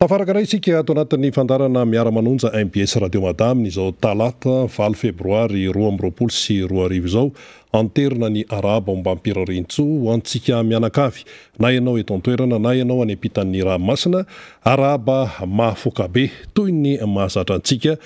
Tafaraka indray isika ato anatin'ny fandaharana Miara-manonja mbs Radio Mada amin'izao talata valo febroary 2022 izao. Anterina ny arahaba ombam-pirariantsoa ho antsika mianakavy na ianao eto an-toerana na ianao any ampitan'ny ranomasina. Arahaba mahafoka be toy ny mahazatra antsika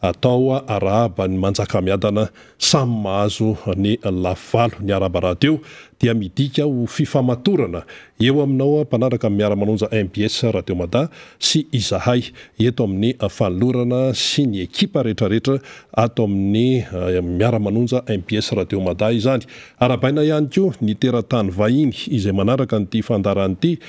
Atao arahaba ny Manjakamiadana samy mahazo ny lafivalo. Ny arahaba rahateo dia midika ho fifamatorana eo aminao mpanaraka ny Miara-manonja mbs Radio Mada sy izahay eto amin'ny fanolorana sy ny ekipa rehetrarehetra ato amin'ny Miara-manonja mbs Radio Mada izany. Arahabaina ihany koa ny teratany vahiny izay manaraka an'ity fandaharana ity.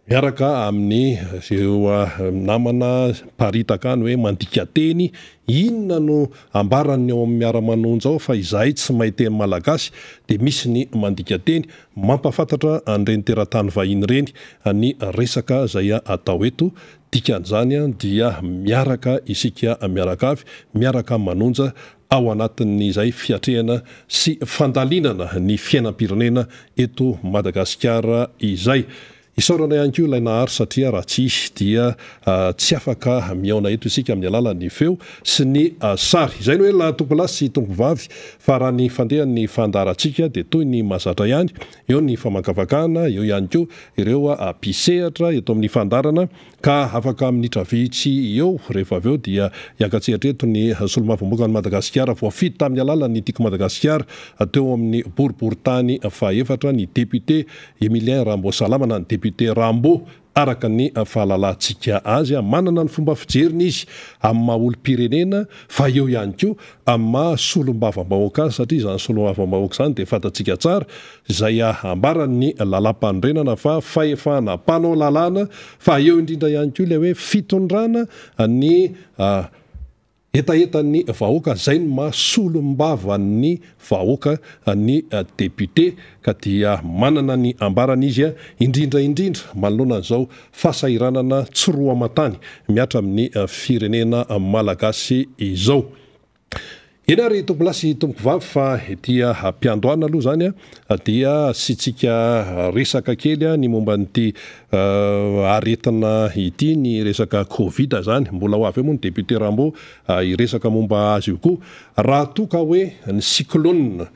Miaraka amin'ny ireo namana mparitaka any hoe mandika teny, inona no ambaran'ny ao amin'ny miara-manonja ao fa izahay tsy mahay teny malagasy dia misy ny mandika teny mampahafantatra an'ireny teratany vahiny ireny ny resaka izay atao eto, dikan'izany dia miaraka isika mianakavy, miaraka manonja ao anatin'izay fiatrehana sy fandalinana ny fiainam-pirenena eto Madagasikara izay. Isaorana ihany koa ilay Nahary satria raha tsy izy dia tsy afaka mihaona eto isika amin'ny alalan'ny feo sy ny sary. Izay no hoe tompolahy sy tompovavy fa raha ny fandehan'ny fandaharantsika dia toy ny mahazatra ihany, eo ny famankavakana, eo ihany koa ireo mpisehatra eto amin'ny fandaharana Ka afaka minitra vitsy eo rehefa avy eo dia hiaka-tsehatra eto ny solombavambahoakan'i Madagasikara voafidy tamin'ny alalan'ny Tiako Madagasikara teo amin'ny boriborintany fahefatra ny député Emilien Ramboasalama na ny député Rambo araka ny fahalalantsika azy. Manana ny fomba fijeriny izy amin'ny maha olom-pirenena fa eo ihany koa amin'ny maha solombavambahoaka azy satria izany solombavambahoaka izany dia fantatsika tsara izay ambaran'ny lalàmpanorenana fa fahefana mpanao lalàna fa eo indrindra ihany koa ilay hoe fitondrana ny hetahetan'ny vahoaka, izay no maha solombavan'ny vahoaka ny député ka dia manana ny ambarany izy indrindra indrindra manoloana an'izao fahasahiranana tsy roa aman-tany mihatra amin'ny firenena malagasy izao. Eny ary tompolahy sy tompokovavy fa ety am-piandohana aloha izany dia asiantsika resaka kely ny momba an'ity aretina ity, ny resaka covid izany. Mbola ho avy eo moa ny député Rambo hiresaka momba azy io koa. Raha toa ka hoe ny cyclone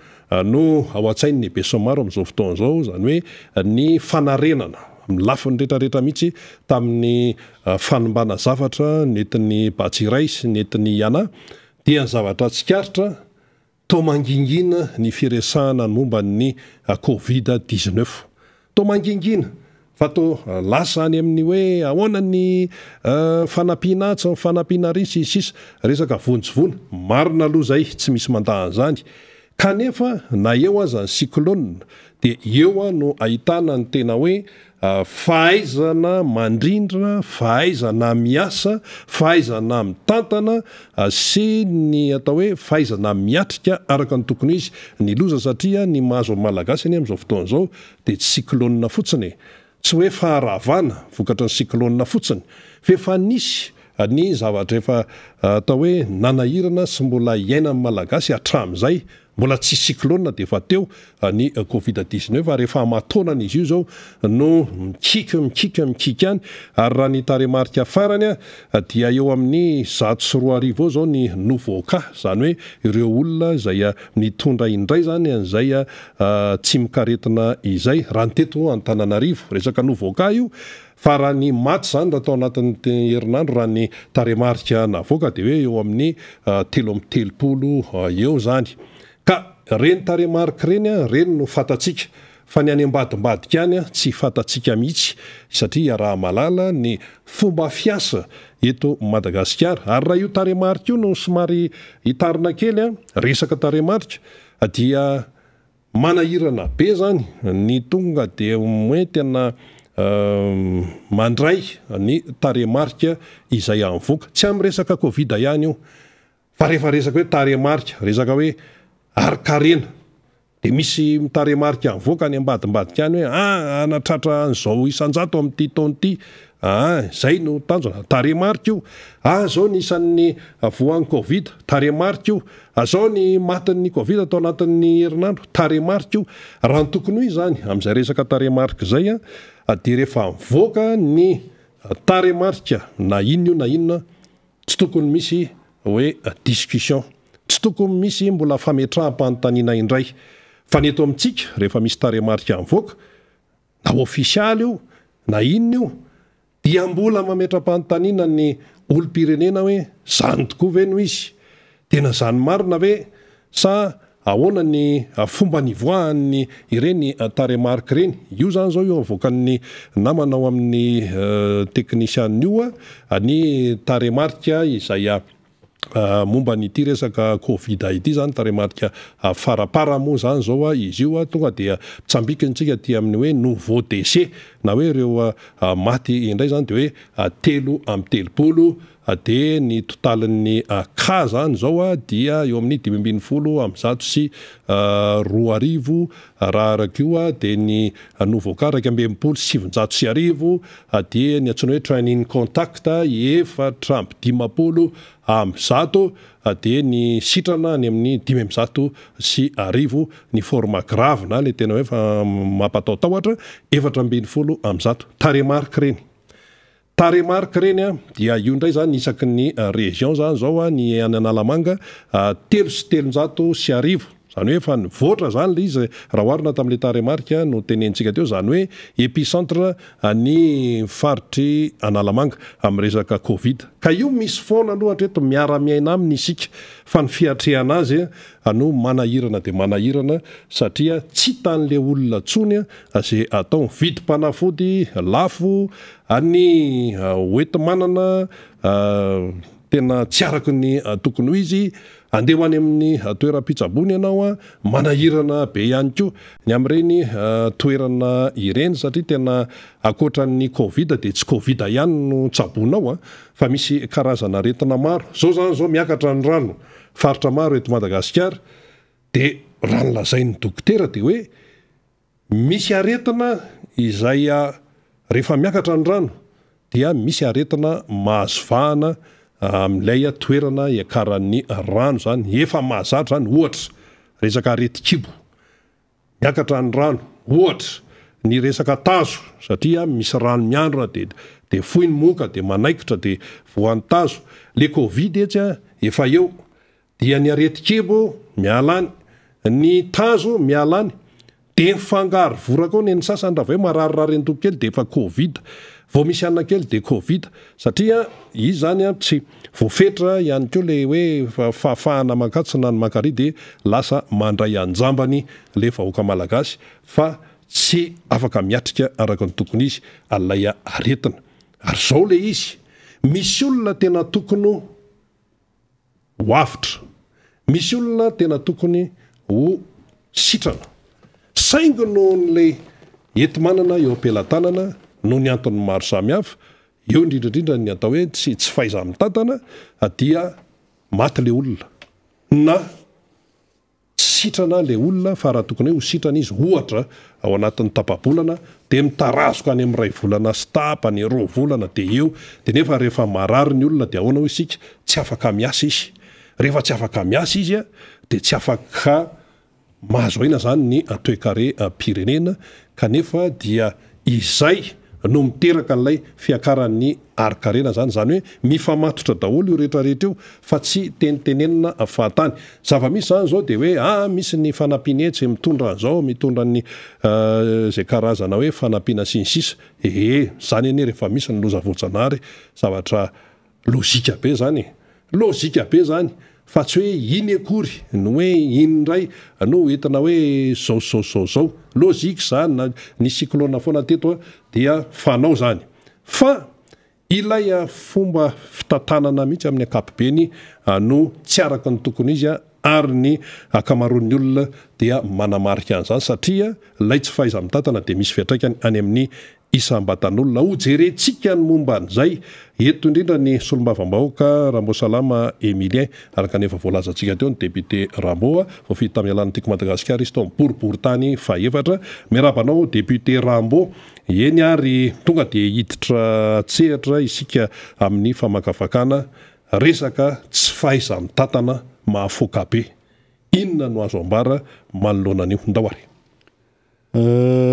no ao an-tsain'ny besinimaro amin'izao fotoana izao, izany hoe ny fanarenana amin'ny lafiny rehetrarehetra mihitsy tamin'ny fanimbana zavatra nentin'i Batsirai sy nentin'i Yana, Dia ny zavatra tsikaritra, toa mangingina ny firesahana ny momba ny covid 19. Toa mangingina, fa toa lasa any amin'ny hoe ahoana ny fanampiana atsy, ny fanampiana ary, sy ny sisa Resaka vonjy voina. Marina aloha izay, tsy misy mandà an'izany. Kanefa na eo aza ny cyclone dia eo no ahitana ny tena hoe fahaizana mandrindra, fahaizana miasa, fahaizana mitantana sy ny atao hoe fahaizana miatrika araka ny tokony ho izy ny loza satria ny mahazo ny Malagasy anie amin'izao fotoana izao dia tsy cyclone fotsiny e! Tsy hoe faharavana vokatry ny cyclone fotsiny fa efa nisy ny zavatra efa atao hoe nanahirana sy mbola iainan'ny Malagasy hatramin'izay, mbola tsy cyclone dia efa teo ny covid 19 ary efa aman-taonany izy io izao no mikiky mikiky mikiky any ary raha ny tarehimarika farany dia eo amin'ny 2100 eo izao ny nouveau cas, izany hoe ireo olona izay nitondra indray izany an'izay tsimokaretina izay raha ny teto Antananarivo. Resaka nouveau cas io fa raha ny maty izany raha tao anatin'ny herinandro raha ny tarehimarika navoaka dia hoe eo amin'ny 33 eo izany. Ka ireny tarehimarika ireny, ireny no fantatsika fa ny any ambadimbadika any tsy fantatsika mihitsy satria iaraha-mahalala ny fomba fiasa eto Madagasikara. Ary raha io tarehimarika io no somary hitarina kely, resaka tarehimarika, dia manahirana be zany ny tonga de au moins tena mandray ny tarehimarika izay avoaka, tsy amin'ny resaka covid ihany io fa rehefa resaka hoe tarehimarika, resaka hoe harinkarena de misy tarehimarika avoaka any ambadimbadika any hoe ah hanatratra an'izao isan-jato amin'ity taona ity, ah izay no tanjona, tarehimarika io, ah zao ny isan'ny voan'ny covid, tarehimarika io, Azao ny matin'ny covid tao anatin'ny herinandro, tarehimarika io. Raha ny tokony ho izy izany, amin'izay resaka tarehimarika izay dia rehefa mivoaka ny. tarehimarika na inona io na inona tsy tokony misy hoe discussion, tsy tokony misy mbola fametraham-panontaniana indray fa ny eto amintsika rehefa misy tarehimarika mivoaka na ofisialy io na inona io Dia mbola mametra-panontaniana ny olom-pirenena hoe zany tokoa ve no izy? Tena zany marina ve sa ahoana ny fomba nivoahan'ny ireny tarehimarika ireny? Io zany zao io avoakan'ny namana ao amin'ny teknisianina io ny tarehimarika izay Momba an'ity resaka covid ity izany, tarehimarika farapara moa izany izao izy io, tonga dia mitsambikintsika aty amin'ny hoe nouveau décès na hoe ireo maty indray izany dia hoe 33, dia ny totalin'ny cas izany izao dia eo amin'ny 2015 raha araka io, dia ny nouveau cas 1961 dia ny antsoina hoe training contact 154 dia ny sitrana any amin'ny 105, ny forme grave na ilay tena hoe efa mampataotahotra 114. Tarehimarika ireny. Tarehimarika ireny dia io indray izany isaky ny région izany izao ny any Analamanga 1303. Izany hoe efa nivoatra izany ilay izy raha oharina tamin'ilay tarehimarika notenenintsika teo, izany hoe epicentre ny faritr'i Analamanga amin'ny resaka covid. Ka io misy foana aloha hatreto, miara-miaina aminy isika fa ny fiatrehana azy no manahirana dia manahirana satria tsy hitan'ilay olona intsony izay atao. Ny vidim-panafody lafo, ny hoenti-manana tena tsy araka ny tokony ho izy. Andeha ho any amin'ny toeram-pitsaboana ianao an, manahirana be ihany koa ny amin'ireny toerana ireny satria tena ankoatran'ny covid dia tsy covid ihany no tsaboina ao an, fa misy karazana aretina maro. Izao izany izao miakatra ny rano faritra maro eto Madagasikara dia raha ny lazain'ny dokotera dia hoe Misy aretina izay rehefa miakatra ny rano dia misy aretina mahazo vahana amin'ilay toerana iakaran'ny rano izany, efa mahazatra izany, ohatra resaka aretin-kibo, miakatra ny rano, ohatra ny resaka tazo satria misy rano miandrona dia dia fohy ny moka dia manaikitra dia voan'ny tazo, le covid etsy efa eo Dia ny aretin-kibo miala any, ny tazo miala any, dia mifangaro voraka ao ny an'ny sasany raha vao hoe mararirary an-doha kely dia efa covid, vao misy hanina kely dia covid, satria izy izany an tsy voafetra ihany koa ilay hoe fahafahana mankatsy na ny mankary dia lasa mandray an-jambany ilay vahoaka malagasy fa tsy afaka miatrika araka ny tokony izy an'ilay aretina. Ary izao ilay izy, misy olona tena tokony ho. ho avotra. Misy olona tena tokony ho sitrana. Saingy nohon'ilay enti-manana eo am-pelatanana, noho ny antony maro samihafa, eo indrindra indrindra ny atao hoe tsy tsy fahaiza-mitantana, dia maty ilay olona. Na. Tsy sitrana ilay olona fa raha tokony hoe ho sitrana izy ohatra ao anatin'ny tapa-bolana dia mitarazoka any amin'ny iray volana sy tapany, roa volana dia eo, dia nefa rehefa marary ny olona dia ahoana hoy isika, tsy afaka miasa izy, rehefa tsy afaka miasa izy dia tsy afaka mahazo aina izany ny toekarem-pirenena kanefa dia izay no miteraka an'ilay fiakaran'ny harin-karena izany, izany hoe mifamatotra daholo io rehetra rehetra io fa tsy tenitenenina fahatany. Zava-misy izany izao dia hoe ah misy ny fanampiana etsy mitondra an'izao, mitondra ny izay karazana hoe fanampiana sy ny sisa, ee izany anie rehefa misy ny loza voajanahary zavatra Lojika be zany e! Lojika be zany fa tsy hoe iny akory no hoe iny indray no entina hoe zao zao zao zao. Lojika zany na nisy cyclone foana teto a dia fanao zany. Fa ilay fomba fitantanana mihitsy amin'ny ankapobeny no tsy araka ny tokony izy ary ny ankamaroan'ny olona dia manamarika an'izany satria ilay tsy fahaiza-mitantana dia misy fiantraikany any amin'ny isam-batan'olona. Hojerentsika ny momba an'izay eto indrindra ny solombavambahoaka Ramboasalama Emilien, araka ny efa voalazantsika teo ny député Rambo, voafidy tamin'ny alalan'ny Tiako Madagasikara izy tao amin'ny boriborintany fahefatra. Miarahaba anao député Rambo. Eny ary tonga dia hiditra an-tsehatra isika amin'ny famakafakana resaka tsy fahaiza-mitantana mahafoaka be. Inona no azo ambara manoloana an'io? Ndao ary.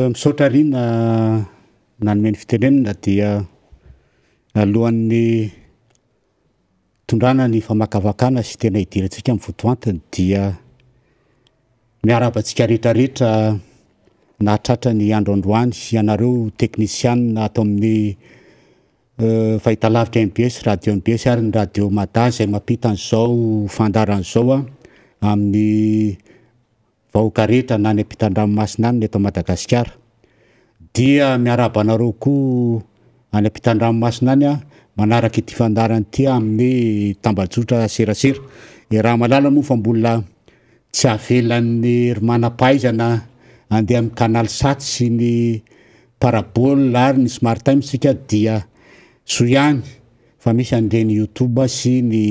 Misaotra Rina nanome ny fitenenana dia. Alohan'ny hitondrana ny famakafakana sy tena hidirantsika amin'ny votoantiny dia miarahaba antsika rehetra rehetra nahatratra ny andro androany ianareo teknisianina ato amin'ny fahitalavitra mbs, radio mbs ary ny radio mada izay mampita an'izao fandaharana izao amin'ny vahoaka rehetra na any ampitan-dranomasina any na eto Madagasikara. Dia miarahaba anareo koa any ampitan-dranomasina any manaraka ity fandaharana ity amin'ny tambajotra serasera. Iaraha-mahalala moa fa mbola tsy avelan'ny ry manam-pahaizana handeha amin'ny canal sat sy ny parabole ary ny smart times isika dia soa ihany fa misy an'ireny youtube sy ny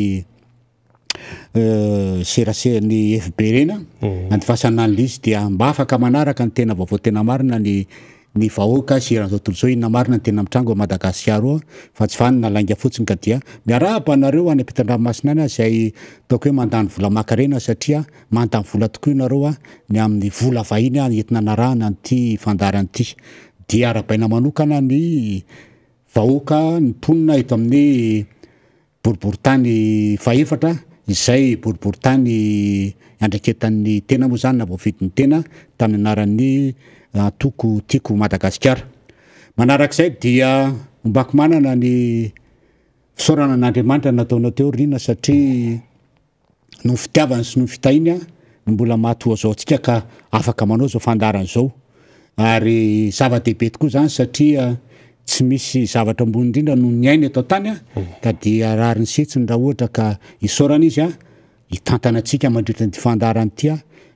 serasera ny FB ireny an, andefasana an'ilay izy dia mba afaka manaraka ny tena vaovao tena marina ny ny vahoaka sy eran'izao tontolo izao inona marina ny tena mitranga ao Madagasikara ao fa tsy vanona lainga fotsiny ka dia miarahaba anareo any ampitan-dranomasina any izay ataoko hoe mandany vola aman-karena satria mandany vola tokoa ianareo an ny amin'ny vola vahiny an entina anarahana an'ity fandaharana ity dia arahabaina manokana ny vahoaka ny mponina eto amin'ny Boriborintany fahefatra, izay boriborintany iandraiketan'ny tena moa izany na voafidin'ny tena tamin'ny anaran'ny antoko Tiako Madagasikara. Manarak'izay dia ombako manana ny fisaorana an'Andriamanitra nataonao teo Rina satria noho ny fitiavany sy noho ny fitahiany no mbola maha toa izao antsika ka afaka manao izao fandaharana izao. Ary zava-dehibe tokoa izany satria tsy misy zavatra ambony indrindra noho ny aina eto an-tany ka dia rariny sy hitsiny raha ohatra ka isaorana izy hitantana antsika mandritra ity fandaharana ity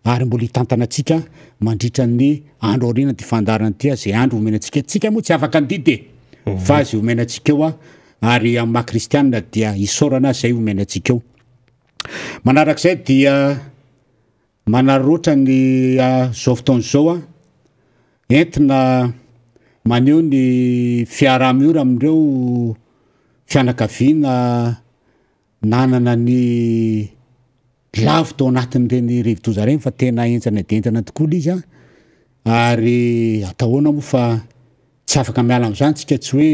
ary mbola hitantana antsika mandritra ny andro aoriana ity fandaharana ity izay andro omena antsika. Tsika moa tsy afaka handidy e, fa izay omena antsika eo ary amin'ny maha kristianina dia isaorana izay omena antsika eo. Manarak'izay dia manararaotra ny izao fotoana izao entina maneho ny fiaraha-miory amin'ireo fianakaviana nanana ny lavo tao anatin'ireny rivodoza ireny fa tena henjana dia henjana tokoa ilay izy an, ary atao ahoana moa fa tsy afaka miala amin'izany tsika, tsy hoe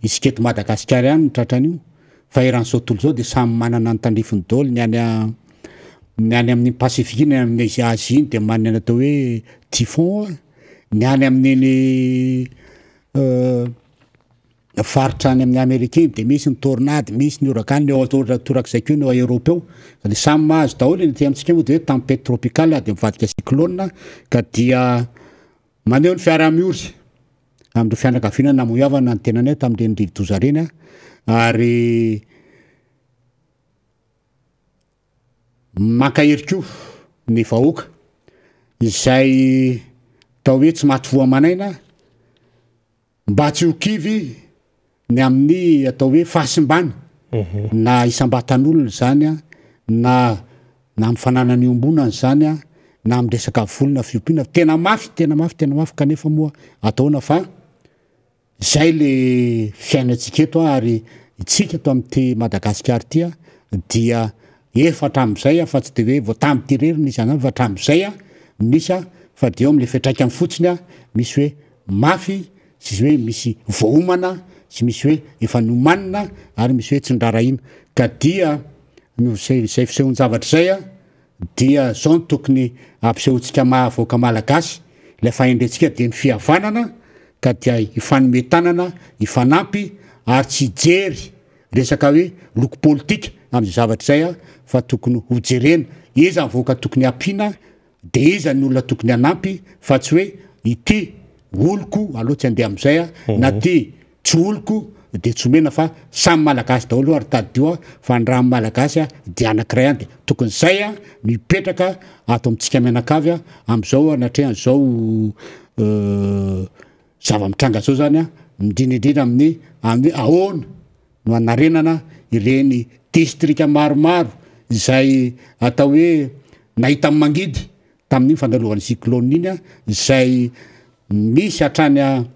isika eto Madagasikara ihany no tratran'io fa eran'izao tontolo izao dia samy manana ny tandrifiny daholo, ny any ny any amin'ny Pacifique iny, any amin'ny Asie iny dia manana ny atao hoe typhon, ny any amin'iny faritra any amin'ny Amerika iny dia misy ny tornade, misy ny ouragan, ny ao torak'izay koa ny ao Europe ao, dia samy mahazo daholo ny aty amintsika moa dia hoe tempête tropicale dia mivadika cyclone ka dia maneho ny fiaraha-miory amin'ireo fianakaviana namoy havana ny tenanay tamin'ireny rivodoza ireny ary mankahery koa ny vahoaka izay atao hoe tsy maty voa aman'aina Mba tsy ho kivy ny amin'ny atao hoe fahasimbana na isam-batan'olona izany na na amin'ny fananana iombonana izany na amin'ny resaka voly na fiompiana, tena mafy, tena mafy, tena mafy kanefa moa ataona fa izay le fiainantsika eto ary itsika eto amin'ity Madagasikara ity dia efa hatramin'izay fa tsy de hoe vao tamin'ity irery nisy an'izany fa hatramin'izay nisy fa de eo amin'le fiantraikany fotsiny misy hoe mafy sy hoe misy voaomana sy misy hoe efa nomanina ary misy hoe tsy noraharahiana ka dia noho izay izay fisehon-javatra izay a dia zao no tokony ampisehoantsika maha vahoaka malagasy ilay fahendrentsika dia ny fihavanana ka dia hifanome tanana hifanampy ary tsy hijery resaka hoe loko politika amin'izay zavatra izay a fa tokony hojerena iza ny vahoaka tokony hampiana De iza ny olona tokony hanampy fa tsy hoe ity oloko aleo tsy andeha amizay a na ty tsy oloko de tsy omena fa samy malagasy daholo ary tadidio a fa ny raha malagasy a de anakiray ihany de tokony zay a no hipetraka ato amitsika mianakavy a amizao anatrehan'izao zava-mitranga zao zany a indrindra indrindra amin'ny amin'ny hoe ahoana no hanarenana ireny distrika maromaro izay atao hoe nahita ny mangidy tamin'iny fandalovan'ny cyclone iny izay misy hatrany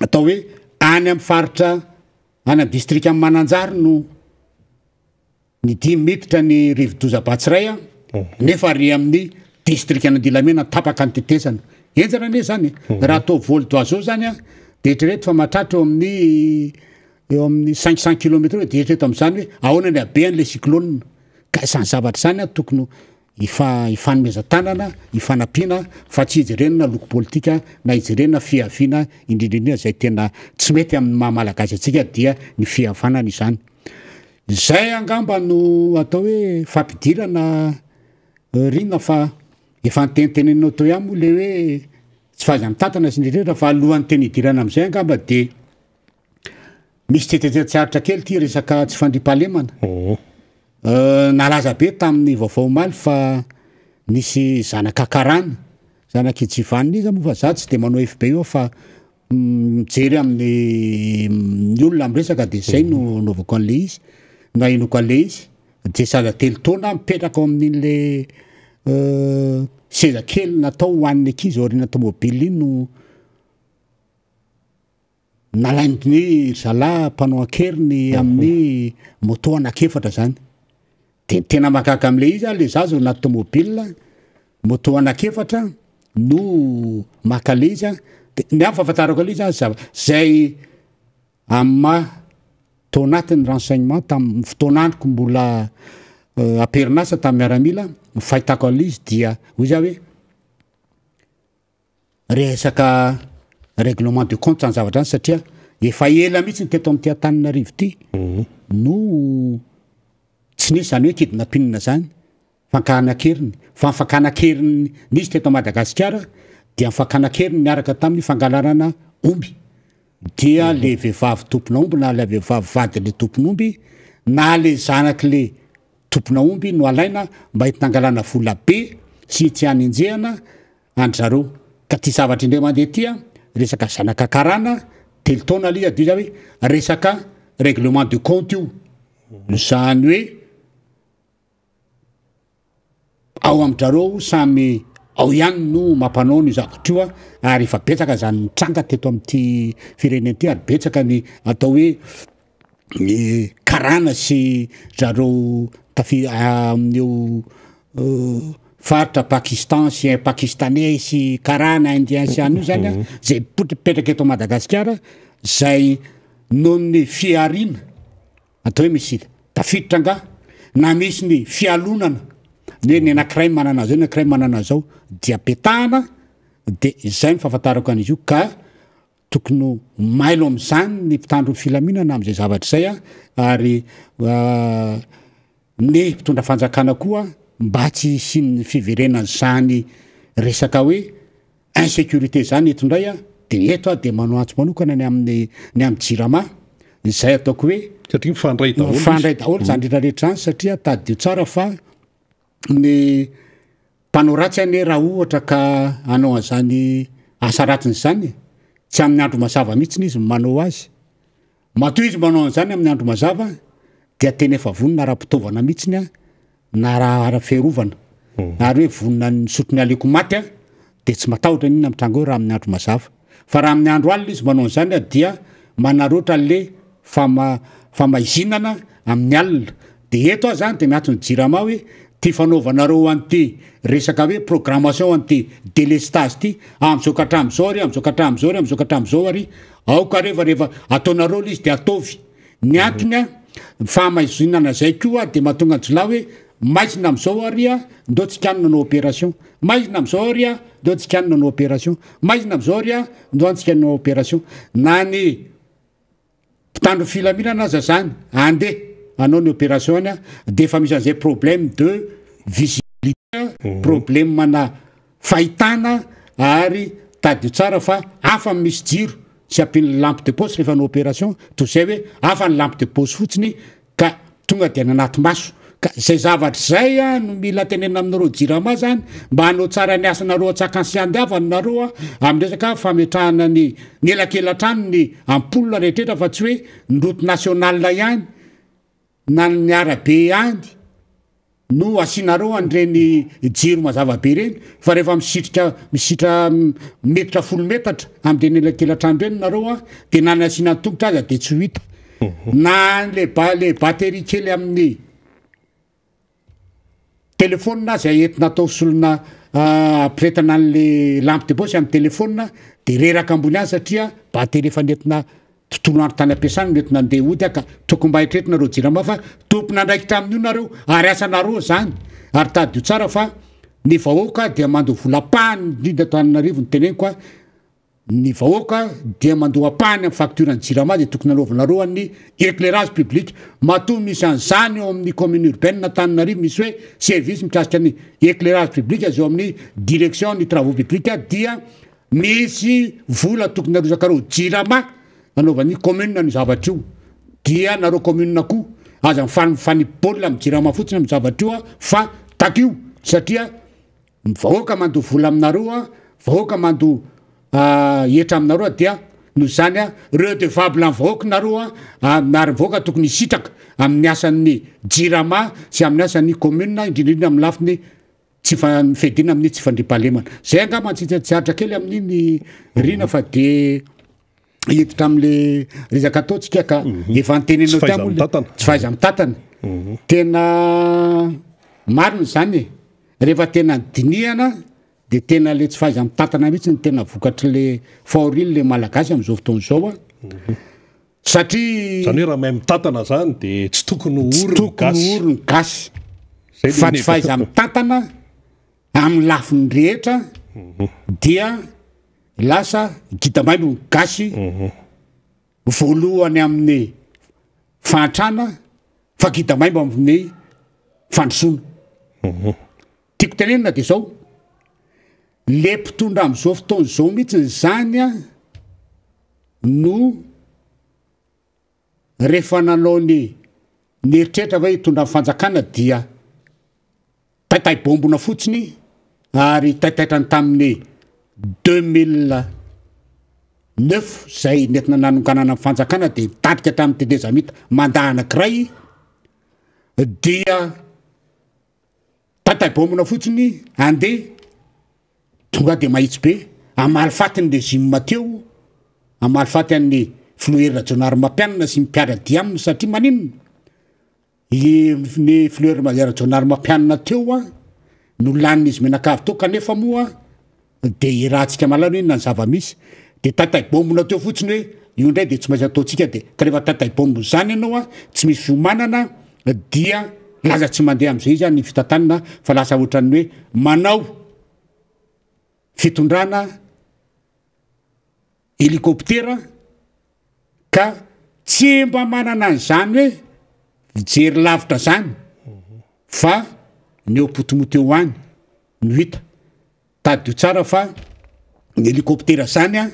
atao hoe any amin'ny faritra any amin'ny distrikan'i Mananjary no Ny dimy miditra ny rivodoza Batsirai a, nefa ary amin'ny distrikan'Andilamena tapaka ny tetezana. Henjana anie zany e. Raha atao vol d'oiseau zany a, de eritrereto fa mahatratra eo amin'ny eo amin'ny 500 kilomètres eo, dia eritrereto amin'izany hoe ahoana ny habean'ilay cyclone. Ka izany zavatra izany an tokony hifa- hifanomezan-tanana, hifanampiana fa tsy hijerena loko politika na hijerena fiaviana indrindra indrindra izay tena tsy mety amin'ny maha malagasy antsika dia ny fihavanana izany. Izay angamba no atao hoe fampidirana Rina fa efa niteniteneninao teo ihany moa le hoe tsy fahaiza-mitantana sy ny rehetra fa alohan'ny tena hidirana amin'izay angamba dia misy tsetsetra tsy aritra kely ity resaka tsy fandriampahalemana. Nalaza be tamin'ny vaovao omaly fa nisy zanaka karana, zanak'i Jivanina iza moa fa za tsy de manao FB io aho fa mijery amin'ny ny olona miresaka de zay no anaovako an'le izy, nahenoako an'le izy, de zaza telo taona mipetraka ao amin'iny le seza kely natao ho an'ny ankizy aoriana tomobile iny no nalain'ny ry zalahy mpanao an-keriny amin'ny moto anankiefatra zany. De ny tena mahagaga am'le izy a, le zaza ao anaty tomobile, moto anankiefatra no maka le izy a, de ny ahy ny fahafantarako an'le izy a, zava- zay amin'ny maha tao anatin'ny renseignement tamin'ny fotoan'androko mbola am-perinasa tamin'ny miaramila, ny fahitako an'le izy dia hoy za hoe resaka règlement de compte zany zavatra zany satria efa ela mihitsy ny teto amin'ity Antananarivo ity no tsy nisy zany hoe kidnapping zany, fankana an-keriny, fa ny fakana an-keriny nisy teto Madagasikara dia ny fakana an-keriny niaraka tamin'ny fangalarana omby, dia le vehivavy tompon'aomby na le vehivavy vadin'le tompon'omby na le zanak'le tompon'aomby no alaina mba entina angalana vola be sy tsy hanenjehana an-dry zareo. Ka ty zavatra indray mandeha ty an, resaka zanaka karana, telo taona aloha izy hoe resaka règlement de compte io, zany hoe ao amin-drareo samy ao ihany no mampanao an'io zavatra io an, ary efa betsaka zany nitranga teto amin'ity firenena ity ary betsaka ny atao hoe ny karana sy zareo tafi- amin'io faritra Pakistan sy pakistanais sy karana indien sy any io zany an, zay mipetraka eto Madagasikara zay noho ny fihariana atao hoe misy tafiditra angaha na misy ny fialonana ny hoe ny anankiray manana an'zao ny anankiray manana an'zao dia petahana de izay ny fahafantarako an'izy io ka Tokony ho mailo amin'izany ny mpitandro ny filaminana amin'izay zavatra izay ary ny mpitondra fanjakana koa mba tsy hisian'ny fiverenan'izany resaka hoe insécurité izany eto indray dia eto aho dia manao antso manokana ny amin'ny ny amin'ny jirama izay ataoko hoe Satria mifandray daholo izy. Mifandray daholo izany rehetra rehetra izany satria tadidio tsara fa ny Mpanao ratsy anie raha ohatra ka hanao an'izany asa ratsiny izany e, tsy amin'ny andro mazava mihitsiny izy no manao azy. Matoa izy manao an'izany amin'ny andro mazava dia tena efa vonona ara-pitaovana mihitsiny an, na ara-fiarovana. Ary hoe vonona ny misotro ny aleoko maty an, dia tsy matahotra n'inona mitranga eo raha amin'ny andro mazava. Fa raha amin'ny andro alina izy manao an'izany dia manaroatra an'le fama famaizinana amin'ny alina. Dia eto aho zany dia miantso ny jirama hoe ty fanaovanareo an'ity resaka hoe programmation an'ity delestage ty amin'izao ka hatramin'izao ary amin'izao ka hatramin'izao ary amin'izao ka hatramin'izao ary aoka re fa rehefa ataonareo le izy dia ataovy. Ny antony a, fahamaizinana zay koa dia mahatonga ny jiolahy hoe maizina amin'izao ary a, ndao tsika any nanao opération, maizina amin'izao ary a, ndao tsika any nanao opération, maizina amin'izao ary a, ndao antsika nanao opération. Na ny mpitandro filaminana aza zany andeha hanao ny opération any a, dia efa misy an'izay problème de visibilité, problème ana fahitana ary tadidio tsara fa hafa ny misy jiro sy ampian'ny lampe de poche rehefa hanao opération toy izay hoe hafa ny lampe de poche fotsiny ka tonga dia any anaty maso ka izay zavatra izay a no mila tenenina aminareo jirama zany mba hanao tsara ny asanareo antsakany sy andiavany nareo a amin'ny resaka fametrahana ny ny elakelatrano ny ampoule rehetrretra fa tsy hoe ny route nationale ihany na ny arabe ihany no asianareo an'ireny jiro mazava be ireny fa rehefa misitrika misitra metatra folo metatra amin'ireny elakelatrano ireny nareo a de na ny asiana tongotra aza de tsy ho hita na le ba le batterie kely amin'ny telefaonina aza entina atao solona ampiretana an'le lampe de poche amin'ny telefaonina de reraka ambony azy satria batterie efa nentina. Tontolo andro tany am-piasana no entina andeha hody aho ka tokony mba eritrereto nareo jirama fa tompon'andraikitra amin'io nareo ary asanareo izany ary tadidio tsara fa ny vahoaka dia mandoa vola ampahany indrindra eto Antananarivo ny teneniko a, ny vahoaka dia mandoa ampahany amin'ny facture ny jirama dia tokony anaovanareo an'ny éclairage public matoa misy an'izany eo amin'ny commune urbaine Antananarivo misy hoe service mikasika ny éclairage public izay eo amin'ny direction ny travaux publics dia Misy vola tokony arosakareo jirama anaovan'ny commune an'io zavatra io dia nareo commune koa aza mifanipy baolina amin'ny jirama fotsiny amin'ny zavatra io a fa takio satria ny vahoaka mandoa vola aminareo a vahoaka mandoa hetra aminareo a dia noho izany a redevable amin'ny vahoaka nareo a ary ny vahoaka tokony hisitraka amin'ny asan'ny jirama sy amin'ny asan'ny commune indrindra indrindra amin'ny lafiny Tsy fa ny fiadiana amin'ny tsy fandriampahalemana. Zay angamba tsy tsy aritra kely amin'iny Rina fa de hiditra amin'le resaka ataontsika ka mhm. efa nitenenao teo moa tsy fahaiza mitatana. Mhm. Tena marina izany e. Rehefa tena dinihana de tena le tsy fahaiza mitatana mihitsy ny tena vokatr'le fahorian'le le malagasy amin'izao fotoana izao a. Mhm. Satria. Izany hoe raha mahay mitantana izany dia tsy tokony ho ory ny gasy. Tsy tokony ho ory ny gasy. Fa tsy fahaiza-mitantana amin'ny lafiny rehetra dia lasa gida maimbo ny gasy voalohany amin'ny fahantrana fa gida maimbo amin'ny fandrosoana. Tiako tenenina dia izao, le mpitondra amin'izao fotoana izao mihitsy izany an, no rehefa nanao ny nieritreritra ve hitondra ny fanjakana dia taitay bombona fotsiny ary taitaitra ny tamin'ny 2009 izay nentina nanonganana ny fanjakana dia nitadika tamin'ny tetezamita mandat anankiray dia taitay bombona fotsiny andeha Tonga dia mahitsy be, hamaly faty ny régime teo, hamaly faty an'ny filoha Hery Rajaonarimampianina sy ny mpiara-dia aminy satria maninona? I ny filoha Hery Rajaonarimampianina teo an, no lanin'izy mianakavy teo kanefa moa dia iarahantsika mahalala hoe inona ny zava-misy, dia taitay bombina teo fotsiny hoe io indray dia tsy maintsy ataontsika dia ka rehefa taitay bombina izany ianao an, tsy misy fiomanana dia lasa tsy mandeha amin'izay izy ny fitantanana fa lasa ohatran'ny hoe manao fitondrana hélicoptère ka tsy mba manana an'izany hoe mijery lavitra zany fa ny eo potomoto eo any no hita. Tadidio tsara fa ny hélicoptère zany an,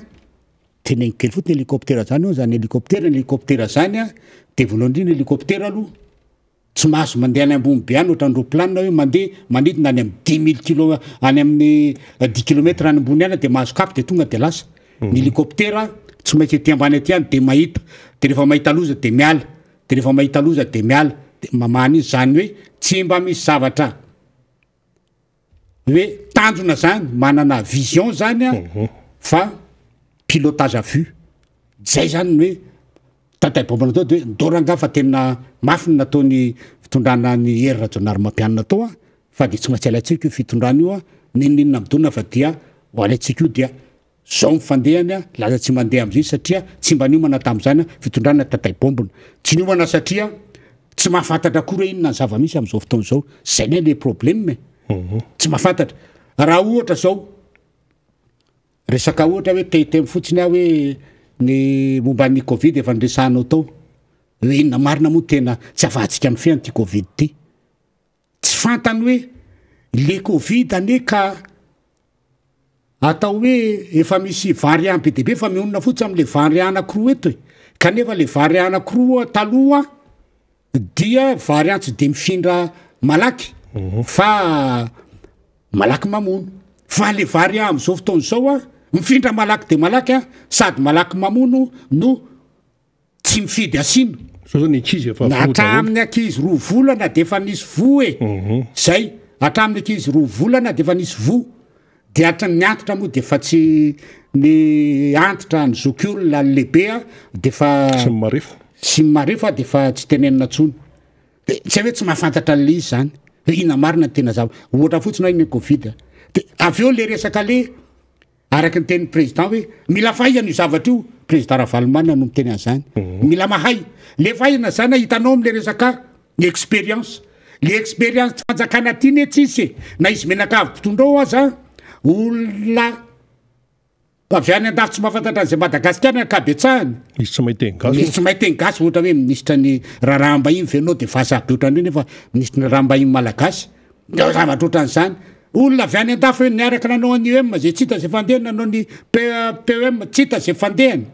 teneniko kely fotsiny hélicoptère zany eo zany hélicoptère, ny hélicoptère zany an, de voalohany indrindra hélicoptère aloha tsy mahazo mandeha any ambony be any ohatran'ny roplanina hoe mandeha manidina any amin'ny dix mille kilo any amin'ny dix kilomètre any ambony any de mahazo cap de tonga de lasa. Ny hélicoptère tsy maintsy ety ambany ety any de mahita, de rehefa mahita loza de miala, de rehefa mahita loza de miala, de mamaha an'izy zany hoe tsy mba misy zavatra hoe tanjona zany, manana vision zany a, fa pilotage à vue, zay zany ny hoe tatay bomba natao de hoe ndao rangaha fa tena mafy ny nataon'ny fitondrana an'i Hery Rajaonarimampianina tao a, fa de tsy maintsy alaintsika io fitondrana io a, n'inon'inona midona fa dia ho alaintsika io dia Zao ny fandehany a, lasa tsy mandeha amizay satria tsy mba niomana tamizany a, fitondrana tatay bombina. Tsy niomana satria tsy mahafantatra akory hoe inona ny zava-misy amizao fotoana izao. Zay ne le problème e. Tsy mahafantatra. Raha ohatra zao, resaka ohatra hoe te hiteny fotsiny aho hoe ny momba ny covid efa niresahanao tao, hoe inona marina moa tena tsy afahantsika mifehy an'ity covid ity. Tsy fantany hoe le covid anie ka atao hoe efa misy variant be dia be fa mionona fotsiny amle variant anakiroa eto e, kanefa le variant anakiroa taloha dia variant tsy de mifindra malaky fa malaky mamono, fa le variant am'zao fotoana zao a mifindra malaky de malaky a sady malaky mamono no Tsy mifidy asiana. Zao zao ny ankizy efa voa daholo. Hatramin'ny ankizy roa volana dia efa nisy voa e. Zay, hatramin'ny ankizy roa volana dia efa nisy voa. Dia hatramin'ny antitra moa dia efa tsy ny antitra, ny zokiolona, ny lehibe a, dia efa. Sy ny marefo. Sy ny marefo a dia efa tsy tenenina intsony. Dia tsy hay hoe tsy mahafantatra an'ilay izy izany. Hoe inona marina ny tena zava-, ohatra fotsiny hoe ny covid. Dia avy eo le resaka le. Araka ny tenin'ny président hoe mila fahaizana io zavatra io, président Ravalomanana no miteny an'izany. Mila mahay. Le fahaizana zany hitanao amle resaka expérience. Le expérience ty fanjakana ty ne tsisy e. Na izy menakavy mpitondra ao aza olona avy any andafy tsy mahafantatra an'izay Madagasikara ny ankabetsahany. Misy tsy mahay teny gasy. Misy tsy mahay teny gasy ohatra hoe minisitra ny raharaham-bahiny ve ianao de vazaha be ohatran'ireny nefa minisitry ny raharaham-bahiny malagasy. Zavatra ohatran'izany. Olona avy any andafy hoe niaraka nanao an'ny UM zay tsy hita zay fandehany, nanao ny PEM tsy hita zay fandehany.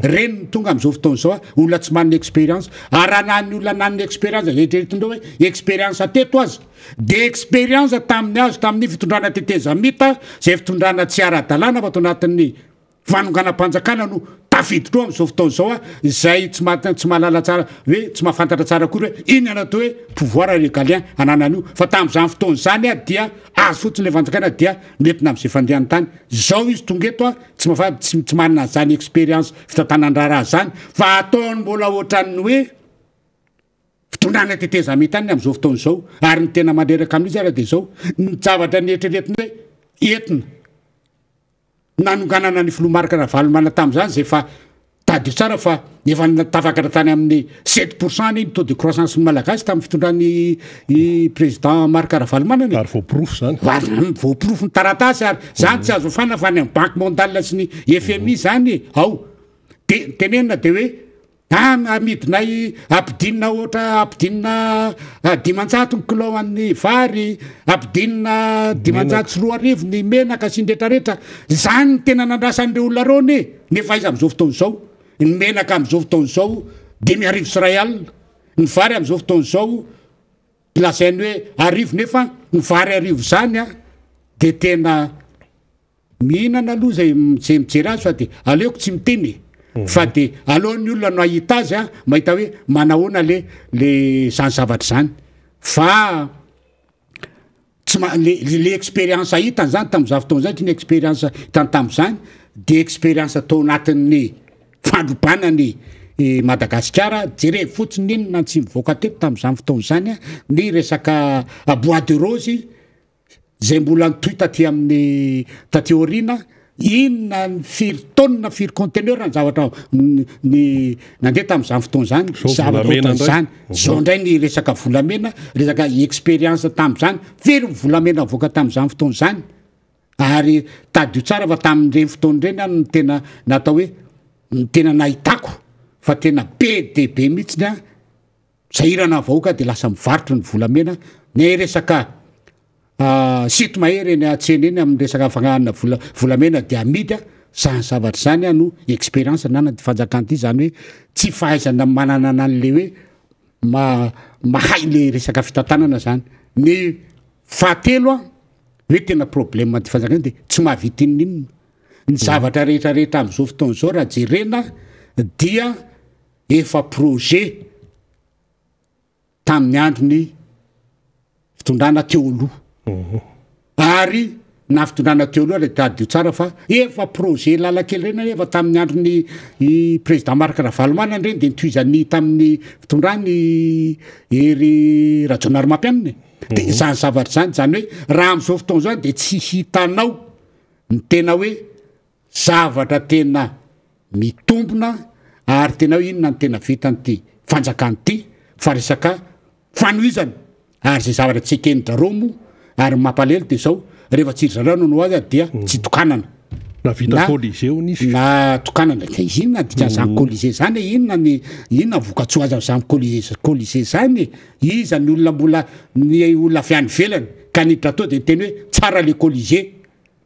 Reny no tonga amin'izao fotoana izao, olona tsy manana expérience. Ary raha na ny olona nanana expérience zay eritreretinareo hoe expérience teto aza, dia expérience tamin'ny azo tamin'ny fitondrana tetezamita, zay fitondrana tsy ara-dalàna fa tao anatin'ny fanonganam-panjakana no tafiditra ao amin'izao fotoana izao izay tsy maha tsy mahalala tsara hoe tsy mahafantatra tsara akory hoe inona no atao hoe pouvoir régalien ananany io fa tamin'izany fotoana izany a dia azo fotsiny ilay fanjakana dia nentina amin'izay fandehany tany izao izy tonga eto a tsy mahafa tsy tsy manana an'izany expérience fitantanan-draharaha izany fa ataony mbola ohatran'ny hoe fitondrana tetezamita any amin'izao fotoana izao ary ny tena mandreraka amin'izy ara dia izao ny zavatra nieritreretina hoe entina Nanonganana ny filoha Marc Ravalomanana tamin'izany izay efa tadidio tsara fa efa tafakatra tany amin'ny 7% anie ny taux de croissance ny Malagasy tamin'ny fitondran'ny i président Marc Ravalomanana e. Ary voaporofo izany. Ary voaporofo ny taratasy ary izany tsy azo ofana fa any amin'ny Banque mondiale sy ny FMI izany e, ao. De tenenina de hoe An amidinay ampidinina ohatra ampidinina 500 ny kilao an'ny vary, ampidinina 2500 ny menaka sy ny retraretra, zany ny tena nandrasan'ireo olona ireo anie, nefa aiza amin'izao fotoana izao, ny menaka amin'izao fotoana izao 1500, ny vary amin'izao fotoana izao lazainy hoe 1000 nefa ny vary 1000 zany an de tena Mihinana aloha zay zay mijery azy fa de aleoko tsy miteny e. Fa de aleo ny olona no hahita azy a, mahita hoe manahoana le le zany zavatra zany. Fa tsy ma- le le expérience hitany zany tam'zany fotoana zany, ny expérience hitany tam'zany de expérience tao anatin'ny fandrobana ny i Madagasikara, jerevo fotsiny inona ny tsy nivoaka teto tam'zany fotoana zany a, ny resaka bois de rose, izay mbola nitohy taty amin'ny taty aoriana, inona ny firy taonina firy conteneur ny zavatra ny nandeha tamin'izany fotoana izany, Zao zavatra volamena indray. ohatran'izany, zao indray ny resaka volamena, resaka expérience tamin'izany, firy ny volamena avoaka tamin'izany fotoana izany, ary tadidio tsara fa tamin'ireny fotoana ireny aho no tena natao hoe ny tena nahitako fa tena be dia be mihitsiny an, Sahirana ny vahoaka dia lasa mivarotra ny volamena, ny resaka site mahery eny an-tsena eny amin'ny resaka fangalana vola volamena dia amidy, zany zavatra zany no expérience ananan'ity fanjakana ity, zany hoe tsy fahaizana manana an'le hoe ma- mahay le resaka fitantanana zany. Ny fahatelo an, hoe tena problème an'ity fanjakana ity dia tsy mahavita inon'inona, ny zavatra rehetra rehetra amin'izao fotoana izao raha jerena dia Efa projet tamin'ny andron'ny fitondrana teo aloha. Ary na fitondrana teo aloha ary tadidio tsara fa efa projet lalan-kely ireny efa tamin'ny andron'ny i président Marc Ravalomanana ireny dia nitohizan'ny tamin'ny fitondrany Hery Rajaonarimampianina e. Dia izany zavatra izany, izany hoe raha amin'izao fotoana izao dia tsy hitanao ny tena hoe Zavatra tena mitombina ary tena hoe inona no tena vitan'ity fanjakana ity fa resaka fanohizana ary izay zavatra tsy eken-dRareo moa ary ny mampalahelo dia izao rehefa tsy ry zareo no hanao azy dia tsy tokanana. Na vita Colisée hono izy. Na tokanana dia inona ny dikan'izany Colisée zany e? Inona ny inona ny vokatsoa azo avy amin'izany Colisée Colisée zany e? Iza ny olona mbola ny olona avy any ivelany ka niditra tao dia niteny hoe tsara le Colisée.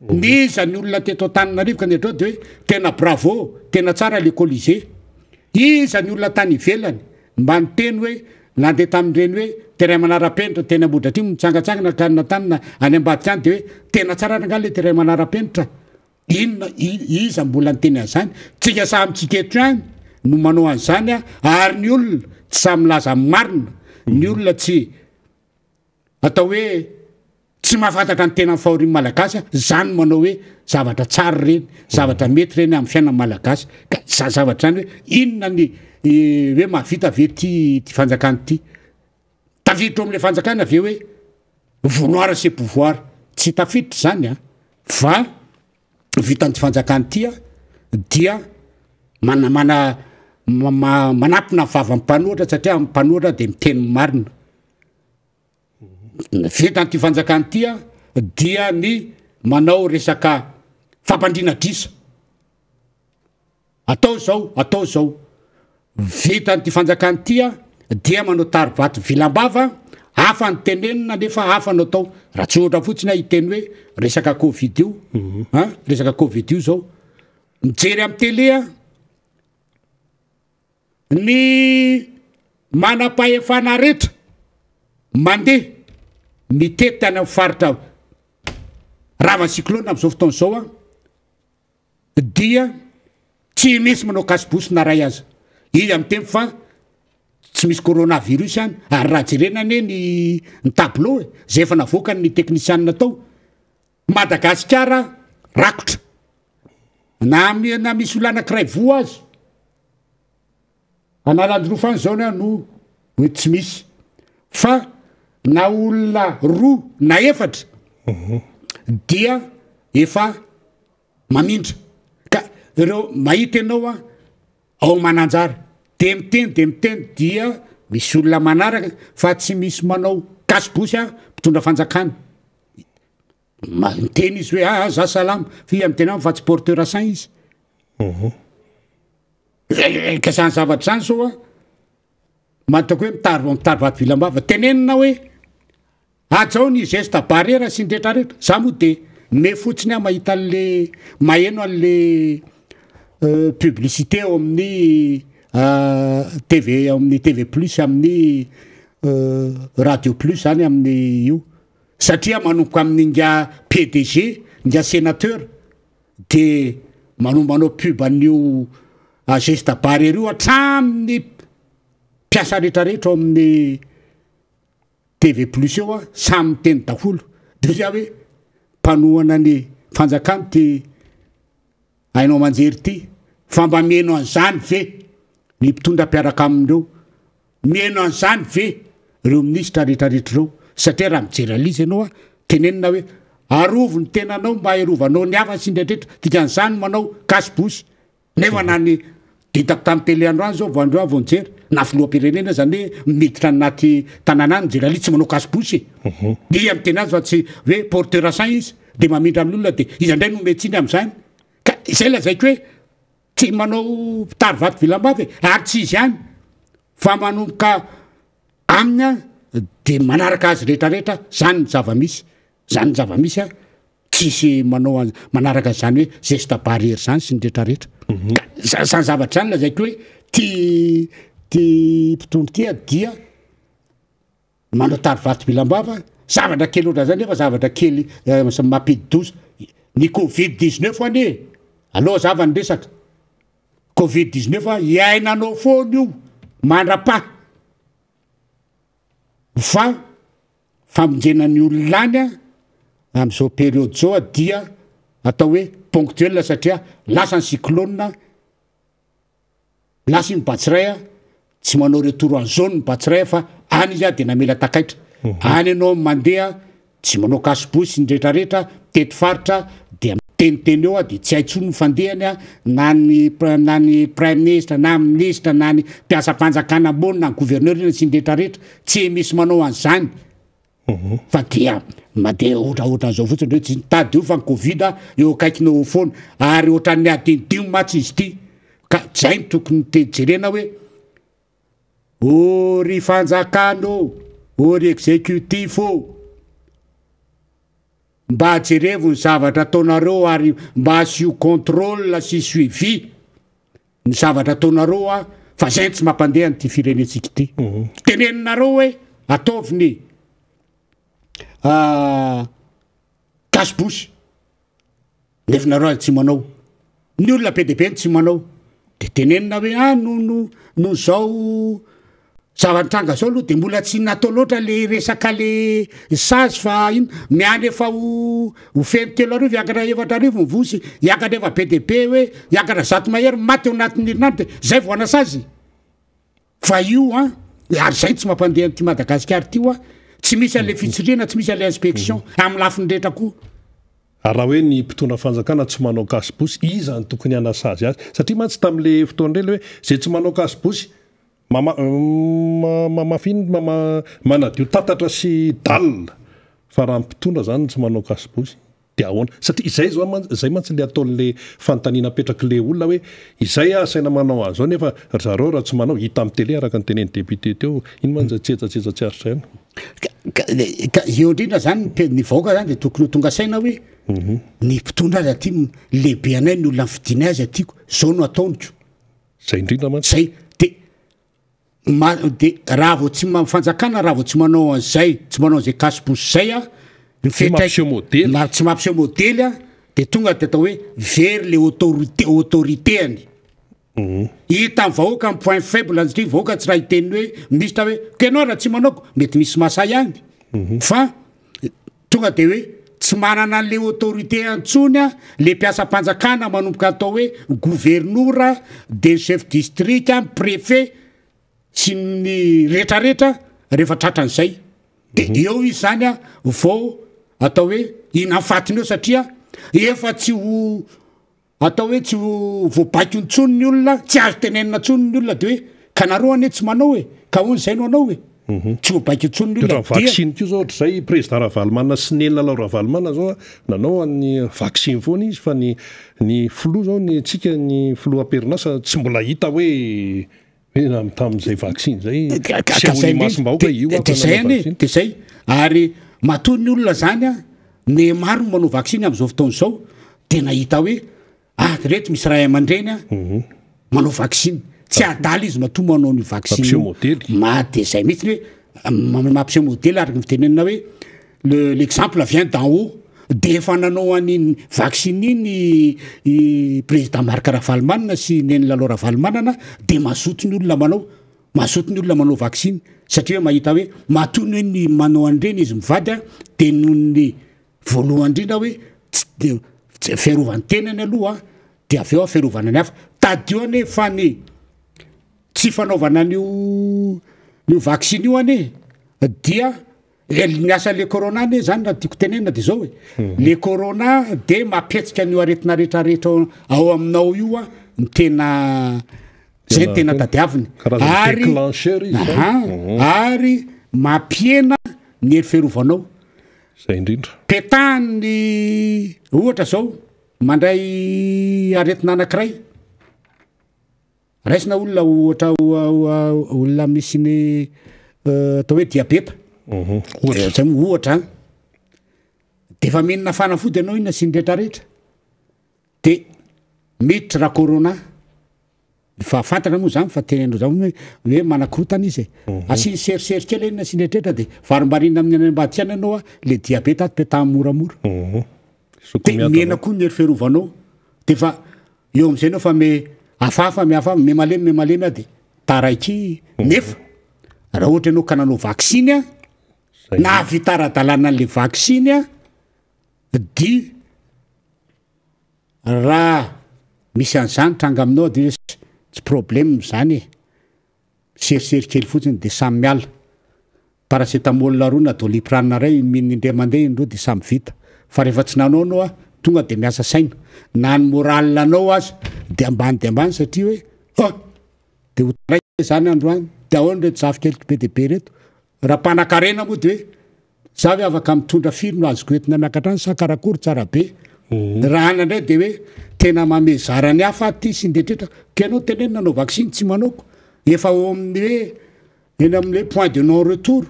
N'iza ny olona teto Antananarivo ka nihatrao de hoe tena bravo, tena tsara le Colisée. Iza ny olona tany ivelany mba niteny hoe nandeha tamin'ireny hoe terrain manara-penitra teny Ambohidratrimo nitsangatsangana ka na tany any ambadika any de hoe tena tsara rangahy le terrain manara-penitra. Inona iza mbola niteny an'izany? Tsika samy tsika eto ihany no manao an'izany ary ny olona tsy samy milaza ny marina, ny olona tsy Atao hoe tsy mahafantatra ny tenan'ny fahorian'ny Malagasy aho, izany no manao hoe zavatra tsara ireny, zavatra mety ireny amin'ny fiainan'ny Malagasy. Ka izany zavatra izany hoe inona ny hoe mahavita ve ity ity fanjakana ity? Tafiditra ao amin'ilay fanjakana ve hoe vouloir c'est pouvoir? Tsy tafiditra izany an, fa. Vitan'ity fanjakana ity dia mana mana manampina ny vavan'ny mpanohitra satria ny mpanohitra dia miteny ny marina. Vitan'ity fanjakana ity dia ny manao resaka fampandriana adrisa. Atao izao, atao izao. Vitan'ity fanjakana ity dia manao taribato vilam-bava, hafa ny tenenina nefa hafa no atao. Raha tsy ohatra fotsiny aho hiteny hoe resaka covid io, an, resaka covid io izao. Mijery amin'ny télé aho, ny manam-pahefana rehetra mandeha mitety any amin'ny faritra ravan'ny cyclone amin'izao fotoana izao an, dia tsy misy manao cache-bouche na ray aza. Iza miteny fa tsy misy coronavirus any? Ary raha jerena anie ny ny tableau e, zay efa navoakany ny teknisianina tao, Madagasikara rakotra. Na na misy olona anankiray voa aza, Analanjirofo any zao no hoe tsy misy fa na olona roa na efatra dia efa mamindra ka ireo mahita ianao a ao Mananjary de miteny de miteny dia misy olona manaraka fa tsy misy manao cache-bouche a mpitondra fanjakana miteny izy hoe aa za salama fa iza miteny aminy fa tsy porteur sain izy. Ka zany zavatra zany zao a, mahataoko hoe mitary mitary vato vilam-bava, tenenina hoe hajao ny geste barrière sy ny retraretra, za moa de me fotsiny aho mahita an'le maheno an'le publicité ao amin'ny TV ao amin'ny TV plus amin'ny radio plus zany amin'ny io, satria manomboka amin'ny ingahy PDG, ingahy sénateur. de manao manao pub an'io geste barrière io hatramin'ny mpiasa retraretra ao amin'ny TV plus eo a, samy miteny daholo, de hoy aho hoe mpanohana ny fanjakana ty haino aman-jery ty, fa mba miheno an'izany ve ny mpitondra mpiaraka amin'ireo? Miheno an'izany ve ireo minisitra retraretra ireo? Satria raha mijery an'izy ianao a, tenenina hoe arovy ny tenanao mba hirovanao ny hafa sy ny retraretra, dikan'izany manao cache bouche, nefa na ny hitako tamin'ny télé androany zao vao androany vao nijery, na filoham-pirenena zany hoe miditra anaty tanàna any mijery an'izy tsy manao cache bouche e, dia miteny azy fa tsy hoe porteur sain izy de mamindra amin'ny olona de iza indray no omen-tsiny amin'izany? Ka izay lazaiko hoe Tsy manao mpitari vato vilam-bava e, ary tsy izy ihany fa manomboka aminy an de manaraka azy retraretra, zany ny zava-misy, zany ny zava-misy an, tsisy manao an manaraka zany hoe geste barrière zany sy ny retraretra, ka zany zavatra zany lazaiko hoe ty ty mpitondra ty an dia Manao tary vato vilam-bava, zavatra kely ohatran'izay nefa zavatra kely mampidi-doza. Ny covid 19 anie, aleo hazava ny resaka, covid 19 iainanao foana io mandra-paha fa famonjena ny olona any amin'izao période izao dia atao hoe ponctuel satria lasa ny cyclone. Lasa iny Batsiray a, tsy manao retour en zone Batsiray fa any izy a de namela takaitra. Any ianao mandeha tsy manao cache bouche ny retraretra, mitety faritra dia miteniteny eo a de tsy hay tsony ny fandehany a, na ny na ny praiminisitra na minisitra na ny mpiasam-panjakana ambony na ny gouverneur ina sy ny retraretra, tsy misy manao an'izany. Fa dia mandeha ohatraohatran'izao fotsiny reo, tsy nitady io fa ny covid eo akaikinao eo foana, ary ohatran'ny adinodino mantsy izy ity, ka zay no tokony te jerena hoe ô ry fanjakana ô, ô ry executif ô, mba jerevo ny zavatra ataonareo ary mba asio controle sy suivi. Ny zavatra ataonareo a fa zay tsy mampandeha an'ity firenentsika ity. Teneninareo hoe ataovy ny cache bouche nefa nareo aza tsy manao. Ny olona be dia be no tsy manao. De tenenina hoe ah no no no zao Zava-nitranga zao aloha de mbola tsy natao loatra le resaka le sazy fa ino, miandry efa ho ho feno 3000 hiakatra 4000 ny voa sy hiakatra efa be dia be hoe hiakatra 100 mahery maty ao anatin'ny herinandro de zay vao hanasazy? Fa io an, ary zay tsy mampandeha an'ity Madagasikara ity hoa, tsy misy an'le fitsirihana, tsy misy an'le inspection amin'ny lafiny rehetra koa. Ary raha hoe ny mpitondra fanjakana tsy manao cache-bouche, iza no tokony hanasazy azy? Satria mantsy tamin'le fotoana ireny le hoe izay tsy manao cache-bouche, mama, mamafy iny, mama, manadio tatatra sy dalle. Fa raha ny mpitondra zany no tsy manao cache-bouche, dia ahoana? Satria izay zao mantsy, izay mantsy le ataon'le fanontaniana apetrak'le olona hoe izay aho asaina manao an'izao nefa ry zareo raha tsy manao, hita amin'ny télé araka ny tenenin'ny député teo, iny mantsy tsetsatsetsa tsy aritra ihany. Ka, ka eo indrindra zany ny ny vahoaka zany dia tokony ho tonga saina hoe ny mpitondra aza aty lehibe anay ny olona nifidinay aza tiako, zao no ataoniko. Zay indrindra mantsy. Zay, de ma- de raha vao tsy ma- fanjakana raha vao tsy manao an'izay, tsy manao an'izay cache-bouche zay a, ny Tsy mampiseho modely. Na tsy mampiseho modely a, de tonga de atao hoe very le autorité, autorité-ny. Hitan'ny vahoaka ny point faible satria vahoaka tsy raha hiteny hoe minisitra hoe ko ianao raha tsy manao ko, mety misy masahy ihany fa tonga de hoe tsy manana an'le autorité intsony a le mpiasam-panjakana manomboka atao hoe governora de ny chef district, ny préfet sy ny retraretra rehefa tratran'izay de eo izy zany a vao atao hoe inona ny fatiny eo satria efa tsy ho Atao hoe tsy ho voabaiko intsony ny olona, tsy azo tenenina intsony ny olona de hoe ka nareo anie tsy manao e, ka hono izay no anao e. Tsy voabaiko intsony ny olona dia. Vaksiny koa zao ohatr'izay, président Ravalomanana sy Neny Lalao Ravalomanana zao a, nanao an'ny vaksiny foana izy fa ny ny filoha zao ny antsika ny filoha am-perinasa tsy mbola hita hoe hoe na tamin'izay vaksiny izay fisehon'ny imasom-bahoaka io aho fa nanao vaksiny. De zay, ary matoa ny olona zany a, ny maro no manao vaksiny amin'izao fotoana izao, tena hita hoe ah reto misy ray aman-dreny a manao vaksiny, tsy adala izy matoa manao an'io vaksiny Mampiseho io. modely. Ma de zay mihitsy hoe mampiseho modely araka ny fitenenana hoe le l'exemple vient d'en haut, de efa nanao an'iny vaksiny iny i président Marc Ravalomanana sy Neny Lalao Ravalomanana de mazoto ny olona manao, mazoto ny olona manao vaksiny satria mahita hoe matoa ny hoe ny manao an'ireny izy mivady a de noho ny Voalohany indrindra hoe tsy de tsy fiarovany tenany aloha de avy eo fiarovana ny hafa. Tadidio anie fa ny tsy fanaovana an'io io vaksiny io anie dia ny asan'le corona anie zany raha tiako tenenina de zao e, le corona de mampihetsika an'io aretina rehetrarehetra ao aminao io a ny tena zay ny tena tadiaviny ary ary mampihena ny hery fiarovanao. Zay indrindra. Petahany ny ohatra zao mandray aretina anakiray, raisina olona ohatra olona misy ny atao hoe diabeta, Ohatra. Zay moa ohatra an, de efa mihinana fanafody ianao inona sy ny retraretra, de miditra ra corona. Fa fantatra moa zany fa tenenina zao hoe hoe manakorotana izy e. Asiany serisery kely eny asiany eritreritra de varimbariana amin'ny any ambadika any ianao a, le diabeta ato petahany moramora. Soko De miadana. mihena koa ny hery fiarovanao. De fa eo am'zay ianao fa me hafahafa me hafahafa, me malemy me malemy aho de taraiky. Nefa raha ohatra ianao ka nanao vaksiny a, Zay. nahavita ara-dalàna an'le vaksiny a, dia Raha misy an'izany tranga aminao dia tsy problème izany e! Miserisery kely fotsiny dia samy miala. Paracetamol roa na doliprane iray min indray mandeha indroa dia samy vita. Fa rehefa tsy nanao anao a, tonga dia miasa saina. Na ny moral anao aza dia ambany dia ambany satria hoe oh! Dia ho taraiky izany androany. Dia ahoana ireto zafikeliko be dia be ireto? Raha mpanakarena moa dia hoe Za ve afaka mitondra firy no azoko entina miakatra any sa karakory tsara be. Raha any indray de hoe tena mamehy zara ny hafa aty sy ny rehetra ka ianao tenenina hanao vaksiny tsy manaoko. Efa eo amin'ny hoe eny amin'ny hoe point de non retour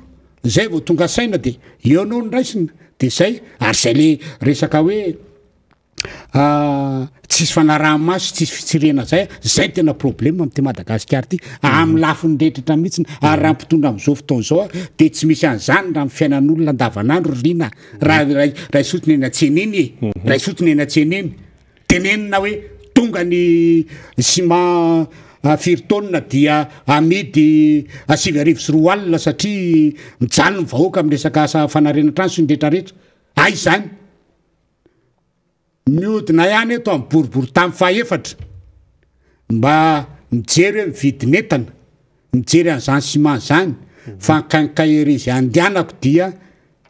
zay vao tonga saina de eo anao no raisina de zay ary zay le resaka hoe Tsisy fanaraha-maso, tsisy fitsirihana zay, zay tena problème amin'ity Madagasikara ity, amin'ny lafiny rehetra mihitsy, ary raha mpitondra amin'izao fotoana izao dia tsy misy an'izany raha amin'ny fiainan'olona andavanandro ry Rina, raha raisotsiny eny an-tsena eny e, raisotsiny eny an-tsena eny, tenenina hoe tonga ny ciment firy taonina dia amidy 2009 satria mijaly ny vahoaka amin'ny resaka asa fanarenan-trano sy ny rehetrarehetra, aiza izany? Mihodina ihany eto amin'ny boriborintany fahefatra mba mijery hoe ny vidin'entana, mijery an'izany ciment izany fa ny quincaillerie izay andehanako dia.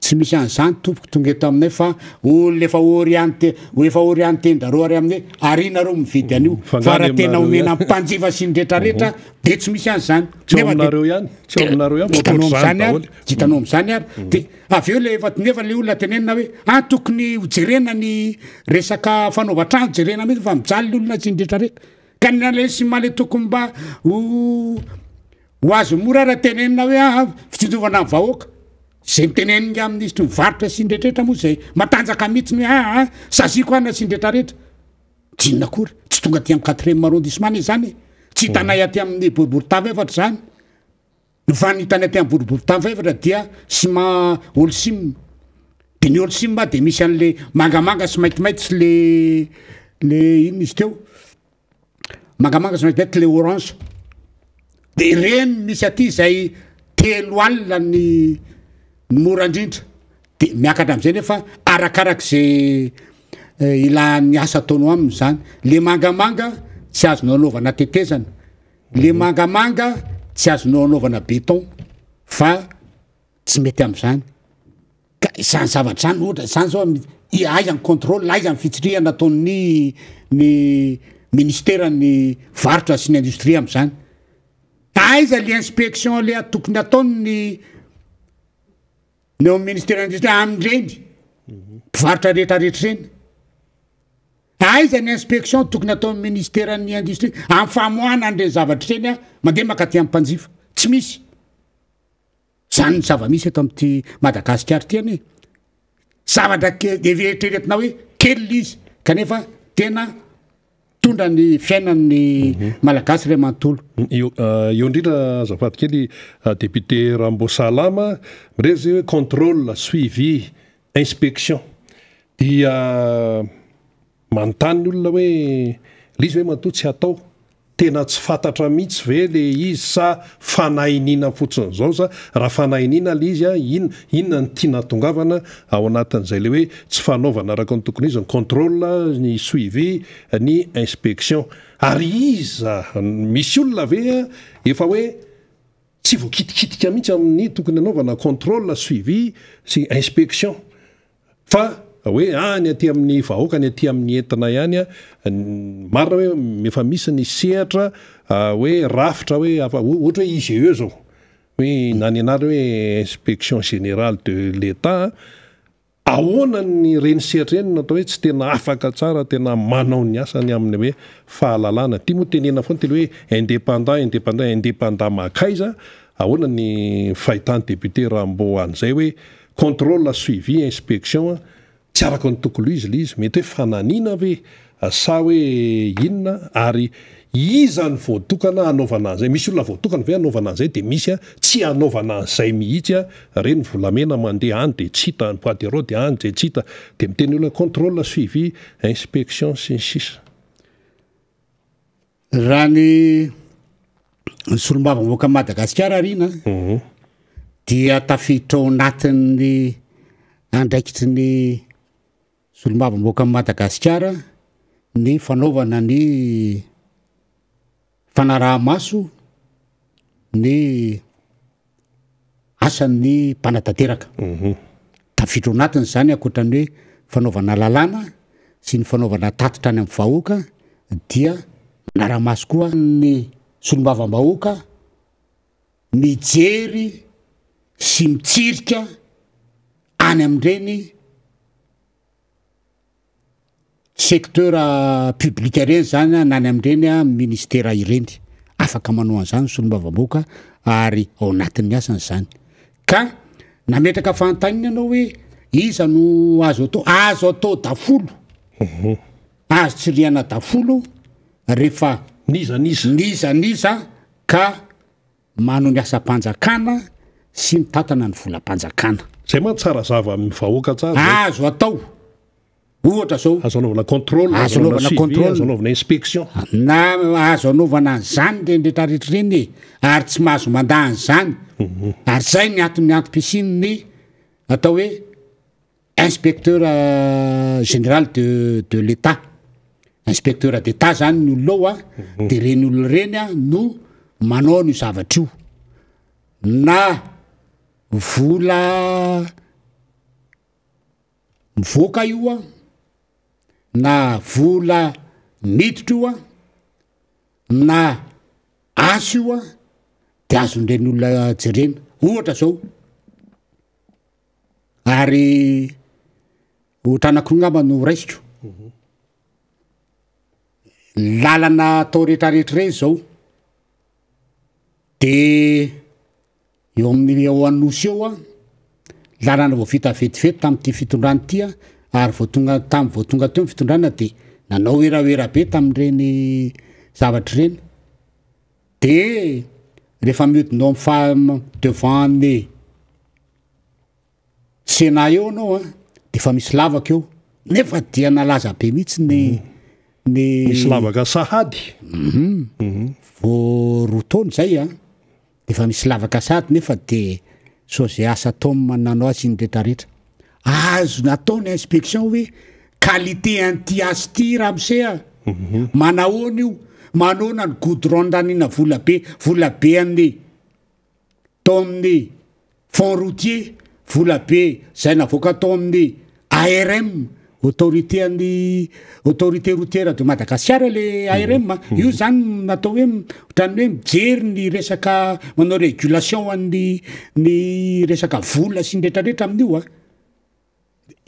Tsy misy an'izany tompoko tonga eto aminay fa olona efa orienté efa orienté-ndrareo ary amin'ny hoe ary nareo mividy an'io fa raha tena omena mpanjifa sy ny retraretra de tsy misy an'izany. Tsy ao aminareo ihany, tsy ao aminareo ihany fa hitanao amin'izany ary, hitanao amin'izany ary de avy eo le efa nefa le olona tenenina hoe ah tokony ho jerena ny resaka fanaovan-trano jerena mihitsy fa mijaly ny olona sy ny retraretra ka ny an'ilay ciment le tokony mba ho ho azo mora raha tenenina hoe ah fitsinjovana ny vahoaka. Zay niteneniny amin'ny minisitry ny varotra sy ny retraretra moa zay matanjaka mihitsy ny hoe aa ah, saziko ana sy ny retraretra. Tsy inona akory, tsy tonga aty amin'ny quatrième arrondissement anie zany e. Tsy hitanay aty amin'ny boriborintany fahefatra zany. Ny fa ny hitanay aty amin'ny boriborintany fahefatra dia ciment Holcim. De ny Holcim de misy an'le mangamanga sy maintimainty sy le le inona izy teo? Mangamanga sy maintimainty le orange. De ireny misy aty izay 30 alina ny ny mora indrindra. De miakatra am'izay nefa arakarak'izay eh, ilan'ny asa ataonao aminy zany. Le mangamanga tsy azonao anaovana tetezana. Le mangamanga tsy azonao anaovana béton fa tsy mety am'izany. Ka izany zavatra izany ohatra izany zao aiza ny contrôle, aiza ny fitsirihana ataon'ny ny ministeran'ny varotra sy ny industrie am'izany. Aiza le inspection le tokony ataon'ny ny eo amin'ny ministeran'ny industrie amin'ireny mpivarotra rehetrarehetra ireny. Aiza ny inspection tokony ataon'ny ministeran'ny industrie amin'ny famoahana an'ireny zavatra ireny mandeha mankaty amin'ny mpanjifa? Tsy misy. Zany ny zava-misy eto amin'ity Madagasikara ity anie. Zavatra eritreretina hoe kely le izy kanefa tena mitondra ny fiainan'ny mhm. Malagasy ray manontolo. Eo eh, eo indrindra azafady kely eh, député Rambosalama miresy hoe contrôle, suivi, inspection dia Manontany ny olona hoe le izy ve matoa tsy atao? Tena tsy fantatra mihitsy ve le izy sa fanahiniana fotsiny zao sa raha fanahiniana le izy a inona inona no tiana hatongavana ao anatin'izay le hoe tsy fanaovana araka ny tokony izy ny contrôle ny suivi ny inspection ary iza misy olona ve efa hoe tsy voakitikitika mihitsy amin'ny tokony hanaovana contrôle suivi sy inspection Fa hoe any aty amin'ny vahoaka, any aty amin'ny entina ihany, marina hoe efa misy ny sehatra hoe rafitra hoe hafa, ohatra hoe IGE zao, hoe na ny anarany hoe Inspection Générale de l'Etat, ahoana ny ireny sehatra ireny no atao hoe tsy tena afaka tsara, tena manao ny asany amin'ny hoe fahalalana. Ity moa tenenina foana ity le hoe indépendant, indépendant, indépendant mankaiza, ahoana ny fahitan'ny député Rambo an'izay hoe Contrôle, suivi, inspection, tsy araka ny tokony ho izy ilay izy, mety hoe fananiana ve sa hoe inona ary iza no voatokana hanaovana an'izay, misy olona voatokana ve hanaovana an'izay dia misy tsy hanaovana an'izay mihitsy, ireny volamena mandeha any dia tsy hita, ny bois de rose dia any dia tsy hita, dia miteny olona contrôle, suivi, inspection sy ny sisa. Raha ny solombavambahoakan'i Madagasikara arina mhm. dia tafiditra ao anatin'ny andraikitry ny solombavambahoakan'i Madagasikara ny fanaovana ny fanaraha-maso ny asan'ny mpanatanteraka. Tafiditra ao anatiny izany ankoatra ny hoe fanaovana lalàna sy ny fanaovana tatitra any amin'ny vahoaka dia manara-maso koa ny solombavambahoaka mijery sy mitsirika any amin'ireny Secteur public ireny zany na any amin'ireny ministera ireny. Afaka manao an'izany ny solombavambahoaka ary ao anatin'ny asany izany. Ka nametraka fanontaniana ianao hoe iza no azo atao? Azo atao dafolo. Mhm. Azo tsirihana dafolo rehefa n'iza n'iza. N'iza n'iza ka Manao ny asam-panjakana sy mitantana ny volam-panjakana. Zay mantsy tsara hazava amin'ny vahoaka tsara zay. Azo atao. Ohatra zao. Azo anaovana contrôle, azo anaovana contrôle, azo anaovana inspection. Na azo anaovana an'izany ireny rehetra rehetra ireny e, ary tsy mahazo mandà an'izany. Mhm. Ary zay ny anton'ny antom-pisian'ny atao hoe Inspecteur général de de l'Etat, inspecteur d'Etat zany ny olona ao a, mhm. de reny olona reny a no manao an'io zavatra io na vola. mivoaka io an, na vola miditra io an, na asa io an, de azon'ireny olona jerena. Ohatra zao, ary ohatra anakiroa ngamba no raisiko, lalana atao retraretra reny zao, de eo amin'ny eo Anosy eo an, lalana vao vita vetivety tamin'ity fitondrana ity an, ary vao tonga tam vao tonga teo ny fitondrana de nanao werawera be tamin'ireny zavatra ireny, de rehefa mihodina eo amin'ny fa- devant ny Sénat eo anao an, de efa misy lavaka eo, nefa dia nalaza be mihitsy ny ny Misy lavaka sahady. Vao roa taona izay an, de efa misy lavaka sahady nefa de Sogea Atom nanao azy iny retraretra. Azo natao ny inspection hoe qualité an'ity asa ity ramose a, manahoana io, manahoana ny goudron nandaniana vola be, vola be an'ny tao amin'ny fonds routier, vola be izay navoaka tao amin'ny ARM, autorité an'ny autorité routière de Madagasikara le ARM, io zany natao hoe ohatran'ny hoe mijery ny resaka manao régulation an'ny ny resaka vola sy ny retraretra amin'io a.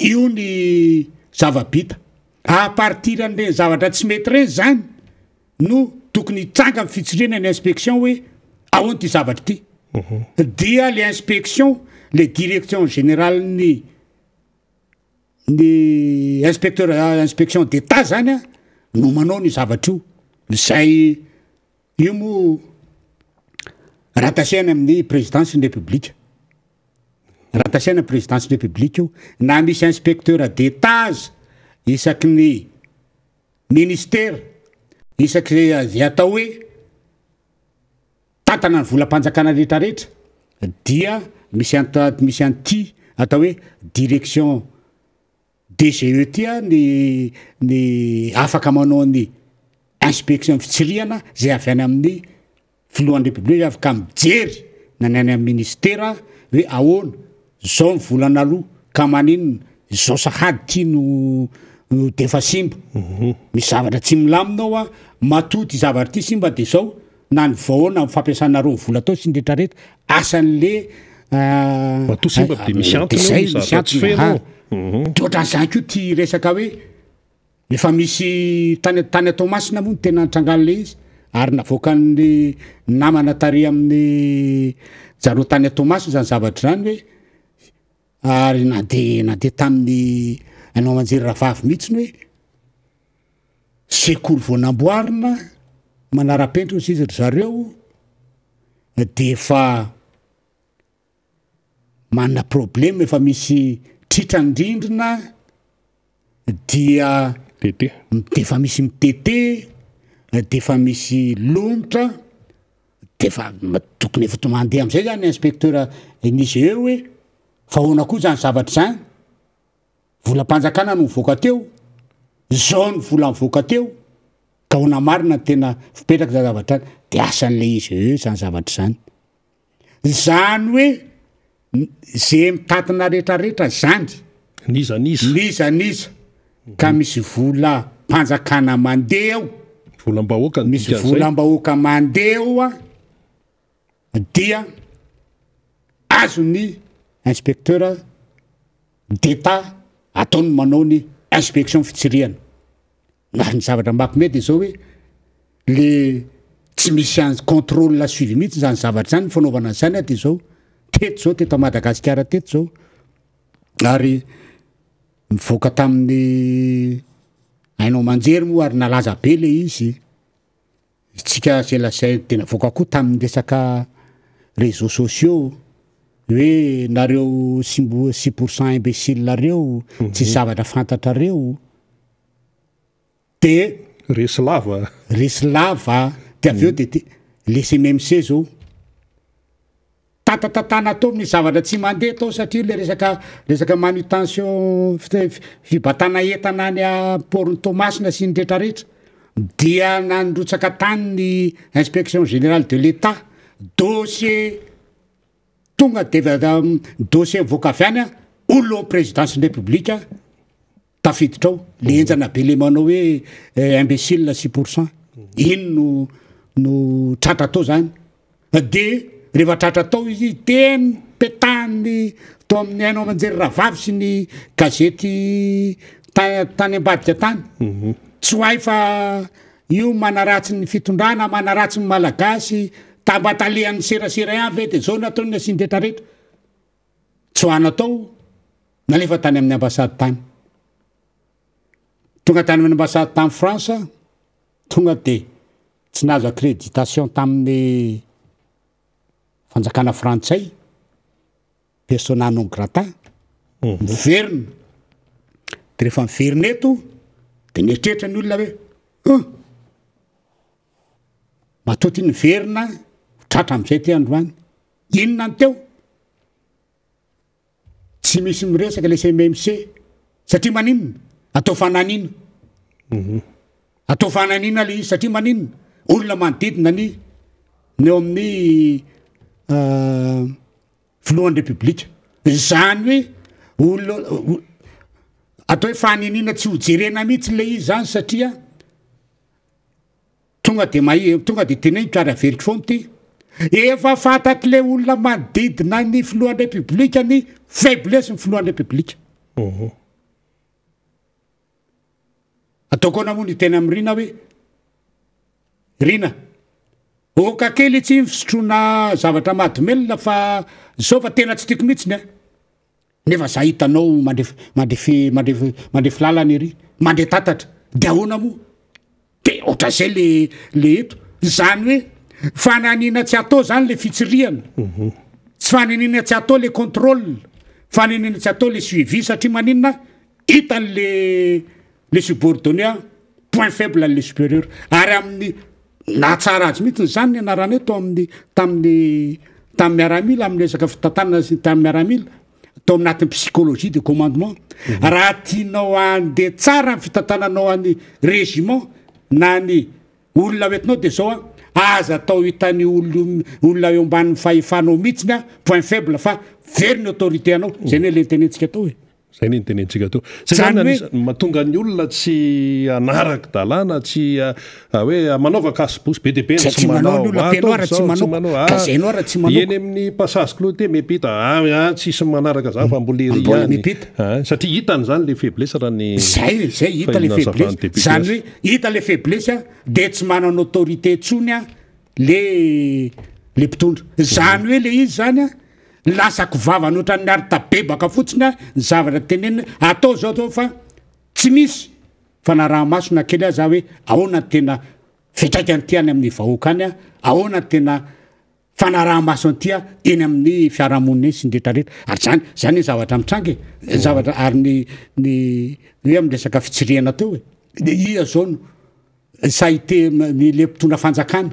Io ny zava-bita. À partir an'ireny zavatra tsy mety ireny zany no tokony hitranga ny fitsirihana ny inspection hoe ahoana ity zavatra ity. Dia le inspection, le direction générale ny ny inspecteur inspection d'Etat zany a no manao an'io zavatra io. Izay io moa rattaché any amin'ny présidence ny République. Rattaché any présidence ny République io. Na misy inspecteur d'Etat aza isaky ny ministera, isaky zay atao hoe tantana ny volam-panjakana rehetrarehetra dia misy ant- misy an'ity atao hoe direction DGE ty a ny ny afaka manao ny inspection fitsirihana zay avy any amin'ny filohan'ny repoblika afaka mijery na ny any amin'ny ministera hoe ahoana zao ny vola naloa ka maninona zao sahady ty no no de efa simba misy zavatra tsy milamina ao a matoa ty zavatra ty simba de zao na ny vahoana amin'ny fampiasanareo ny vola tao sy ny retraretra asan'le Matoa simba dia misy antony ao, misy zavatra tsy feno ao. De ohatran'izany koa ty resaka hoe efa misy tany tany Toamasina moa no tena nitrangan'le izy ary navoakan'ny namana tary amin'ny zareo tany Toamasina zany zavatra zany hoe ary nandeha nandeha tamin'ny haino aman-jery rahavavy mihitsy hoe sekoly vao namboarina manara-penitra hozy izy ry zareo de efa manana problema efa misy tritra ny rindrina dia Mitete. de efa misy mitete de efa misy lomotra de efa tokony efa to mandeha am'zay zany inspecteur ny IGE hoe fa ahoana koa zany zavatra zany, volam-panjakana no mivoaka teo, zao ny vola mivoaka teo, ka ahoana marina ny tena fipetraka zany zavatra zany, de asan'le IGE zany zavatra zany. Zany hoe ze mitatina retraretra zany, N'iza n'iza. n'iza n'iza ka misy volam-panjakana mandeha ao, Volam-bahoaka ny misy dikan'izay. volam-bahoaka mandeha ao a, dia azon'ny inspecteur d'Etat ataony manao ny inspection fitsirihana. Ary ny zavatra mampime de zao hoe le tsy misy an- contrôle suivi mihitsy zany zavatra zany, ny fanaovana an'izany a de zao teto zao teto Madagasikara teto zao ary nivoaka tamin'ny haino aman-jery moa ary nalaza be le izy, tsika zay lazay de navoaka koa tamin'ny resaka réseaux sociaux hoe nareo simbo 6% imbécile reo tsisy zavatra fantatrareo de Resy lava. Resy lava de avy eo de ty le CMMC zao tatatatana atao misy zavatra tsy mandeha tao satria le resaka resaka manutention fibatana entana any a port ny Toamasina sy ny retraretra dia nandrotsaka tany ny inspection générale de l'État dossier tonga de dossier mivoaka avy any a olona ao présidence ny république. Tafiditra ao le henjana be le manao hoe imbécile 6%. Iny no no tratra tao zany. De rehefa tratra tao izy de nipetahany tao amin'ny haino aman-jery rahavavy sy ny gazety tany ambadika tany. Tsy ho hay fa io manaratsy ny fitondrana, manaratsy ny Malagasy, tambatalehan'ny serasera ihany ve de zao no ataony asiany retraretra. Tsy ho anatao nalefa tany amin'ny ambassade tany. Tonga tany amin'ny ambassade tany France, tonga de tsy nahazo accréditation tamin'ny fanjakana frantsay, persona non grata, miverina. De rehefa miverina eto, de mieritreritra ny olona hoe, hum, matoa ty niverina, tratra am'izay ty androany. Inona ny teo? Tsy misy miresaka le CMMC satria maninona? Atao fananina. Mhm. Atao fananina le izy satria maninona? Olona manodidina ny ny eo amin'ny euh, filohan'ny Repoblika. Izany hoe olona atao hoe faniniana tsy ho jerena mihitsy le izy zany satria Tonga de mahi, tonga de teneniko ary averiko foana ity, efa fantatr'le olona manodidina ny filohan'ny Repoblika ny faiblesse ny filohan'ny Repoblika. Ataoko ahoana moa ny hiteny amin'i Rina hoe, Rina, oka kely itsy ny fisotroana zavatra mahadomelina fa zao fa tena tsy tiako mihitsiny a. Nefa za hitanao mandrefy mandrefy mandrefy mandrefy lalana ery, mandre tatatra, de ahoana moa? De ohatran'izay le le eto, zany hoe fananiana tsy atao zany le fitsirihana, tsy fananiana tsy atao le contrôle, fananiana tsy atao le suivi satria maninona? Hitan'le le subordonné an, point faible an'le supérieur, ary amin'ny nahatsara azy mihitsy zany ny anaranay tao amin'ny tamin'ny tamin'ny miaramila amin'ny resaka fitantanana sy tamin'ny miaramila tao anatin'ny psychologie de commandement. Raha tianao handeha tsara ny fitantananao any régiment na ny olona hoentinao de zao an, aza atao hitan'ny olona olona eo ambanin'ny fahefanao mihitsy ny point faible fa very ny autorité anao, zay ne le nitenentsika tao e. Zay ny nitenentsika teo. Zay zany anisan'ny mahatonga ny olona tsy hanaraka-dalàna, tsy hoe manaova casse-bouche be dia be ny tsy manao. Ataovy zao, tsy manao. Eny amin'ny passage clouté miampita, ah tsisy manaraka zany fa mbola ery ihany. Satria hitany zany le faiblesse raha ny Zay, zay hita le faiblesse. Zany hoe hita le faiblesse dia tsy manana autorité intsony le le mpitondra. Zany hoe le izy zany an, Lasako vavany ohatran'ny ary tabebaka fotsiny a ny zavatra tenenina atao zao zao fa tsy misy fanaraha-maso na kely aza hoe ahoana ny tena fiantraikan'ity any amin'ny vahoaka any a, ahoana ny tena fanaraha-maso an'ity a eny amin'ny fiarahamonina eny sy ny rehetrarehetra ary zany zany ny zavatra mitranga e, zavatra ary ny ny hoe amin'ny resaka fitsirihana teo e, de ia zao no Sahy hiteny ny le mpitondra fanjakana,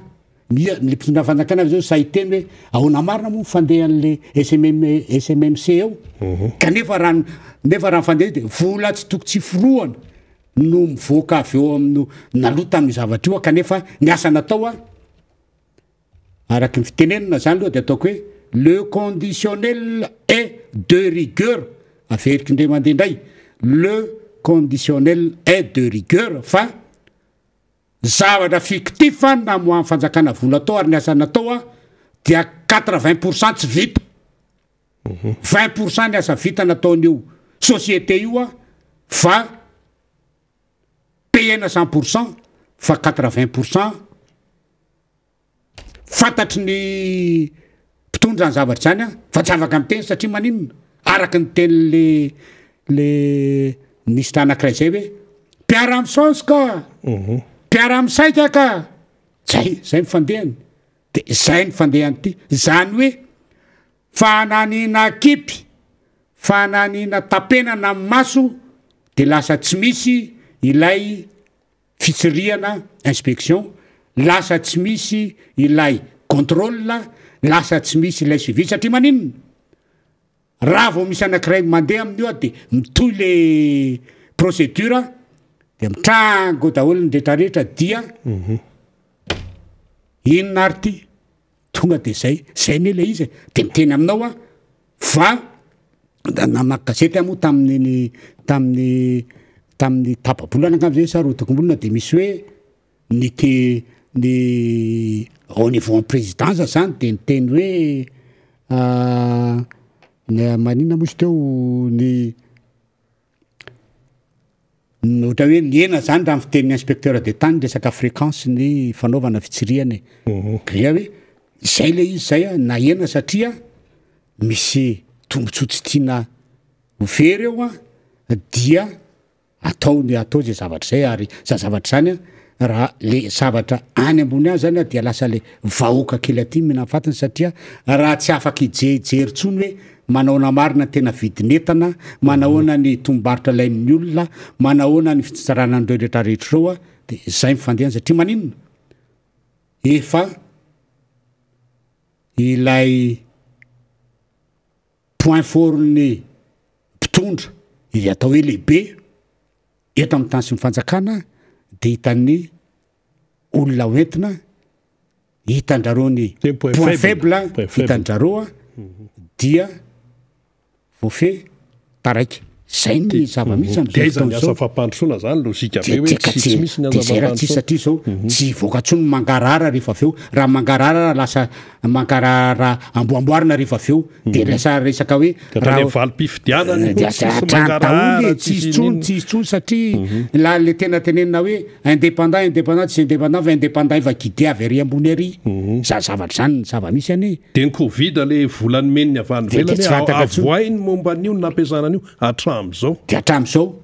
mia le mpitondra fanjakana zao sahy hiteny hoe ahoana marina moa ny fandehan'le SMM SMMC eo? Kanefa raha ny nefa raha ny fandeha de vola tsy toko tsy forohana no mivoaka avy eo amin'ny naloa tamin'io zavatra io kanefa ny asa natao a Araky ny fitenenana zany aloha de ataoko hoe le conditionnel est de rigueur, averiko indray mandeha indray, le conditionnel est de rigueur fa zavatra fictif ny namoahan'ny fanjakana vola tao ary ny asa natao a dia 80% tsy vita, 20% ny asa vita nataon'io société io a fa payena 100% fa 80% Fantatry ny mpitondra zany zavatra zany an, fa tsy afaka miteny satria maninona? Araka ny tenin'le le minisitra anakiray zay hoe mpiara-misaontsy ka, mpiara-misaika ka, zay zay ny fandehany, de zay ny fandehan'ity, zany hoe fananina akipy, fananina tapenana amin'ny maso de lasa tsy misy ilay fitsirihana, inspection, lasa tsy misy ilay contrôle, lasa tsy misy ilay suivi satria maninona? Raha vao misy anankiray mandeha amin'io de mitohy le procédure de mitrango daholo ny retraretra dia inona ary ty? Tonga de zay, zay anie le izy e, de miteny aminao aho fa namaky gazety aho moa tamin'iny tamin'ny. tamin'ny tapa-bolana angamba zay sa roatokombolana de misy hoe ny te ny au niveau ny présidence zany de niteny hoe ny maninona moa izy teo ny Ny ohatra hoe nihena zany raha ny fitenin'ny inspecteur d'Etat ny resaka fréquence ny fanaovana fitsirihana e. Dia hoe izay le izy zay a, nahena satria misy tombotsoa tsy tiana ho very eo an, dia atao ny atao zay zavatra zay ary zany zavatra zany an raha le zavatra any ambony any zany dia lasa le vahoaka kely aty mihina fatiny satria raha tsy afaka hijehijery tsony hoe manahoana marina ny tena vidin'entana, manahoana ny tombombarotra alain'ny olona, manahoana ny fitsarana an'ireo rehetra rehetra ireo de zay ny fandehany satria maninona efa ilay point fort ny mpitondra izay atao hoe lehibe Eto amin'ny tany sy ny fanjakana dia hitan'ny olona hoentina, hitan-drareo ny point faible, hitan-drareo dia voafehy taraiky. Zay ny zava-misy amin'izao Dia aiza ny asa fampandrosoana zany lojika be hoe tsy misy ny asa fampandrosoana. Dia satria zao tsy hivoaka intsony ny mangarahara rehefa avy eo, raha mangarahara lasa mangarahara amboamboarina rehefa avy eo de lasa resaka hoe De hatrany amin'ny valim-pifidianana io tsisy hatrany daholo e, tsisy intsony, tsisy intsony satria la le tena tenenina hoe indépendant indépendant tsy indépendant fa indépendant efa guidé avy ary ambony ary, zany zavatra zany ny zava-misy anie. De ny covid le vola nomen'ny avy any ivelany hoe avohay ny momba an'io ny nampiasana an'io hatramin'izao. De hatramin'izao,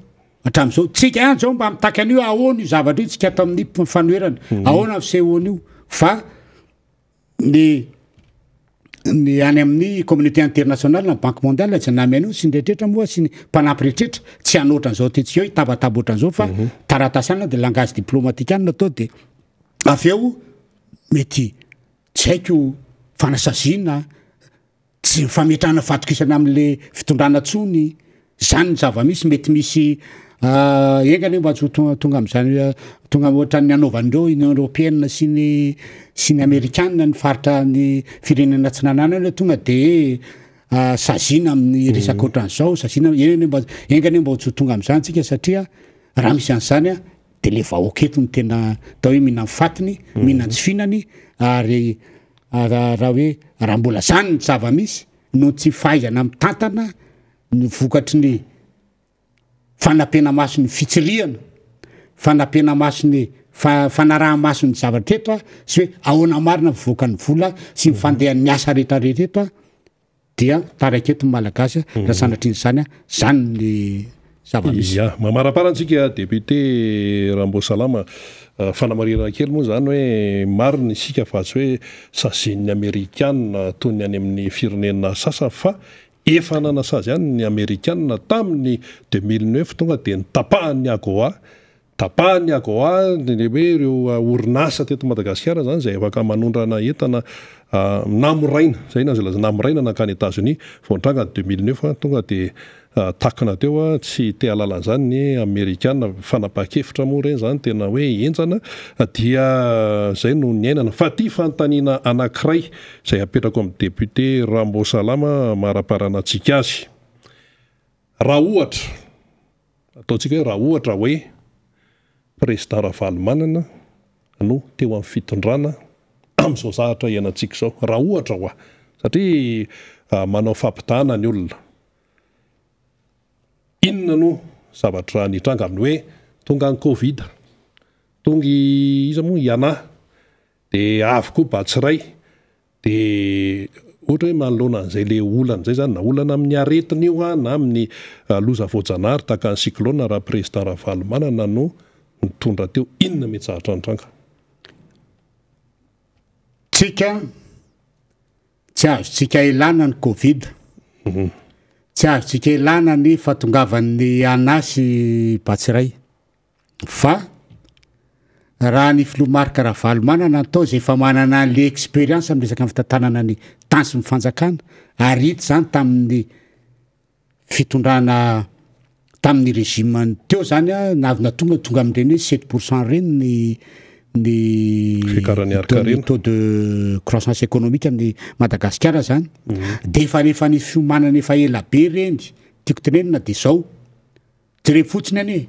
hatramin'izao, tsika ihany zao mba mitaky an'io ahoana io zavatra io tsika ato amin'ny fanoherana, ahoana ny fisehoan'io fa ny ny any amin'ny communauté internationale na banque mondiale tsy namy an'io sy ny rehetrretra moa sy ny mpanampy rehetrretra tsy hanao ohatran'izao ataontsika eo hitabataba ohatran'izao fa mhm. taratasy any de langage diplomatique any natao de avy eo mety tsy haiko fanasaziana Tsy fametrahana fahatokisana amin'le fitondrana tsony zany ny zava-misy, mety misy enga anie mba tsy ho tonga amin'izany tonga ohatran'ny anaovan'ireo Union Européenne sy ny sy ny Amerikana ny faritra ny firenena atsinanana any hoe tonga de saziana amin'ny resaka ohatran'izao, saziana enga anie mba enga anie mba tsy ho tonga amin'izany tsika satria raha misy an'izany a de le vahoaka eto no tena atao hoe mihinan'ny fatiny, mihinan'ny tsy fihinany ary Raha hoe raha mbola zany ny zava-misy noho ny tsy fahaizana mitantana ny vokatry ny fanapena-maso ny fitsirihana, fanapena-maso ny fanaraha-maso ny zavatra eto sy hoe ahoana marina ny fivoakan'ny vola sy ny fandehan'ny asa rehetrarehetra eto Dia taraiky eto ny Malagasy raha sanatria an'izany, zany ny zava-misy. Ya, mamaraparana antsika député Ramboasalama, fanamarihana kely moa izany hoe marina isika fa tsy hoe sazian'ny Amerikana toy ny any amin'ny firenena sasany fa efa nanasazy ihany ny Amerikana tamin'ny 2009 tonga dia nitapahan'ny AGOA Tapahan'ny AGOA ny hoe ireo orinasa teto Madagasikara izany izay afaka manondrana entana namoraina, izay no azo lazaina, namoraina nankany Etazonia. Vao nitranga ny 2009 tonga dia takona teo, tsy te hahalala an'izany ny Amerikana. Fanapahan-kevitra moa ireny izany tena hoe henjana dia izay no niainana. Fa ity fanontaniana anankiray izay apetrako amin'ny député Ramboasalama hamaraparana antsika azy. Raha ohatra. Ataontsika hoe raha ohatra hoe Président Ravalomanana no teo amin'ny fitondrana amin'izao zahatra iainantsika izao, raha ohatra hoa, satria manao fampitahana ny olona, inona no zavatra nitranga amin'ny hoe tonga ny Covid, tonga i iza moa, i Anà, dia avy koa Batsiray, Dia ohatra hoe manoloana an'izay le olana izay zany, na olana amin'ny aretina io an, na amin'ny loza voajanahary tahaka ny cyclone, raha Président Ravalomanana no nitondra teo, inona mety zavatra nitranga? Tsika, tsy azontsika ilana ny covid, tsy azontsika ilana ny fahatongavan'ny ANA sy Batsiray. Fa raha ny filoha Marc Ravalomanana atao izay efa manana an'le expérience amin'ny resaka fitantanana ny tany sy ny fanjakana ary hita izany tamin'ny fitondrana tamin'ny régime teo zany a na na tonga tonga amin'ireny hoe 7 pourcent ireny ny ny Fiakaran'ny harin-karena. taux de croissance économique amin'ny Madagasikara zany de efa efa nisy fiomanana efa ela be ireny tiako tenenina de zao jereo fotsiny anie.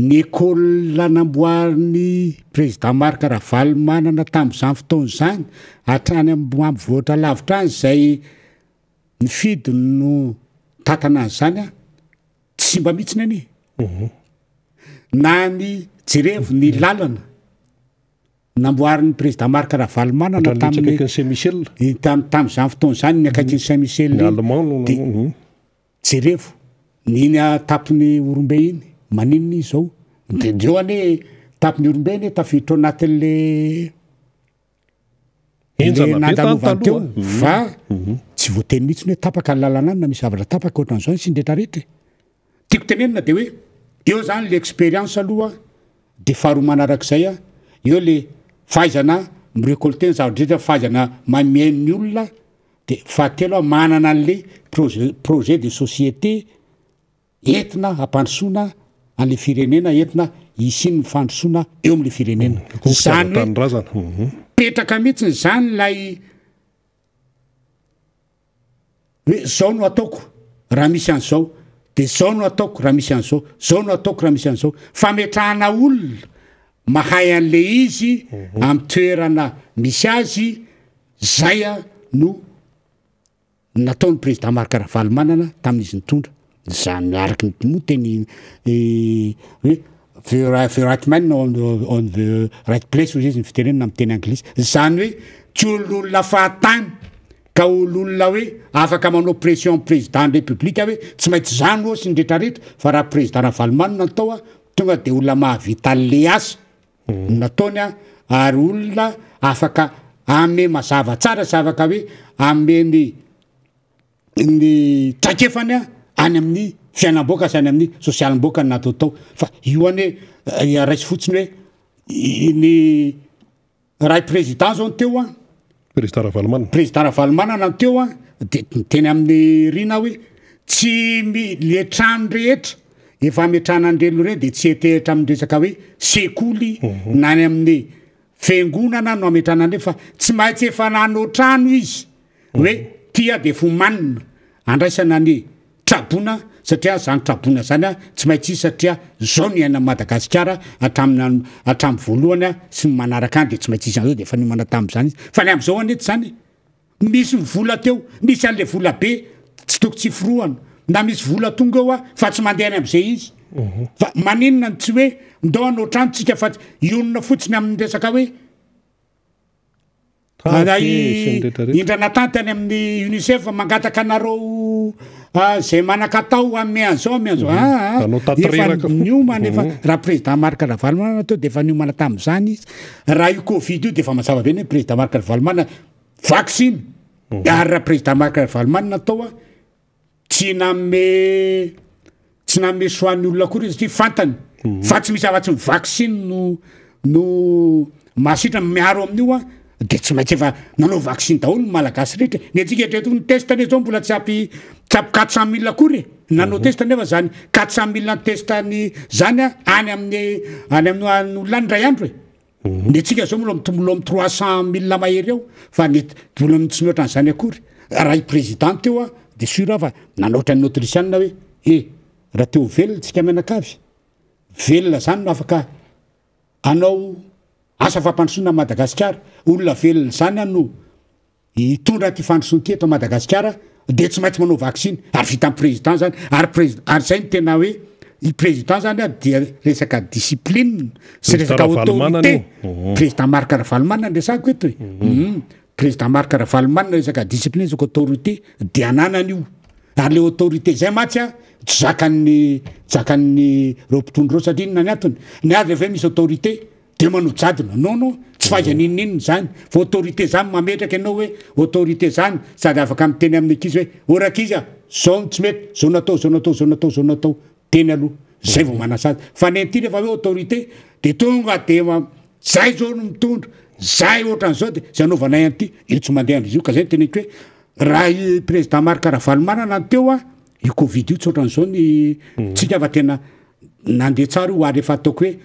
Ny école namboarin'ny président Marc Ravalomanana tamin'izany fotoana izany hatrany ambanivohitra lavitra any izay nifidy no nitantana an'izany an, tsy simba mihitsiny anie. Na ny jerevo ny lalana namboarin'ny président Marc Ravalomanana tamin'ny akaikin'ny Saint Michel. Tamin'izany fotoana izany ny akaikin'ny Saint Michel. Ny allemand no Jerevo ny iny tapony Horombe iny, maninona izy zao? De ndreo anie tapony Horombe anie tafiditra ao anatin'le le nandalovany teo fa tsy voateny mihitsy hoe tapaka ny lalana any na misy zavatra tapaka ohatran'izao sy ny retraretra e. Tiako tenenina de hoe eo zany le expérience aloha de faharoa manarak'izay a, eo le fahaizana mi-recolter ny zavatra rehetra, fahaizana mahay mihaino ny olona. De fahatelo aho manana an'le projet projet de société entina hampandrosoana an'le firenena, entina hisian'ny fandrosoana eo am'le firenena. Koa Zany hoe fitiavan-tanindrazana. Mhm. mipetraka mihitsiny zany lay hoe zao no ataoko raha misy an'izao, de zao no ataoko raha misy an'izao, zao no ataoko raha misy an'izao. Fametrahana olona mahay an'le izy amy toerana misy azy Zay no nataon'ny président Marc Ravalomanana tamin'izy nitondra. Zany araka ny moa teny hoe the right, the right man on the, on the right place hoy izy ny fitenenana amin'ny teny anglisy. Zany hoe tsy ololona fahatany ka ololona hoe afaka manao pression amin'ny président ny république hoe tsy maintsy zany ho'a sy ny retraretra fa raha président Ravalomanana no tao tonga de olona mahavita an'le asa. no nataony a, ary olona afaka ame mazava tsara sy afaka hoe ame ny ny traikefany a any amin'ny fiainam-boaka sy any amin'ny sosialim-boaka no natao tao fa io anie raiso fotsiny hoe ny Raha i président zao no teo an. Président Ravalomanana. Président Ravalomanana no teo an, de niteny amin'i Rina aho hoe tsy mi- le trano rehetra efa ametrahana an'ireny ireny de tsy hetehitra amin'ny resaka hoe sekoly na any amin'ny fiangonana no ametrahana an'ireny fa tsy maintsy efa nanao trano izy hoe tia de efa omanina andraisana ny Traboina satria zany traboina zany a tsy maintsy hisy satria zao ny iainan'i Madagasikara hatramin'ny hatramin'ny voalohany a sy ny manaraka any de tsy maintsy hisy an'zao de efa niomana tamin'izany izy fa ny amin'izao anie tsy zany e misy ny vola teo misy an'le vola be tsy toko tsy forohana na misy vola tonga eo a fa tsy mandeha any am'zay izy fa maninona no tsy hoe ndao hanao trano tsika fa hionona fotsiny amin'ny resaka hoe Indrana tanty any amin'ny UNICEF mangataka anareo izay manan-katao hanome an'izao hanome an'izao. Aa efa niomana efa raha président Marc Ravalomanana teo dia efa niomana tamin'izany izy. Raha io Covid io dia efa mazava be ny hoe président Marc Ravalomanana vaksiny. Ary raha président Marc Ravalomanana tao Tsy nanome tsy nanome choix ny olona akory izy satria fantany fa tsy misy afa-tsy ny vaksiny no no mahasitrana miaro amin'io an, de tsy maintsy efa nanao vaksiny daholo ny malagasy rehetra e, ny antsika hatreto ny test anie zao mbola tsy ampy tsy ampy 400 mille akory e, nanao test nefa zany 400 mille ny test ny zany an any amin'ny any amin'ny olona any indray andro e. Ny antsika zao mbola mitombo am 300 mille mahery eo fa ny mbola tsy mihoatra an'izany akory. Raha i président teo a de sûr aho fa nanao ohatran'ny autrichienne hoe e raha te ho velona tsika mianakavy, velona zany no afaka hanao asa fampandrosoana an'i Madagasikara, olona velona zany an no Hitondra ity fandrosoana ity eto Madagasikara dia tsy maintsy manao vaksiny ary vitan'ny président zany ary président ary zay no tena hoe i président zany a dia resaka discipline sy resaka autorité président Marc Ravalomanana no resahako eto e président Marc Ravalomanana resaka discipline resaka autorité dia ananany io ary le autorité zay mantsy a tsy zakan'ny zakan'ny reo mpitondra reo satria inona ny antony ny azy rehefa hoe misy autorité De manao jadona, non non, tsy fahaizana inon'inona izany, fa autorité zany mametraka ianao hoe autorité zany sady afaka miteny amin'ny ankizy hoe ô rankizy a, zao no tsy mety, zao no atao, zao no atao, zao no atao, zao no atao, teny aloha, zay vao manasazy, fa ny an'ity rehefa hoe autorité de tonga de zay zao no mitondra, zay ohatran'izao de zay anaovanay an'ity, io tsy mandeha amin'izy io, ka zay no teneniko hoe raha i président Marc Ravalomanana no teo a, io covid io tsy ohatran'izao ny tsika fa tena nandeha tsara io ary efa ataoko hoe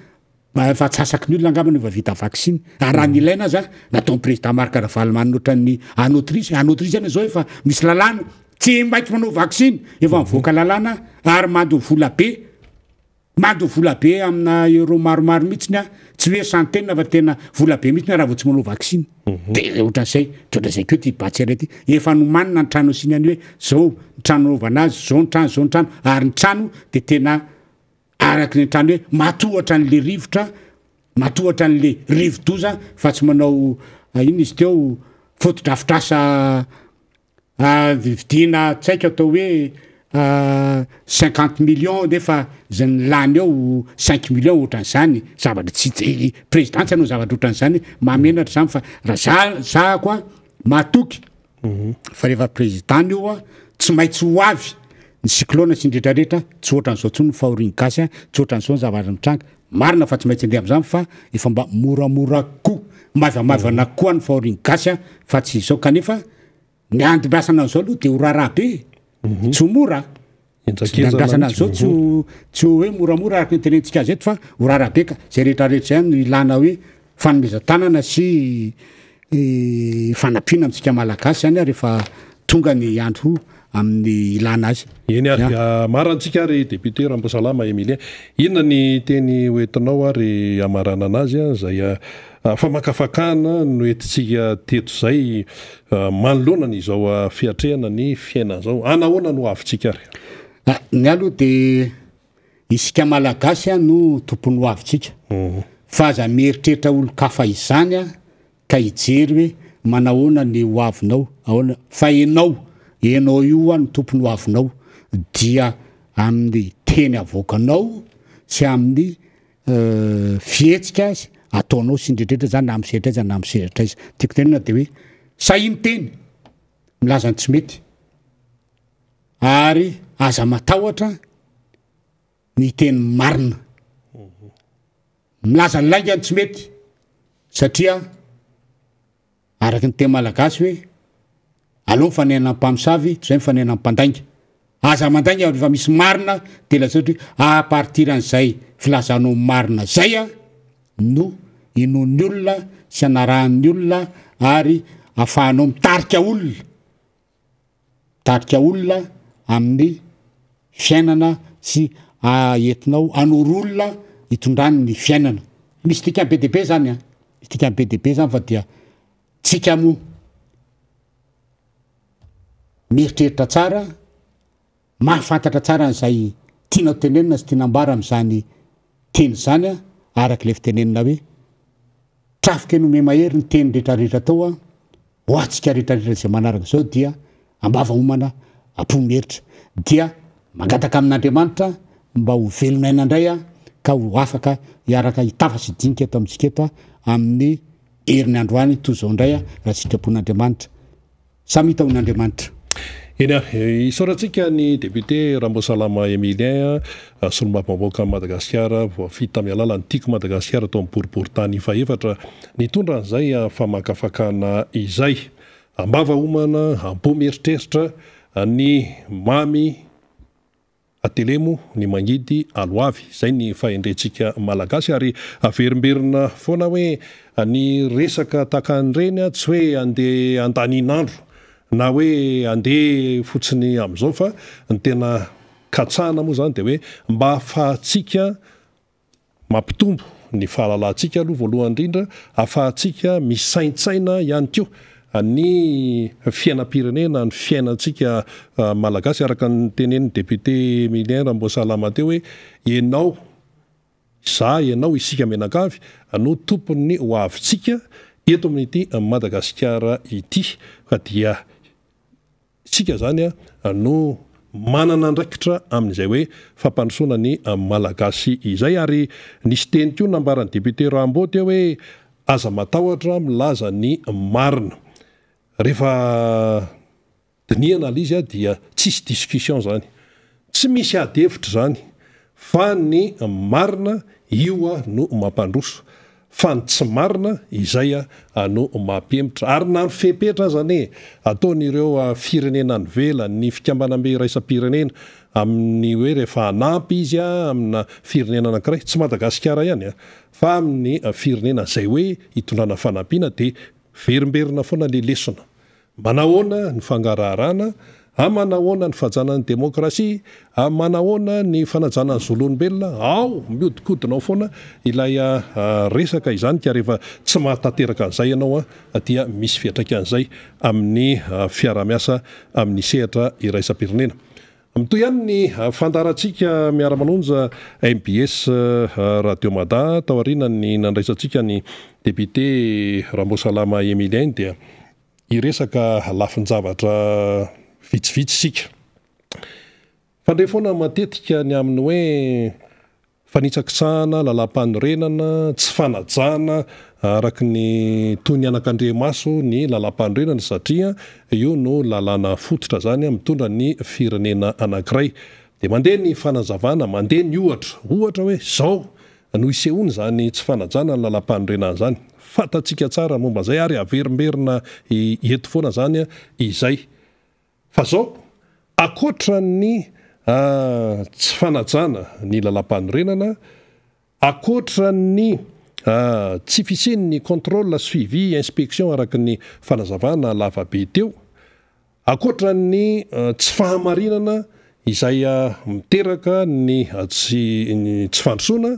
Mba efa antsasaky ny olona angamba no efa vita vaksiny. Ary raha ny ilaina aza, nataon'ny président Marc Ravalomanana ohatran'ny any Autriche. Any Autriche anie zao efa misy lalàna, tsy maintsy manao vaksiny. Efa mivoaka lalàna ary mandoa vola be. Mandoa vola be amina euro maromaro mihitsiny aho, tsy hoe centaine fa tena vola be mihitsiny raha vao tsy manao vaksiny. De ohatran'izay, de ohatran'izay koa ity Batsirai ity. Efa nomanina ny trano asiana ny hoe zao ny trano anaovana azy, zao ny trano, zao ny trano, ary ny trano de tena araky ny trano hoe matohatra an'le rivotra, matohatra an'le rivodoza fa tsy manao inona izy teo, fotodrafitrasa Vidiana tsy haiko atao hoe 50 millions nefa zay ny lany eo 5 millions ohatran'izany, zavatra tsy tsy président tsy hanao zavatra ohatran'izany, mahamenatra zany fa raha za za koa matoky fa rehefa président io a tsy maintsy ho avy ny cyclone sy ny retraretra, tsy ohatran'izao tsony ny fahorian'ny gasy a, tsy ohatran'izao ny zavatra mitranga, marina fa tsy maintsy andeha am'zany fa efa mba moramora koa, maivamaivana koa ny fahorian'ny gasy a fa tsy izao kanefa Ny andimbasana an'izao aloha dia ho raharaha be e. Tsy ho mora. Ny andrasana an'izao tsy ho tsy ho hoe moramora araka ny tenentsika azy eto fa ho raharaha be ka. Izay rehetra rehetra izay no ilana hoe fanomezan-tanana sy fanampiana amintsika Malagasy izany rehefa tonga ny andro amin'ny ilana azy. Eny ary, amarantsika ary Député Rambosalama Emilien. Inona ny teny hoentinao ary hamaranana azy izay famakafakana noentintsika teto izay manoloana ny izao fiatrehana ny fiainana izao? Anahoana no hoavintsika ary? Ny ahy aloha dia isika Malagasy no tompon'ny hoavintsika. Fa aza mieritreritra olon-kafa izany ka hijery hoe manahoana ny hoavinao, ahoana, fa enao, enao io hoa no tompon'ny hoavinao, dia amin'ny teny avoakanao sy amin'ny fihetsika ataonao sy ny rehetrarehetra zany na amin'ny sehatra aiza na amin'ny sehatra aiza. Tiako tenenina de hoe sahia miteny, milaza ny tsy mety, ary aza matahotra ny hiteny marina. Milaza ny lainga ny tsy mety satria araka ny teny malagasy hoe aleo mifanena amin'ny mpamosavy toy izay mifanena amin'ny mpandainga. Aza mandainga rehefa misy marina dia lazao hoe à partir an'izay filazanao marina zay a no inoan'ny olona sy anarahan'ny olona ary afahanao mitarika olona. Mitarika olona amin'ny fiainana sy entinao hanoro olona hitondrany ny fiainana. Misy dikany be dia be zany an, misy dikany be dia be zany fa dia tsika moa mieritreritra tsara, mahafantatra tsara an'izay tianao tenenina sy tiana ambara amin'izany teny izany an, araka ilay fitenenana hoe trafoka eny omemahery ny teny rehetra rehetra atao an, Ho antsika rehetra rehetra izay manaraka izao dia ambava homana am-po mieritra dia mangataka amin'Andriamanitra mba ho velon'aina indray aho ka ho afaka hiaraka hitafa sy hidinika eto amintsika eto amin'ny heriny androany toy izao indray raha sitrapon'Andriamanitra. Samy hita hon'Andriamanitra. Eny ary, isaorantsika ny député Ramboasalama Emilien, solombavambahoakan'i Madagasikara, voafidy tamin'ny alalan'ny Tiako Madagasikara tao amin'ny boriborintany fahefatra, nitondra an'izay famakafakana izay. Ambava homana, am-po mieritreritra, ny mamy Atelemo ny mangidy aloavy, izay ny fahendrentsika Malagasy ary averimberina foana hoe ny resaka tahaka an'ireny tsy hoe andeha andanin'andro na hoe andeha fotsiny amin'izao fa ny tena katsahana moa izany dia hoe mba ahafahantsika Mampitombo ny fahalalantsika aloha voalohany indrindra, ahafahantsika misaintsaina ihany koa ny fiainam-pirenena, ny fiainantsika Malagasy araka ny tenenin'ny député Emilien Ramboasalama teo hoe ianao, izaho, ianao, isika mianakavy no tompon'ny ho avintsika eto amin'ity Madagasikara ity ka dia Isika izany no manana andraikitra amin'izay hoe fampandrosoana ny Malagasy izay ary nisy teny koa nambaran'ny député Rambo teo hoe aza matahotra milaza ny marina. Rehefa dinihana ilay izy dia tsisy discussion izany. Tsy misy ady hevitra izany fa ny marina io no mampandroso fa ny tsy marina izay no mampihemotra. Ary na ny fepetra aza anie ataon'ireo firenena any ivelany, ny fikambanambe iraisam-pirenena amin'ny hoe rehefa hanampy izy amina firenena anankiray, tsy Madagasikara ihany fa amin'ny firenena izay hoe hitondrana fanampiana dia verimberina foana ilay lesona. Manahoana ny fangaraharana? A manahoana ny fajana ny demokrasia? A manahoana ny fanajana ny zon'olombelona? Ao mihodinkodina ao foana ilay resaka izany ka rehefa tsy mahatanteraka an'izay ianao dia misy fiantraikan'izay amin'ny fiarahamiasa amin'ny sehatra iraisam-pirenena. Mitohy ihany ny fandaharantsika miara-manonja mbs Radio Mada taorian'ny nandraisantsika ny député Ramboasalama Emilien dia Hiresaka lafin-javatra vitsivitsy isika. Fandre foana matetika ny amin'ny hoe fanitsakitsahana lalàmpanorenana, tsy fanajana araka ny toy ny anakandriamaso ny lalàmpanorenana satria io no lalàna fototra izany mitondra ny firenena anankiray. Dia mandeha ny fanazavana, mandeha ny ohatra. Ohatra hoe izao no isehoany izany tsy fanajana ny lalàmpanorenana izany. Fantatsika tsara ny momba an'izay ary averimberina eto foana izany izay. Fa izao, ankoatra ny tsy fanajana ny lalàmpanorenana, ankoatra ny tsy fisian'ny contrôle, suivi, inspection araka ny fanazavana lavabe teo, Ankoatra ny tsy fahamarinana izay miteraka ny tsy ny tsy fandrosoana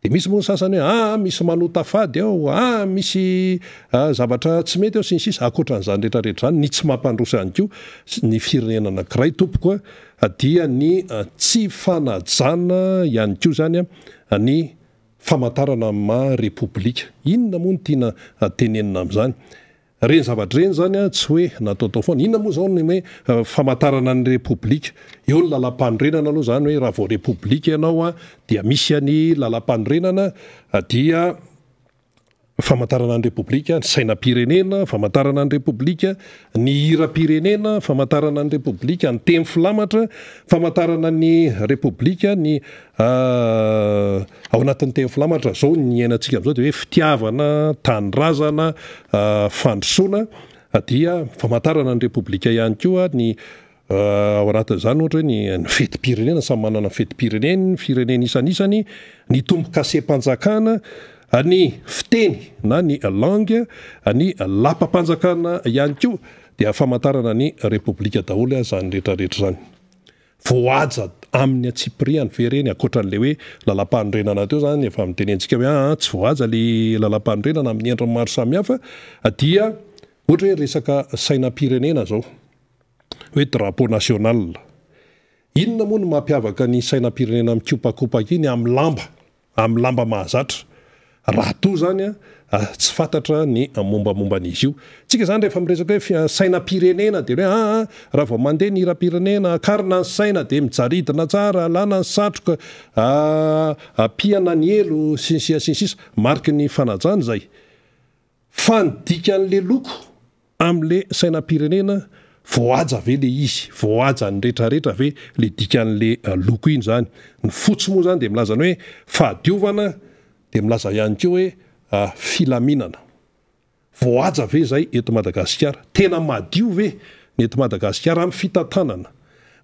dia misy moa ny sasany hoe aa misy manota fady ao, aa misy zavatra tsy mety ao sy ny sisa Ankoatra an'izany rehetra rehetra izany, ny tsy mampandroso ihany koa ny firenena anankiray tompoko a dia ny tsy fanajana ihany koa izany ny famantarana ny maha repoblika. Inona moa no tiana tenenina amin'izany? Ireny zavatra ireny izany tsy hoe nataotao foana. Inona moa izao ny hoe famantarana ny Repoblika? Eo ny lalàmpanorenana aloha izany hoe raha vao Repoblika ianao dia misy ny lalàmpanorenana dia famantarana ny Repoblika, ny sainam-pirenena, famantarana ny Repoblika, ny hiram-pirenena, famantarana ny Repoblika, ny teny filamatra, famantarana ny Repoblika, ny Ao anatin'ny teny filamatra izao ny iainantsika amin'izao dia hoe fitiavana, tanindrazana, fandrosoana dia famantarana ny Repoblika ihany koa ny ao anatin'izany ohatra hoe ny fetim-pirenena, samy manana ny fetim-pireneny ny firenena isanisany, ny tombo-kasem-panjakana, ny fiteny na ny langue, ny lapam-panjakana ihany koa dia famantarana ny Repoblika daholo izany rehetra rehetra izany. Voahaja amin'ny antsipiriany ve ireny ankoatran'ilay hoe lalampanorenana teo izany efa notenentsika hoe aa tsy voahaja ilay lalampanorenana amin'ny endriny maro samihafa dia ohatra hoe resaka sainam-pirenena izao hoe drapeau national inona moa no mampiavaka ny sainam-pirenena mikopakopaka iny amin'ny lamba Amin'ny lamba mahazatra. Raha toa izany tsy fantatra ny mombamomba an'izy io. Tsika izany rehefa miresaka hoe sainam-pirenena dia hoe aa raha vao mandeha ny hiram-pirenena, akarina ny saina dia mijaridina tsara, alana ny satroka, ampiana ny elo, sy ny sisa sy ny sisa. Mariky ny fanajana izay. Fa ny dikan'le loko amle sainam-pirenena voahaja ve le izy? Voahajan'ny retraretra ve le dikan'le loko iny zany? Ny fotsy moa zany dia milaza ny hoe fahadiovana dia milaza ihany koa hoe filaminana. Voahaja ve zay eto Madagasikara? Tena madio ve ny eto Madagasikara amin'ny fitantanana?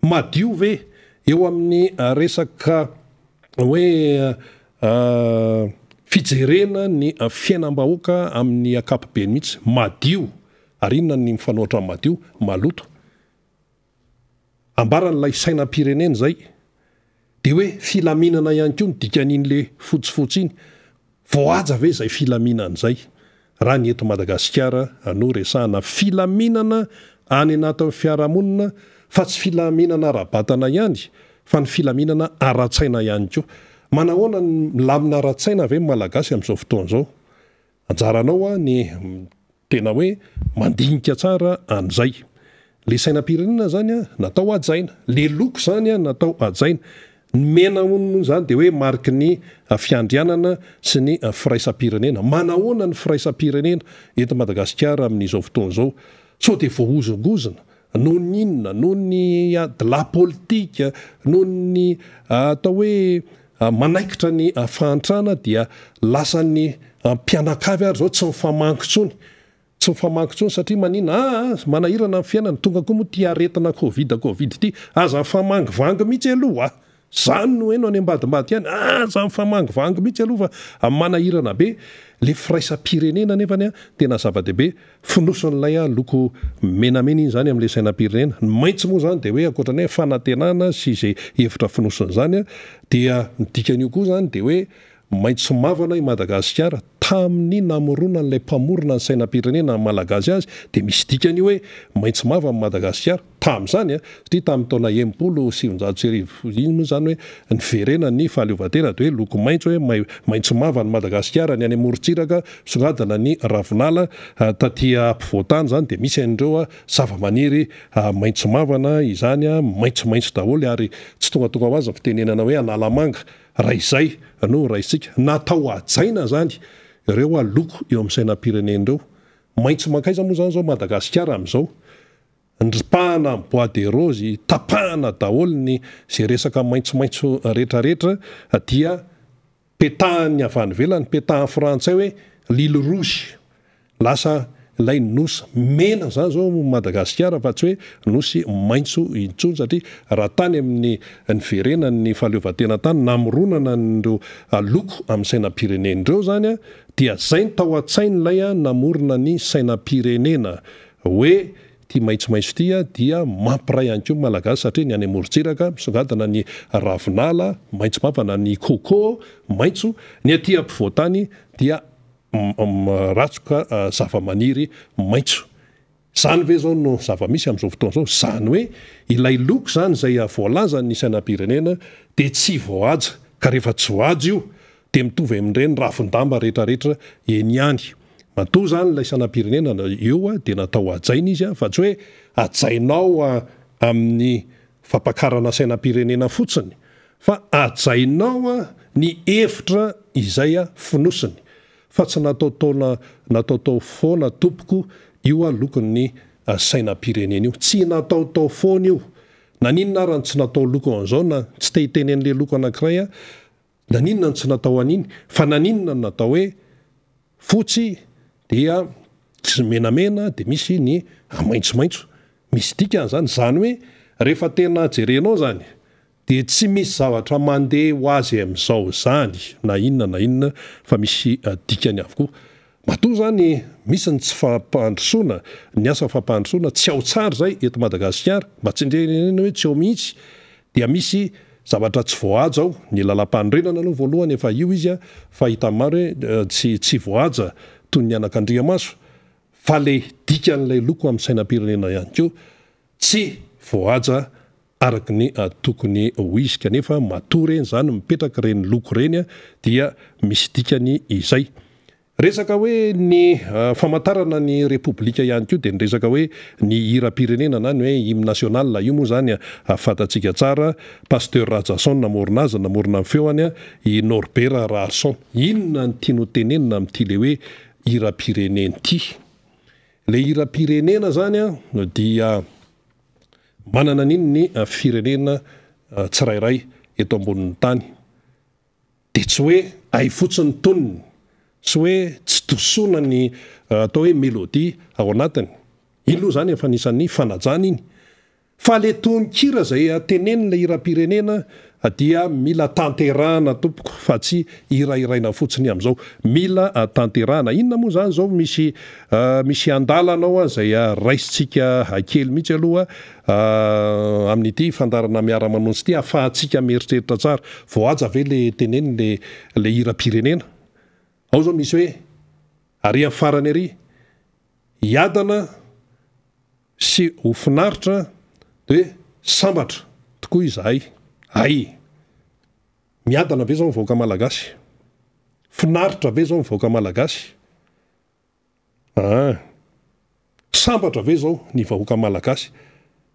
Madio ve eo amin'ny resaka hoe fijerena ny fiainam-bahoaka amin'ny ankapobeny mihitsy, madio, ary inona ny mifanohitra amin'ny madio? Maloto. Ambaran'ilay sainam-pirenena izay, dia hoe filaminana ihany koa ny dikan'iny le fotsifotsy iny. Voahaja ve izay filaminana izay? Raha ny eto Madagasikara no resahana filaminana any anatin'ny fiarahamonina fa tsy filaminana ara-batana ihany fa ny filaminana ara-tsaina ihany koa. Manahoana ny milamina ara-tsaina ve ny Malagasy amin'izao fotoana izao? Anjaranao ny tena hoe mandinika tsara an'izay. Le sainam-pirenena zany natao hajaina, le loko zany natao hajaina. Ny mena hono moa zany dia hoe mariky ny fiandrianana sy ny firaisam-pirenena. Manahoana ny firaisam-pirenena eto Madagasikara amin'izao fotoana izao? Sao dia voahozongozona noho ny inona? Noho ny adilahy politika, noho ny atao hoe manaikitra ny fahantrana dia lasan'ny mpianakavy ary izao tsy mifamangy intsony. Tsy mifamangy intsony satria manina aa manahirana ny fiainana, tonga koa moa ity aretina covid covid ity, aza mifamangivangy mihitsy aloha a! Zany no heno any ambadimbadika any, aza mifamangivangy mihitsy aloha fa manahirana be le firaisam-pirenena nefany an, tena zava-dehibe, fonosin'ilay loko menamena iny zany amin'ilay sainam-pirenena, ny maitso moa zany dia hoe ankoatra ny hoe fanantenana sy izay hevitra fonosin'izany an, dia ny dikan'io koa zany dia hoe Maitso mavana i Madagasikara tamin'ny namoronan'ilay mpamorona ny sainam-pirenena ny Malagasy azy dia misy dikany io hoe maitso mavana i Madagasikara tamin'izany a! satria tamin'ny taona 1960 iny moa izany hoe niverena ny fahaleovantena dia hoe loko maitso hoe maitso mavana i Madagasikara ny any amorontsiraka misongadina ny ravinala taty ampovoan-tany izany dia misy an'ireo zavamaniry maitso mavana izany maitsomaitso daholo ary tsy tongatonga ho azy ny fitenenana hoe Analamanga Raha izay no raisintsika, natao hajaina izany ireo loko eo amin'ny sainam-pirenena ireo. Maitso mankaiza moa izany izao Madagasikara amin'izao? Nripahana ny bois de rose, tapahana daholo ny izay resaka maitsomaitso rehetrarehetra dia petahan'ny avy any ivelany, petahan'ny frantsay hoe l'ile rouge. Lasa ilay nosy mena zany zao Madagasikara fa tsy hoe nosy maitso intsony satria raha tany amin'ny niverenan'ny fahaleovantena tany namoronana an'ireo loko amin'ny sainam-pirenena ireo zany dia zay ny tao an-tsain'ilay namorona ny sainam-pirenena hoe ity maitsomaitso ity dia mampiray ihany koa ny Malagasy satria ny any amorontsiraka misongadina ny ravinala maitso mavana ny coco maitso, ny aty ampovoantany dia Ratsoka zavamaniry maitso. Izany ve izao no zava-misy amin'izao fotoana izao? Izany hoe ilay loko izany izay voalazan'ny sainam-pirenena dia tsy voahaja, ka rehefa tsy voahaja io dia mitovy amin'ireny ravin-damba rehetrarehetra eny ihany. Matoa izany ilay sainam-pirenena eo dia natao hajaina izy fa tsy hoe hajainao amin'ny fampakarana sainam-pirenena fotsiny Fa hajainao ny hevitra izay fonosiny fa tsy nataotaona nataotao foana tompoko io lokon'ny sainam-pirenena io. Tsy nataotao foana io. Naninona ara no tsy natao loko an'izao na tsy te hiteny an'le loko anankiray aho, naninona no tsy natao an'iny fa naninona no natao hoe fotsy dia tsy menamena dia misy ny maitsomaitso. Misy dikany izany. Izany hoe rehefa tena jerenao izany Dia tsy misy zavatra mandeha ho azy amin'izao izany na inona na inona fa misy dikany avokoa. Matoa izany misy ny tsy fampandrosoana, ny asa fampandrosoana tsy ao tsara izay eto Madagasikara, mba tsy indrindra hoe tsy ao mihitsy, dia misy zavatra tsy voahaja ao, ny lalam-panorenana aloha voalohany efa io izy fa hitan'ny maro hoe tsy tsy voahaja toy ny anakandriamaso, fa le dikan'ilay loko amin'ny sainam-pirenena ihany koa tsy voahaja araka ny tokony ho izy kanefa matoa ireny izany mipetraka ireny loko ireny dia misy dikany izay. Resaka hoe ny famantarana ny Repoblika ihany koa dia ny resaka hoe ny hiram-pirenena na ny hoe hymne national io moa izany fantatsika tsara, Pasteur Rajason namorona azy, namorona ny feoany i Norbert Raharison. Inona no tiany ho tenenina amin'ity le hoe hiram-pirenena ity? Ilay hiram-pirenena izany dia Manana an'iny ny firenena tsirairay eto ambonin'ny tany. Dia tsy hoe hay fotsiny ny tonony, tsy hoe tsy dosoana ny atao hoe mélodie ao anatiny. Iny aloha izany efa anisan'ny fanajana iny. Fa le tononkira izay tenenin'ilay hiram-pirenena dia mila tanterahana tompoko fa tsy hirahiraina fotsiny amin'izao. Mila tanterahana. Inona moa izany izao misy misy andalana ao izay raisintsika kely mihitsy aloha amin'ity fandaharana miara-manonja ity ahafahantsika mieritreritra tsara. Voahaja ve le teneniny le le hiram-pirenena? Ao izao misy hoe ary amin'ny farany ary hiadana sy ho finaritra dia sambatra tokoa izahay. Hay! Miadana ve izao ny vahoaka malagasy? Finaritra ve izao ny vahoaka malagasy? Aa! Sambatra ve izao ny vahoaka malagasy?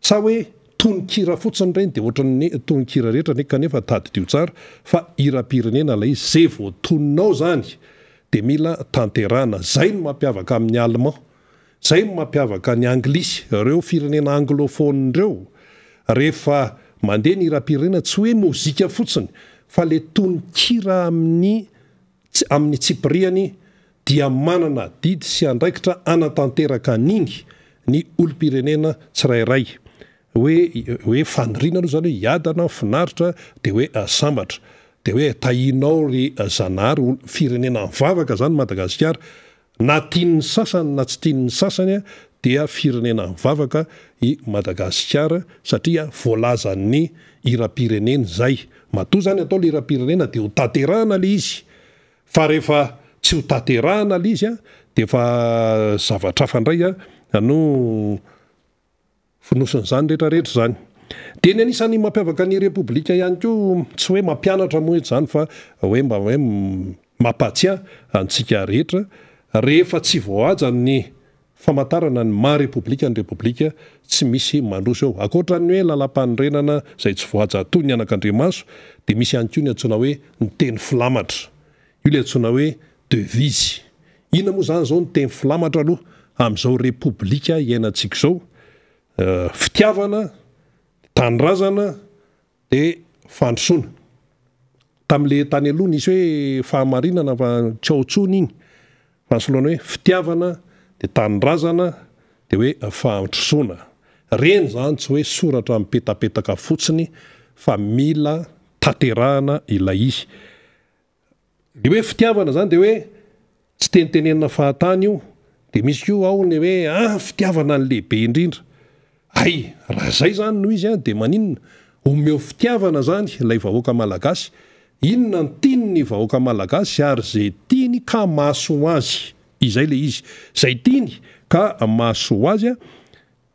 Sa hoe tononkira fotsiny ireny dia ohatran'ny tononkira rehetra anie kanefa tadidio tsara fa hiram-pirenena ilay izy, izay voatonona ao izany dia mila tanterahana, izay no mampiavaka amin'ny allemand. Izay no mampiavaka ny anglisy, ireo firenena anglophone ireo, rehefa mandeha ny hiram-pirenena tsy hoe mozika fotsiny fa le tononkira amin'ny amin'ny tsipiriany dia manana adidy sy andraikitra hanatanteraka an'iny ny olom-pirenena tsirairay. hoe hoe faniriana aloha izany hoe hiadana, finaritra, dia hoe sambatra. Dia hoe tahianao ry Zanahary, firenena mivavaka izany Madagasikara, na tian'ny sasany na tsy tian'ny sasany dia firenena mivavaka i Madagasikara satria voalazan'ny hiram-pirenena izay. Matoa izany atao ilay hiram-pirenena dia ho tanterahana ilay izy. Fa rehefa tsy ho tanterahana ilay izy dia efa zavatra hafa indray no fonosin'izany rehetra rehetra izany. Dia ny anisan'ny mampiavaka ny Repoblika ihany koa, tsy hoe mampianatra moa eto izany fa hoe mba hoe mampahatsiahy antsika rehetra, rehefa tsy voahaja ny famantarana ny maha Repoblika ny Repoblika, tsy misy mandroso eo. Ankoatra ny hoe lalampanorenana izay tsy voahaja toy ny anakandriamaso, dia misy ihany koa ny antsoina hoe ny teny filamatra. Io ilay antsoina hoe devise. Inona moa izany izao ny teny filamatra aloha amin'izao Repoblika iainantsika izao? Fitiavana, tanindrazana, dia fandrosoana. Tamin'ilay tany aloha nisy hoe fahamarinana fa tsy ao intsony iny. Fa nisoloana hoe fitiavana, dia tanindrazana, dia hoe fandrosoana. Ireny izany tsy hoe soratra mipetapetaka fotsiny fa mila tanterahana ilay izy. Ny hoe fitiavana zany dia hoe tsy tenitenenina fahatany io, dia misy koa ao ny hoe ah fitiavana ny lehibe indrindra. Hay, raha zay zany no izy dia maninona? Omeo fitiavana zany ilay vahoaka malagasy, inona no tiany ny vahoaka malagasy ary ze tiany ka mahasoa azy, izay le izy, zay tiany ka mahasoa azy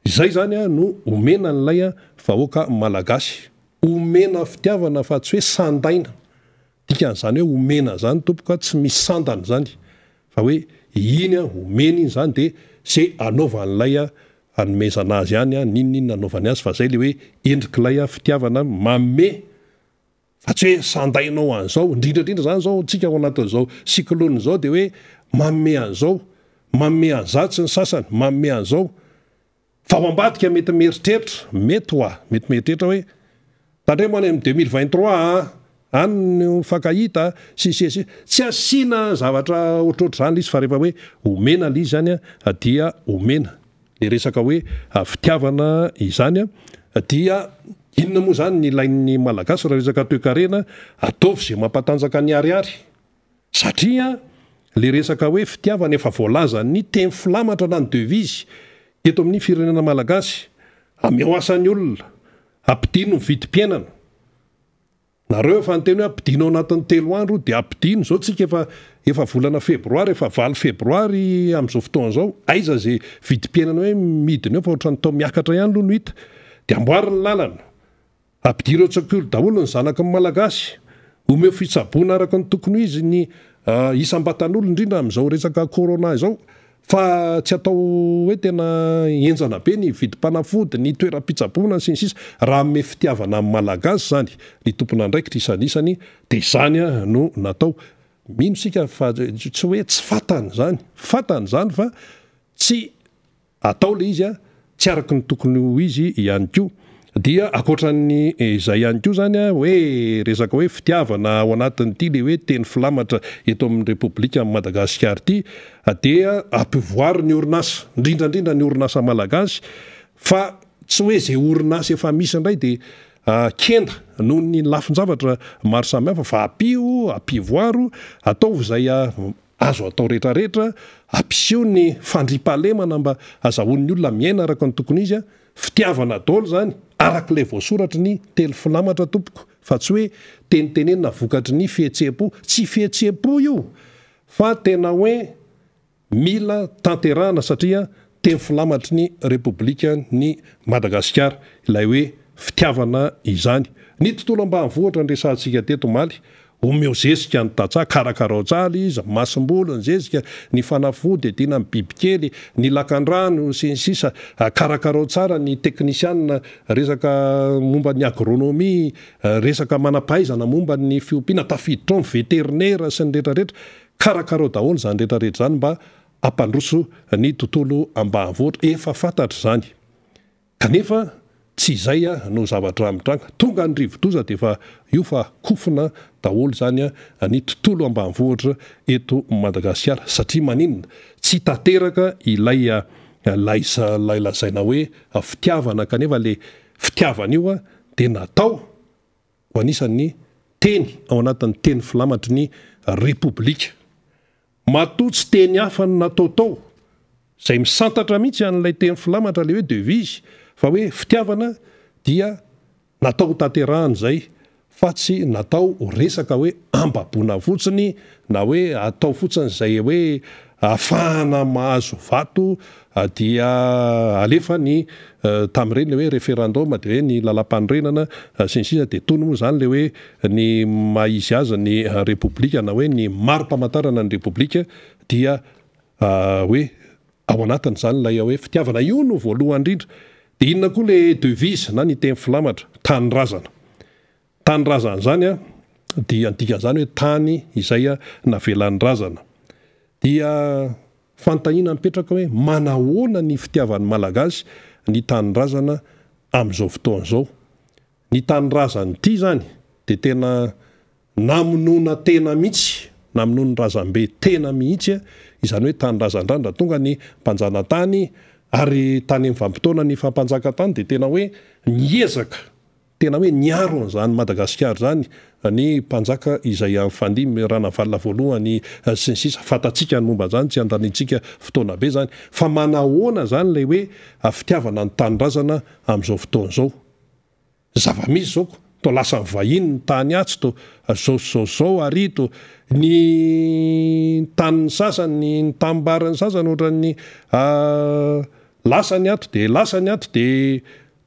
Izay izany no omena an'ilay vahoaka malagasy. Omena fitiavana fa tsy hoe sandaina. Dikan'izany hoe omena izany tompoko a, tsy misy sandany izany fa hoe iny omena iny izany dia ze anaovan'ilay anomezana azy any n'inon'inona anaovany azy fa zay le hoe endrik'ilay fitiavana manome Fa tsy hoe sandainao an'izao, indrindra indrindra izany izao tsika ao anatin'izao cyclone izao dia hoe manome an'izao, manome an'izatsy ny sasany, manome an'izao. Fa ao ambadika mety mieritreritra, mety hoa, mety mieritreritra hoe tandremo any amin'ny 2023 an, any no mifankahita sy ny sisa sy ny sisa. Tsy asiana zavatra ohatrohatr'izany ilay izy fa rehefa hoe omena ilay izy izany dia omena. Le resaka hoe fitiavana izany dia inona moa izany ny ilain'ny Malagasy raha resaka toekarena, ataovy izay mampatanjaka ny ariary satria le resaka hoe fitiavana efa voalazan'ny teny filamatra na ny devise eto amin'ny firenena Malagasy, ameo asa ny olona, ampidino ny vidim-piainana. Nareo efa niteny hoe ampidino ao anatin'ny 3 andro dia ampidino, izao tsika efa efa volana febroary, efa 8 febroary amin'izao fotoana izao, aiza ze vidim-piainana hoe midina eo fa ohatran'ny toa miakatra ihany aloha no hita, dia amboary ny lalana, ampidiro ao an-tsekoly daholo ny zanaky ny malagasy, omeo fitsaboana araka ny tokony ho izy ny isam-batan'olona indrindra amin'izao resaka corona izao. Fa tsy atao hoe tena henjana be ny vidim-panafody, ny toeram-pitsaboana sy ny sisa Raha hanome fitiavana amin'ny Malagasy izany ny tompon'andraikitra isanisany dia izany no natao. Mino isika fa tsy hoe tsy fantany izany, fantany izany fa tsy Atao ilay izy tsy araka ny tokony ho izy ihany koa. Dia ankoatran'ny izay ihany koa izany hoe resaka hoe fitiavana ao anatin'ity ilay hoe teny filamatra eto amin'ny Repoblikan'i Madagasikara ity dia ampivoary ny orinasa, indrindra indrindra ny orinasa malagasy fa tsy hoe izay orinasa efa misy indray dia kenda noho ny lafin-javatra maro samihafa fa ampio, ampivoaro, ataovy izay Azo atao retraretra, ampiseho ny fandriampahalemana mba azahoan'ny olona miaina araka ny tokony izy, fitiavana daholo izany araka ilay voasoratry ny telo filamatra tompoko fa tsy hoe tenitenenina vokatry ny fihetseham-po, tsy fihetseham-po io fa tena hoe mila tanterahana satria teny filamatry ny Repoblikan'i Madagasikara ilay hoe fitiavana izany. Ny tontolo ambanivohitra niresahantsika teto omaly, omeo zezika ny tantsaha, karakarao tsara izy, ny masomboly, ny zezika, ny fanafody iadiana amin'ny bibikely, ny lakandrano, sy ny sisa Karakarao tsara ny teknisianina resaka momba ny agronomie, resaka manam-pahaizana momba ny fiompiana, tafiditra ao ny veterinera sy ny rehetrarehetra. Karakarao daholo izany rehetrarehetra izany mba hampandroso ny tontolo ambanivohitra, efa fantatra izany. Kanefa tsy izay no zavatra mitranga. Tonga ny rivodoza dia efa io fa kofona daholo izany ny tontolo ambanivohitra eto Madagasikara. Satria maninona? Tsy tanteraka ilay ilay lazaina hoe fitiavana kanefa ilay. fitiavana io dia natao ho anisan'ny teny ao anatin'ny teny filamatry ny Repoblika. Matoa tsy teny hafa no natao tao, izay misantatra mihitsy an'ilay teny filamatra ilay hoe devise, fa hoe fitiavana dia natao ho tanterahana izay fa tsy natao ho resaka hoe ambaboana fotsiny na hoe atao fotsiny izay hoe ahafahana mahazo vato dia alefa ny tamin'ireny ilay hoe référendum dia hoe ny lalampanorenana sy ny sisa dia tony moa izany ilay hoe ny maha izy azy ny repoblika na hoe ny mari-pamantarana ny repoblika dia hoe ao anatin'izany ilay hoe fitiavana io no voalohany indrindra dia inona koa ilay devise na ny teny filamatra tanindrazana Tanindrazana izany dia ny dikan'izany hoe tany izay navelan'ny razana. Dia fanontaniana mipetraka hoe manahoana ny fitiavan'ny Malagasy ny tanindrazana amin'izao fotoana izao? Ny tanindrazana ity izany dia tena namonoana tena mihitsy, namonoan'ny razambe tena mihitsy, izany hoe tanindrazan-drano. Raha tonga ny mpanjanatany ary tany amin'ny vanim-potoanan'ny fampanjakan-tany dia tena hoe niezaka Tena hoe niaro an'izany Madagasikara izany ny mpanjaka izay nifandimby, Ranavalona voalohany sy ny sisa, fantatsika ny momba an'izany, tsy handaniantsika fotoana be izany. Fa manahoana izany ilay hoe fitiavana ny tanindrazana amin'izao fotoana izao? Zava-misy izao ko, toa lasan'ny vahiny ny tany atsy, toa izao sy izao sy izao ary toa ny tanin'ny sasany, ny tanimbarin'ny sasany ohatran'ny lasa ny ato dia lasa ny ato dia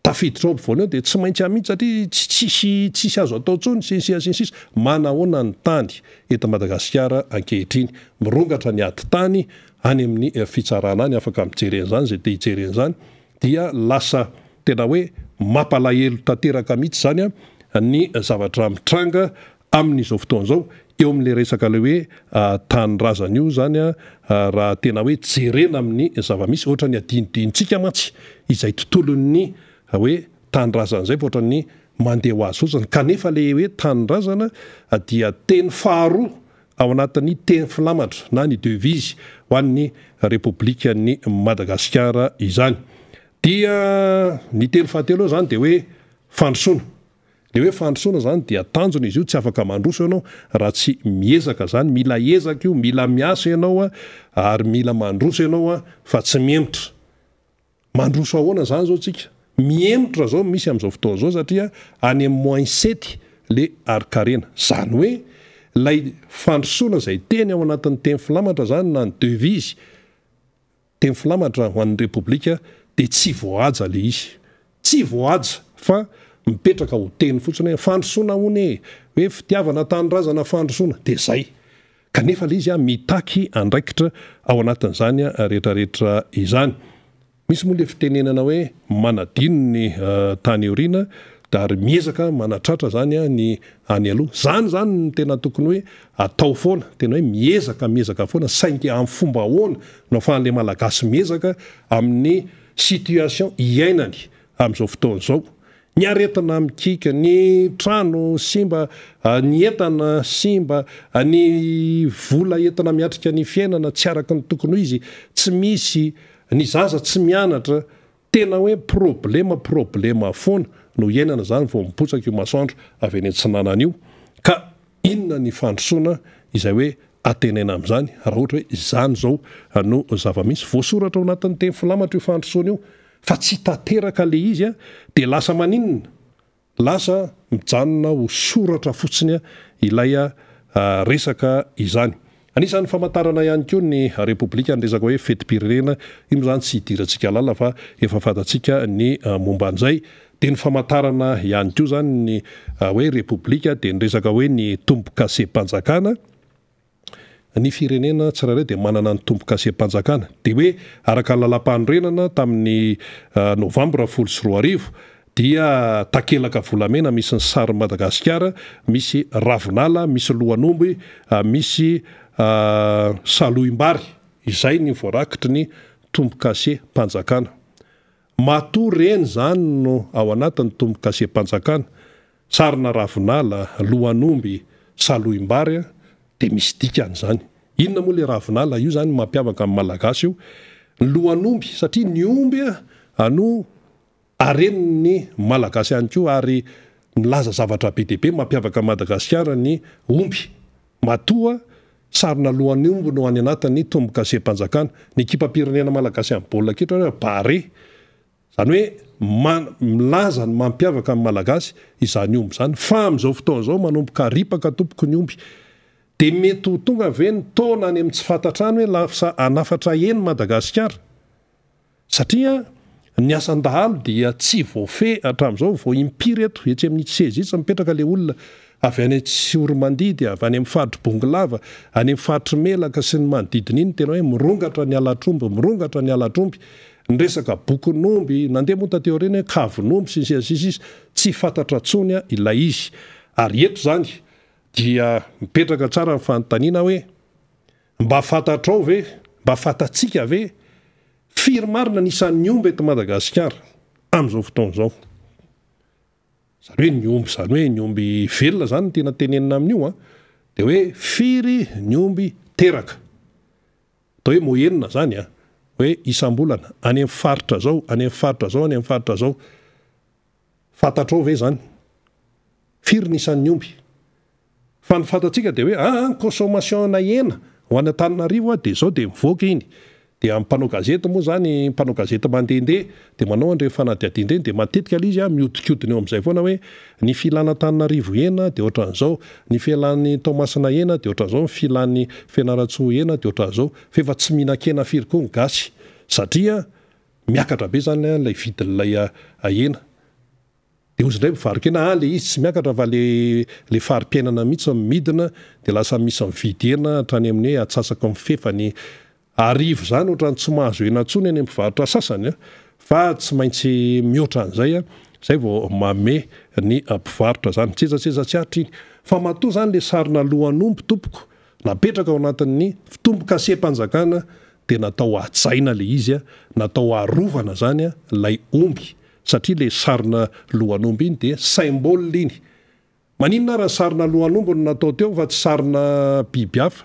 Tafiditra ao ampovoany ao dia tsy maintsy amidy satria tsy tsisy tsisy azo atao intsony sy ny sisa sy ny sisa Manahoana ny tany eto Madagasikara ankehitriny? Mirongatra ny ady tany any amin'ny fitsarana any, afaka mijery an'izany izay te hijery an'izany dia lasa tena hoe mampalahelo tanteraka mihitsy izany ny zavatra mitranga amin'izao fotoana izao eo amin'ilay resaka ilay hoe tanindrazana io izany raha tena hoe jerena amin'ny zava-misy, ohatran'ny adinodinontsika mantsy izay tontolon'ny hoe tanindrazana izay fa ohatran'ny mandeha ho azy fotsiny kanefa ilay hoe tanindrazana dia teny faharoa ao anatin'ny teny filamatra na ny devise ho an'ny Repoblikan'i Madagasikara izany. Dia ny teny fahatelo eo izany dia hoe fandrosoana. Le hoe fandrosoana zany dia tanjona izy io, tsy afaka mandroso ianao raha tsy miezaka zany, mila ezaka io, mila miasa ianao ary mila mandroso ianao fa tsy mihemotra. Mandroso ahoana zany zao tsika? Mihemotra zao misy amzao fotoana zao satria any am moins sept le arikarena. Zany hoe lay fandrosoana zay teny ao anatin'ny teny filamatra zany na ny devise, Teny filamatra ho an'ny Repoblika dia tsy voahaja le izy. Tsy voahaja fa mipetraka ho teny fotsiny hoe fandrosoana hono e! Hoe fitiavana tanindrazana fandrosoana dia zay. Kanefa le izy mitaky andraikitra ao anatin'izany rehetrarehetra izany. Misy moa le fitenenana hoe manadino ny tany aoriana ary miezaka manatratra zany ny any aloha. Zany zany no tena tokony hoe atao foana, tena hoe miezaka miezaka foana saingy amin'ny fomba ahoana no ahafahan'ilay Malagasy miezaka amin'ny situation iainany amin'izao fotoana izao. Ny aretina mikiky, ny trano simba, ny entana simba, ny vola entina miatrika ny fiainana tsy araka ny tokony ho izy tsy misy, ny zaza tsy mianatra, Tena hoe problema problema foana no iainana izany vao mipotsaka io masoandro avy any atsinanana io ka inona ny fandrosoana izay hoe atenaina amin'izany raha ohatra hoe izany izao no zava-misy voasoratra ao anatin'ny teny filamatra io fandrosoana io fa tsy tanteraka le izy dia lasa maninona Lasa mijanona ho soratra fotsiny ilay resaka izany. Anisan'ny famantarana ihany koa ny Repoblika ny resaka hoe fetim-pirenena. Io moa izany tsy hidirantsika lalina fa efa fantatsika ny momba an'izay. Dia ny famantarana ihany koa izany ny hoe Repoblika dia ny resaka hoe ny tombo-kasem-panjakana. Ny firenena tsirairay dia manana ny tombo-kasem-panjakana. Dia hoe araka ny lalàmpanorenana tamin'ny novambra 2010 dia takelaka volamena misy ny sarin'i Madagasikara, misy ravinala, misy lohan'omby, misy salohim-bary. Izay ny voarakitry ny tombo-kasem-panjakana. Matoa ireny izany no ao anatin'ny tombo-kasem-panjakana, sarina ravinala, lohan'omby, salohim-bary dia misy dikany izany. Inona moa ilay ravinala? Io izany no mampiavaka ny Malagasy io. Ny lohan'omby, satria ny omby no. Haren'ny Malagasy ihany koa ary milaza zavatra be dia be mampiavaka an'i Madagasikara ny omby. Matoa sarina lohan'ny omby no any anatin'ny tombokasem-panjakana. Ny ekipam-pirenena malagasy amin'ny baolina kitra hoe Barea. Izany hoe milaza ny mampiavaka ny Malagasy izany omby izany. Fa amin'izao fotoana izao manomboka ripaka tompoko ny omby. Dia mety ho tonga ve ny taona any amin'ny tsy fantatra any hoe lasa hanafatra hena Madagasikara? Satria ny asan-dahalo dia tsy voafehy hatramin'izao, vao impiry eto, etsy amin'itsy seza itsy mipetraka ilay olona avy any Tsioromandidy, avy any amin'ny faritr'i Bongolava, any amin'ny faritr'i Melaka sy ny manodidina iny, tena hoe mirongatra ny halatr'omby, mirongatra ny halatr'omby, ny resaka bokin'omby, nandeha moa taty aoriana hoe kavin'omby sy ny sisa sy ny sisa, tsy fantatra intsony ilay izy. Ary eto izany dia mipetraka tsara ny fanontaniana hoe, Mba fantatrao ve, mba fantatsika ve, firy marina ny isan'ny omby eto Madagasikara amin'izao fotoana izao? Izany hoe ny omby, izany hoe ny omby velona izany no tiana tenenina amin'io an, dia hoe firy ny omby teraka? Atao hoe moyenne izany an, hoe isam-bolana, any amin'ny faritra izao, any amin'ny faritra izao, any amin'ny faritra izao. Fantatrao ve izany? Firy ny isan'ny omby? Fa ny fantatsika dia hoe aa ny consommation-na hena ho any Antananarivo dia izao dia mivoaka iny. Dia amin'ny mpanao gazety moa izany, mpanao gazety mandehandeha dia manao an'ireny fanadihadiana ireny dia matetika ilay izy mihodinkodina eo amin'izay foana hoe ny filan'Antananarivo hena dia ohatran'izao, ny filan'i Toamasina hena dia ohatran'izao, ny filan'i Fianarantsoa hena dia ohatran'izao. Fa efa tsy mihinan-kena firy koa ny gasy satria miakatra be izany ilay vidin'ilay hena. Dia ozy indray mivaro-kena, ah le izy tsy miakatra fa le le fari-piainana mihitsy no midina dia lasa misy mividy hena hatrany amin'ny hoe atsasaky ny fefany arivo izany ohatran'ny tsy mahazo hena intsony any amin'ny mpivarotra sasany an, fa tsy maintsy mihoatra an'izay an, izay vao manome ny mpivarotra izany. Tsetsatsetsa tsy aritra iny. Fa matoa izany le sarina lohan'omby tompoko napetraka ao anatin'ny fitombokasem-panjakana dia natao hajaina le izy an, natao harovana izany an ilay omby Satria le sarina lohan'omby iny dia symbole iny. Maninona ary ny sarina lohan'omby no natao teo fa tsy sarina biby hafa?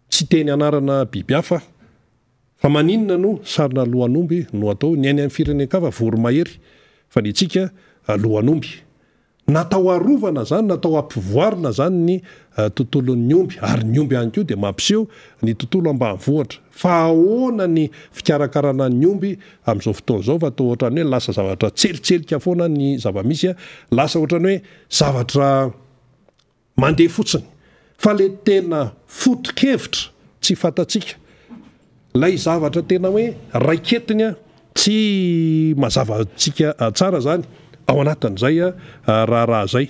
Tsy hiteny anarana biby hafa aho. Fa maninona no sarina lohan'omby no atao? Ny any amin'ny firenen-kafa voromahery fa ny antsika lohan'omby. Natao harovana izany, natao hampivoarina izany ny tontolon'ny omby, ary ny omby ihany koa dia mampiseho ny tontolo ambanivohitra. Fa ahoana ny fikarakarana ny omby amin'izao fotoana izao fa toa ohatran'ny hoe lasa zavatra tselitselika foana ny zava-misy, lasa ohatran'ny hoe zavatra Mandeha fotsiny. Fa le tena foto-kevitra tsy fantatsika. Lay zavatra tena hoe raiketiny tsy mazava antsika tsara zany ao anatin'izay raharaha zay.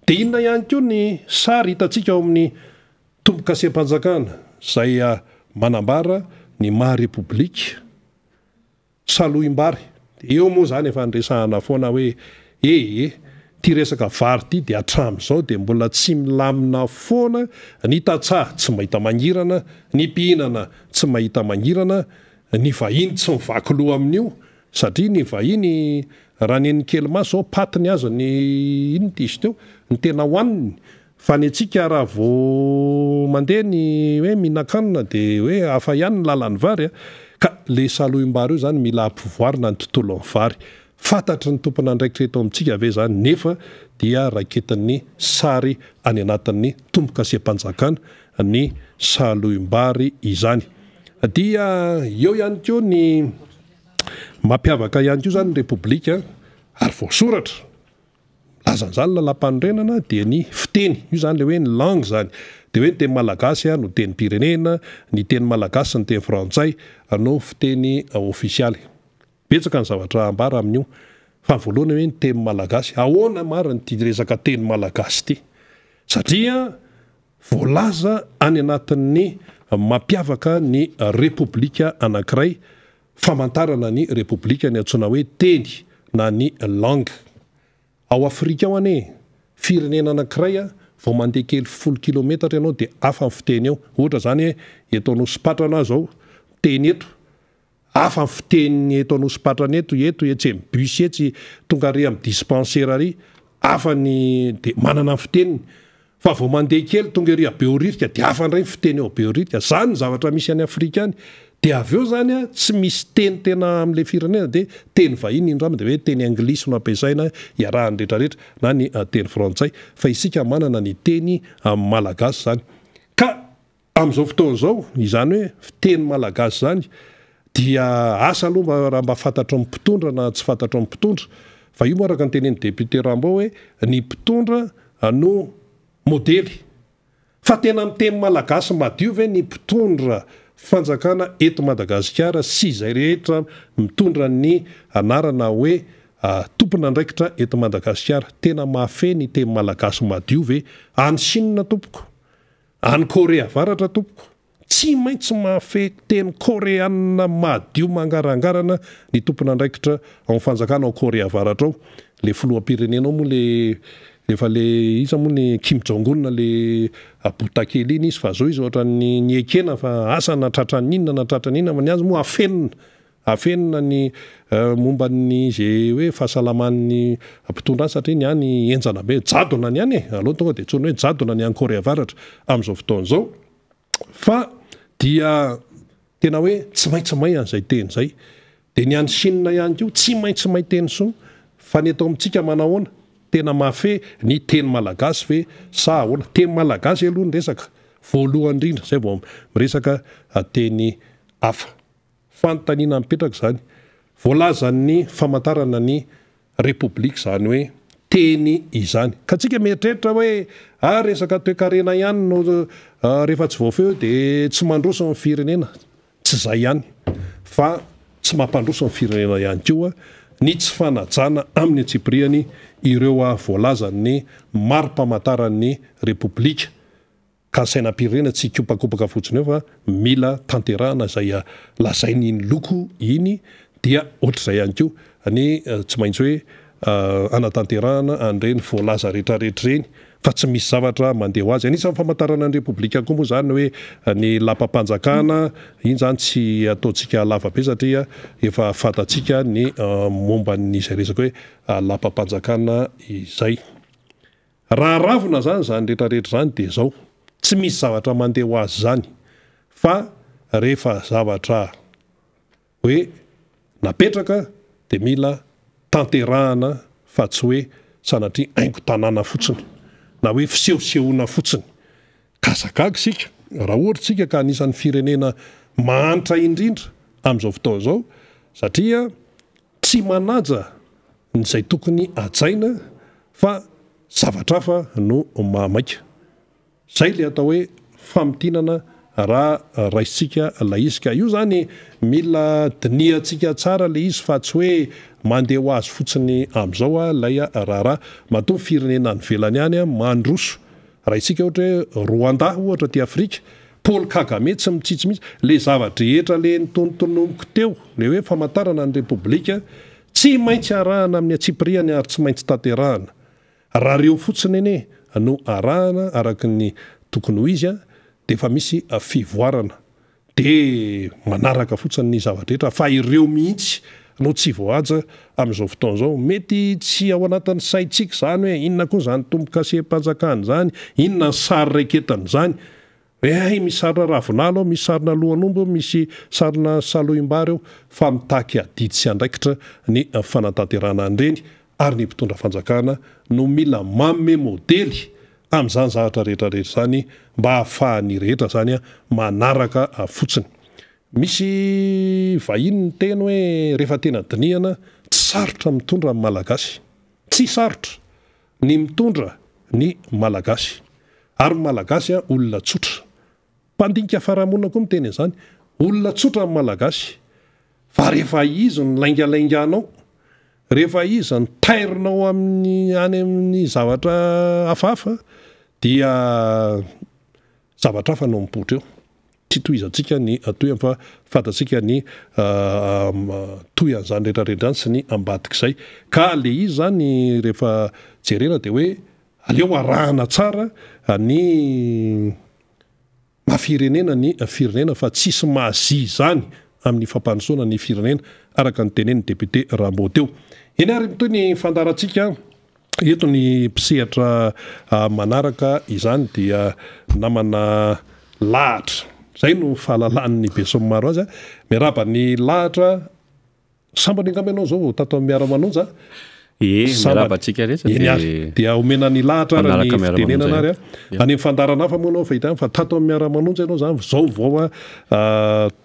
De inona ihany koa ny sary hitantsika ao amin'ny tombokasem-panjakana zay manambara ny maha repoblika? Salohim-bary. Dia eo moa izany efa niresahana foana hoe e e, ity resaka vary ity dia hatramin'izao dia mbola tsy milamina foana, ny tantsaha tsy mahita mangirana, ny mpihinana tsy mahita mangirana, ny vahiny tsy mivaky loha amin'io satria ny vahiny raha ny an'ny kely maso izao paty ny azy ny inona ity izy teo, ny tena hohaniny Fa ny antsika raha vao mandeha ny hoe mihinan-kanina dia hoe hafa ihany ny lalan'ny vary a! Ka le salohim-bary io zany mila ampivoarina ny tontolon'ny vary. Fantatry ny tompon'andraikitra eto amintsika ve zany nefa dia raiketin'ny sary any anatin'ny tombokasem-panjakana ny salohim-bary izany. Dia eo ihany koa ny mampiavaka ihany koa zany ny repoblika ary voasoratra. Milaza an'izany ny lalàmpanorenana dia ny fiteny, io izany ilay hoe ny langue izany, dia hoe ny teny malagasy no tenim-pirenena, ny teny malagasy sy ny teny frantsay no fiteny ofisialy. Betsaka ny zavatra ambara amin'io, fa ny voalohany hoe ny teny malagasy, ahoana marina ity resaka teny malagasy ity? Satria voalaza any anatin'ny mampiavaka ny repoblika anankiray Famantarana ny Repoblika ny antsoina hoe teny na ny langue. Ao Afrika ao anie, firenena anankiray vao mandeha kely folo kilometatra ianao dia hafa ny fiteny eo. Ohatra izany hoe eto Anosipatrana aho izao, miteny eto, hafa ny fiteny eto Anosipatrana eto, eto etsy amin'ny bus etsy, tonga ary amin'ny dispensaire ary, hafa ny, dia manana ny fiteniny. Fa vao mandeha kely tonga ery Behoririka dia hafa indray ny fiteny ao Behoririka. Izany ny zavatra misy any Afrika any. Dia avy eo izany tsy misy teny tena amin'ilay firenena dia teny vahiny indraminy dia hoe teny anglisy no ampiasaina iarahan'ny rehetrarehetra na ny teny frantsay fa isika manana ny teny malagasy izany. Ka amin'izao fotoana izao izany hoe fiteny malagasy izany dia asa aloha mba raha mba fantatry ny mpitondra na tsy fantatry ny mpitondra fa io moa araka ny tenenin'ny député Rambo hoe ny mpitondra no modely. Fa tena miteny malagasy madio ve ny mpitondra fanjakana eto Madagasikara sy izay rehetra mitondra ny anarana hoe tompon'andraikitra eto Madagasikara? Tena mahafehy ny teny malagasy madio ve? Any Chine tompoko? Any Korea Avaratra tompoko? Tsy maintsy mahafehy teny koreanina madio mangarangarana ny tompon'andraikitra ao amin'ny fanjakana ao Korea Avaratra ao. Le filoham-pirenena ao moa le efa le iza moa ny Kim Jong Un le botakely iny izy fa zao izy ohatran'ny niekena fa asa na tratran'ny inona na tratran'ny inona fa ny azy moa afenina afenina ny momba ny ze hoe fahasalaman'ny mpitondra any satria ny any henjana be jadona ny any e! Aleo tonga dia antsoina hoe jadona ny any Korea Avaratra amin'izao fotoana izao. Fa dia tena hoe tsy maintsy may an'izay teny izay. Dia ny any Chine ihany koa tsy maintsy may teny sinoa. Fa ny eto amintsika manahoana? Tena mahafehy ny teny malagasy ve sa ahoana? Teny malagasy aloha ny resaka voalohany indrindra izay vao miresaka teny hafa. Fanontaniana mipetraka izany. Voalazan'ny famantarana ny Repoblika izany hoe teny izany. Ka tsika mieritreritra hoe ah resaka toekarena ihany no rehefa tsy voafehy dia tsy mandroso ny firenena. Tsy izay ihany fa tsy mampandroso ny firenena ihany koa ny tsy fanajana amin'ny antsipiriany ireo voalazan'ny mari-pamantaran'ny Repoblika. Ka ny sainam-pirenena tsy hikopakopaka fotsiny eo fa mila tanterahana izay lazain'iny loko iny dia ohatr'izay ihany koa ny tsy maintsy hoe hanatanterahana an'ireny voalaza rehetrarehetra ireny fa tsy misy zavatra mandeha ho azy. Anisan'ny famantarana ny Repoblika koa moa izany hoe ny lapam-panjakana, iny izany tsy ataontsika lava be satria efa fantatsika ny momba an'izay resaka hoe lapam-panjakana izay. Raha aravona zany izany rehetra rehetra izany dia izao, tsy misy zavatra mandeha ho azy izany fa rehefa zavatra hoe napetraka dia mila tanterahana fa tsy hoe sanatria haingon-tanàna fotsiny na hoe fisehosehoana fotsiny. Ka aza gaga isika raha ohatra isika ka anisan'ny firenena mahantra indrindra amin'izao fotoana izao satria tsy manaja ny izay tokony hajaina fa zavatra hafa no mahamaika. Izay ilay atao hoe famintinana raha raisintsika ilay izy. Ka io izany mila dinihantsika tsara ilay izy fa tsy hoe mandeha ho azy fotsiny amin'izao ilay raharaha. Matoa ny firenena any ivelany any mandroso Raha isika ohatra hoe Rwanda ohatra aty Afrika, Paul Kagame tsy mitsitsy mihitsy, le zava-drehetra le notonotonomiko teo, le hoe famantarana ny Repoblika, tsy maintsy arahana amin'ny antsipirihany ary tsy maintsy tanterahana. Raha reo fotsiny anie no arahana araka ny tokony ho izy dia efa misy fivoarana. Dia manaraka fotsiny ny zava-drehetra fa ireo mihitsy no tsy voahaja amin'izao fotoana izao. Mety tsy ao anatin'ny saintsika izany hoe inona koa izany tombo-kasem-panjakana izany, inona ny sary raiketana izany. Hoe hay misy sarina ravinala ao, misy sarina lohan'omby ao, misy sarina salohim-bary ao, fa mitaky adidy sy andraikitra ny fanatanterahana an'ireny ary ny mpitondra fanjakana no mila manome modely amin'izany zavatra rehetra rehetra izany mba hahafahan'ny rehetra izany manaraka fotsiny. Misy vahiny niteny hoe rehefa tena dinihana tsy sarotra mitondra ny Malagasy. Tsy sarotra ny mitondra ny Malagasy. Ary ny Malagasy olona tsotra. Mpandinika farahamonina koa miteny an'izany. Olona tsotra ny Malagasy. Fa rehefa izy no laingalainganao, rehefa izy no tairinao amin'ny any amin'ny zavatra hafahafa dia zavatra hafa no mipoitra eo. Tsy tohizantsika ny tohiny fa fantatsika ny tohin'izany rehetra rehetra izany sy ny ambadik'izay. Ka le izy izany rehefa jerena dia hoe aleo arahana tsara ny Maha firenena ny firenena fa tsisy mazia izany amin'ny fampandrosoana ny firenena araka ny tenenin'ny député Rambo teo. Eny ary mitohy ny fandaharantsika eto ny mpisehatra manaraka izany dia namana Lahatra. Izay no fahalalan'ny besinimaro azy. Miarahaba ny lahatra. Sambany angamba ianao izao vao tato amin'ny Miara-manonja. Ie, miarahaba antsika rehetra Eny ary. Dia omena ny lahatra ary ny fitenenana ary. Any amin'ny fandaharana hafa moa ianao efa hita ihany fa tato amin'ny Miara-manonja ianao izany izao vao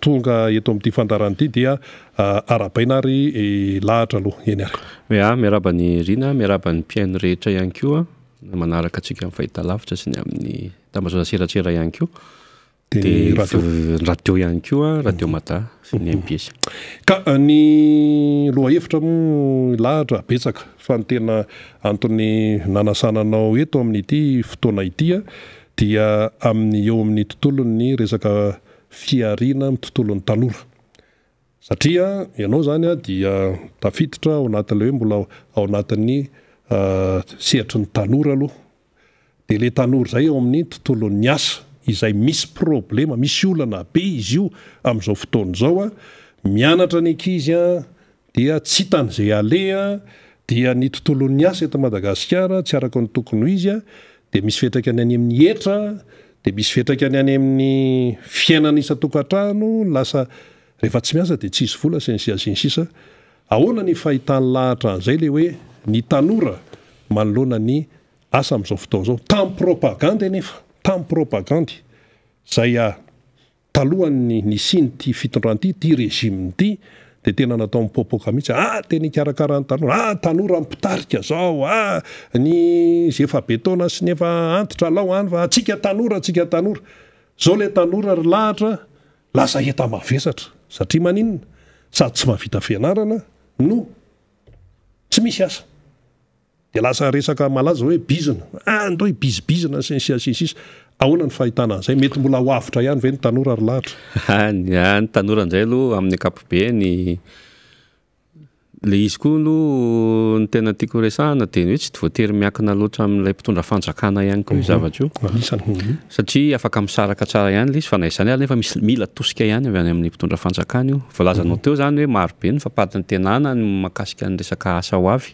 tonga eto amin'ity fandaharana ity dia arahabaina ary lahatra aloha. Eny ary. Ya, miarahaba an'i Rina, miarahaba ny mpihaino rehetra ihany koa manaraka antsika amin'ny fahitalavitra sy ny amin'ny tambazotra serasera ihany koa. Dia ny radio. Ny radio ihany koa, Radio Mada sy ny MBS. Ka ny lohahevitra moa lahatra betsaka fa ny tena antony nanasana anao eto amin'ity fotoana ity dia amin'ny eo amin'ny tontolon'ny resaka fihariana amin'ny tontolon'ny tanora. Satria ianao izany dia tafiditra ao anatin'ilay hoe mbola ao anatin'ny sehatry ny tanora aloha. Dia ilay tanora izay ao amin'ny tontolon'ny asa izay misy problema, misy olana be izy io amin'izao fotoana izao an, mianatra ny ankizy an, dia tsy hitany izay aleha, dia ny tontolon'ny asa eto Madagasikara tsy araka ny tokony ho izy an, dia misy fiantraikany any amin'ny hetra, dia misy fiantraikany any amin'ny fiainana isan-tokantrano, lasa rehefa tsy miasa dia tsisy vola sy ny sisa sy ny sisa. Ahoana ny fahitan'ny lahatra an'izay ilay hoe ny tanora manoloana ny asa amin'izao fotoana izao. Tamin'ny propagandy anefa, tamin'ny propagandy izay talohan'ny nisian'ity fitondrana ity, ity régime ity, dia tena natao mipoapoaka mihitsy, ah tena hikarakara ny tanora, ah tanora mpitarika izao, ah ny izay efa be taona sy ny efa antitra alao any fa antsika tanora, antsika tanora. Izao ilay tanora ry lahatra lasa enta-mavesatra satria maninona? Sady tsy mahavita fianarana no tsy misy asa. Dia lasa resaka malaza hoe bizina. Ah, ndao hibizibizina sy ny sisa sy ny sisa. Ahoana ny fahitana an'izay? Mety mbola ho avotra ihany ve ny tanora ry lahatra? Ny ahy ny tanora indray aloha amin'ny ankapobeny, ilay izy koa aloha ny tena tiako horesahana dia ny hoe tsy voatery miankina loatra amin'ilay mpitondra fanjakana ihany koa io zavatra io. Anisany. Satria afaka misaraka tsara ihany ilay izy fa na izany ary nefa misy mila tosika ihany avy any amin'ny mpitondra fanjakana io. Voalazanao teo izany hoe maro be ny fampanantenana ny mahakasika ny resaka asa ho avy.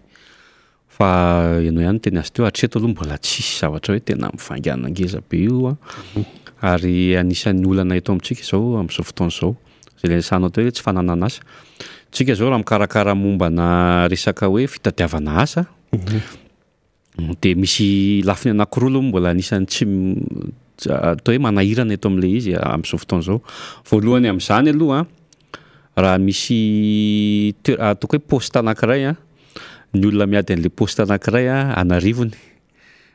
Fa ianao ihany niteny azy teo, hatreto aloha mbola tsisy zavatra hoe tena mivaingana ngeza be io an, ary anisan'ny olana eto amintsika izao amin'izao fotoana izao, izay ilay resahanao teo hoe tsy fananana asa. Tsika izao raha mikarakara mombana resaka hoe fitadiavana asa, dia misy lafiny anankiroa aloha mbola anisan'ny tsy atao hoe manahirana eto amin'ilay izy amin'izao fotoana izao. Voalohany amin'izany aloha an, raha misy toer- ataoko hoe poste anankiray an, ny olona miady an'ilay poste anankiray an, an'arivony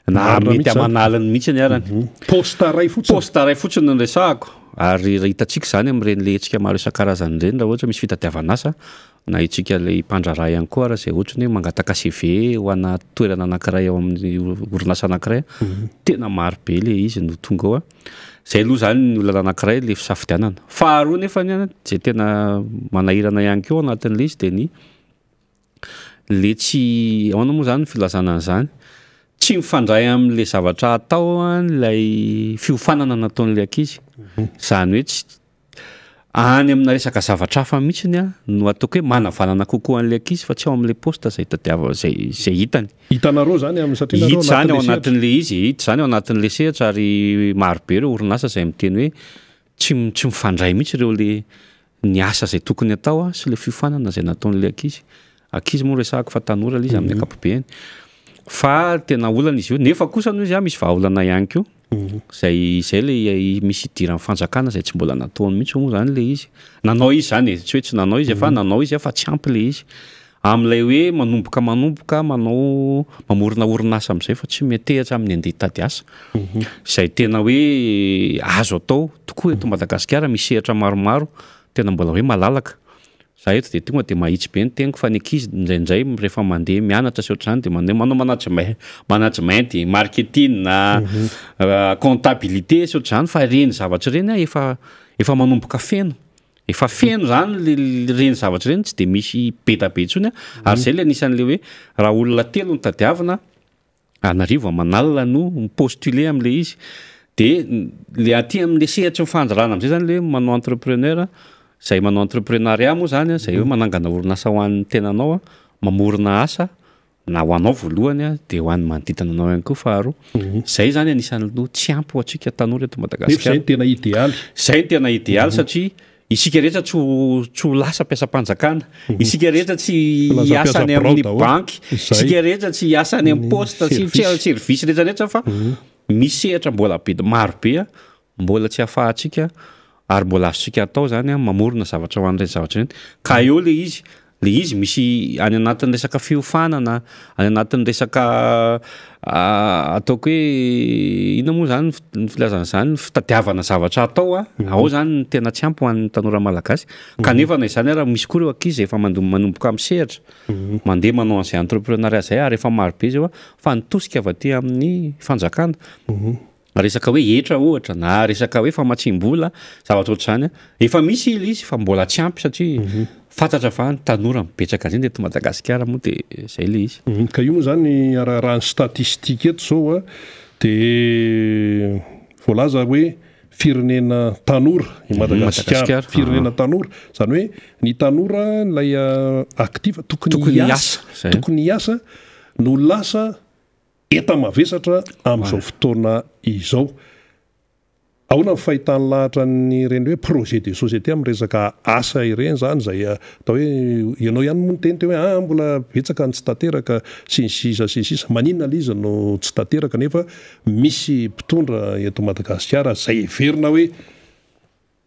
na Marina mety mihitsy zany. aman'aliny mihitsy ny arany. Poste iray fotsiny. Poste iray fotsiny no resahako ary raha hitantsika izany amin'ireny le hetsika maro isan-karazany ireny raha ohatra misy fitadiavana asa na isika ilay mpandraharaha ihany koa ara izay ohatra ny hoe mangataka CV ho ana toerana anankiray ao amin'ny orinasa anankiray, tena maro be ilay izy no tonga ao an. Izay aloha izany ny olana anankiray ilay fisafidianana. Faharoa nefany an, izay tena manahirana ihany koa ao anatin'ilay izy dia ny le tsy, ahoana moa izany ny filazana an'izany, tsy mifandray amin'ilay zavatra atao ilay fiofanana nataon'ilay ankizy. Izany hoe tsy, any amina resaka zavatra hafa mihitsiny no ataoko hoe manavanana kokoa an'ilay ankizy fa tsy ao amin'ilay poste izay tadiavina, izay izay hitany. Hitanareo izany amin'ny satria nareo Hita izany ao anatin'ilay sehatra. anatin'ilay izy, hita izany ao anatin'ilay sehatra ary maro be ireo orinasa izay miteny hoe tsy tsy mifandray mihitsy ireo le ny asa izay tokony atao sy ilay fiofanana izay nataon'ilay ankizy. Ankizy moa no resahako fa tanora ilay izy amin'ny ankapobeny. Fa tena olana izy io, nefa kosa aloha izy misy vahaolana ihany koa. Izay izay ilay misy idiran'ny fanjakana izay tsy mbola nataony mihitsy moa izany ilay izy. Nanao izy izany e, tsy hoe tsy nanao izy fa nanao izy fa tsy ampy ilay izy. Amin'ilay hoe manomboka manomboka manao mamorona orinasa amin'izay fa tsy miantehitra amin'ny andeha hitady asa. Izay tena hoe azo atao tokoa eto Madagasikara, misy sehatra maromaro tena mbola hoe malalaka. Za eto dia tonga dia mahitsy be ny teniko fa ny ankizy indraindray rehefa mandeha mianatra sy ohatr'izany dia mandeha manao management, management, marketing, comptabilité sy ohatr'izany fa ireny zavatra ireny an efa efa manomboka feno, efa feno zany le ireny zavatra ireny tsy dia misy be da be intsony an, ary zay le anisan'le hoe raha olona telo no tadiavina an'arivo aman'alina no mi-postuler amin'ilay izy, de le aty amin'le sehatry ny fandrarana amin'izay zany le hoe manao entrepreneur, zay manao entreprenariat moa zany an, zay hoe manangana orinasa ho an'ny tenanao an, mamorona asa. Na ho anao voalohany a, dia ho an'ny manodidina anao ihany koa faharoa. Izay izany anisan'ny loha tsy ampy ho antsika tanora eto Nefa izay Madagasikara. no tena idealy. Izay no tena idealy satria isika rehetra tsy ho tsy ho lasa mpiasam-panjakana, isika rehetra tsy Ho lasa hiasa mpiasa any birao amin'ny daholo. banky, Izay. isika rehetra tsy hiasa any amin'ny Ny poste, tsy tsy service. service rehetra rehetra fa misy sehatra mbola be maro be a, mbola tsy ahafahantsika ary mbola azontsika atao izany an, mamorona zavatra ho an'ireny zavatra ireny. Ka eo ilay izy, ilay izy misy any anatin'ny resaka fiofanana, any anatin'ny resaka ataoko hoe inona moa izany ny filazana izany, fitadiavana zavatra atao an, ao izany no tena tsy ampy ho an'ny tanora malagasy. Kanefa na izany ara misy koa ireo ankizy efa manomboka misehatra, mandeha manao an'izay entrepreneuriat izay ary efa maro be izao an, fa ny tosika avy aty amin'ny fanjakana. Resaka hoe hetra ohatra na resaka hoe famatsiam-bola, zavatra ohatr'izany, efa misy ilay izy fa mbola tsy ampy satria fantatra fa ny tanora no betsaka indrindra eto Madagasikara moa dia izay ilay izy. Ka io moa izany raha ny statistique eto izao a, dia voalaza hoe firenena tanora i Madagasikara, firenena tanora, izany hoe ny tanora ilay actif tokony hiasa, tokony hiasa no lasa Enta-mavesatra amin'izao fotoana izao. Ahoana ny fahitan'ny lahatra an'ireny hoe projet de société amin'ny resaka asa ireny izany izay atao hoe ianao ihany moa niteny teo hoe ah mbola betsaka ny tsy tanteraka sy ny sisa sy ny sisa. Maninona ilay izy no tsy tanteraka nefa misy mpitondra eto Madagasikara izay heverina hoe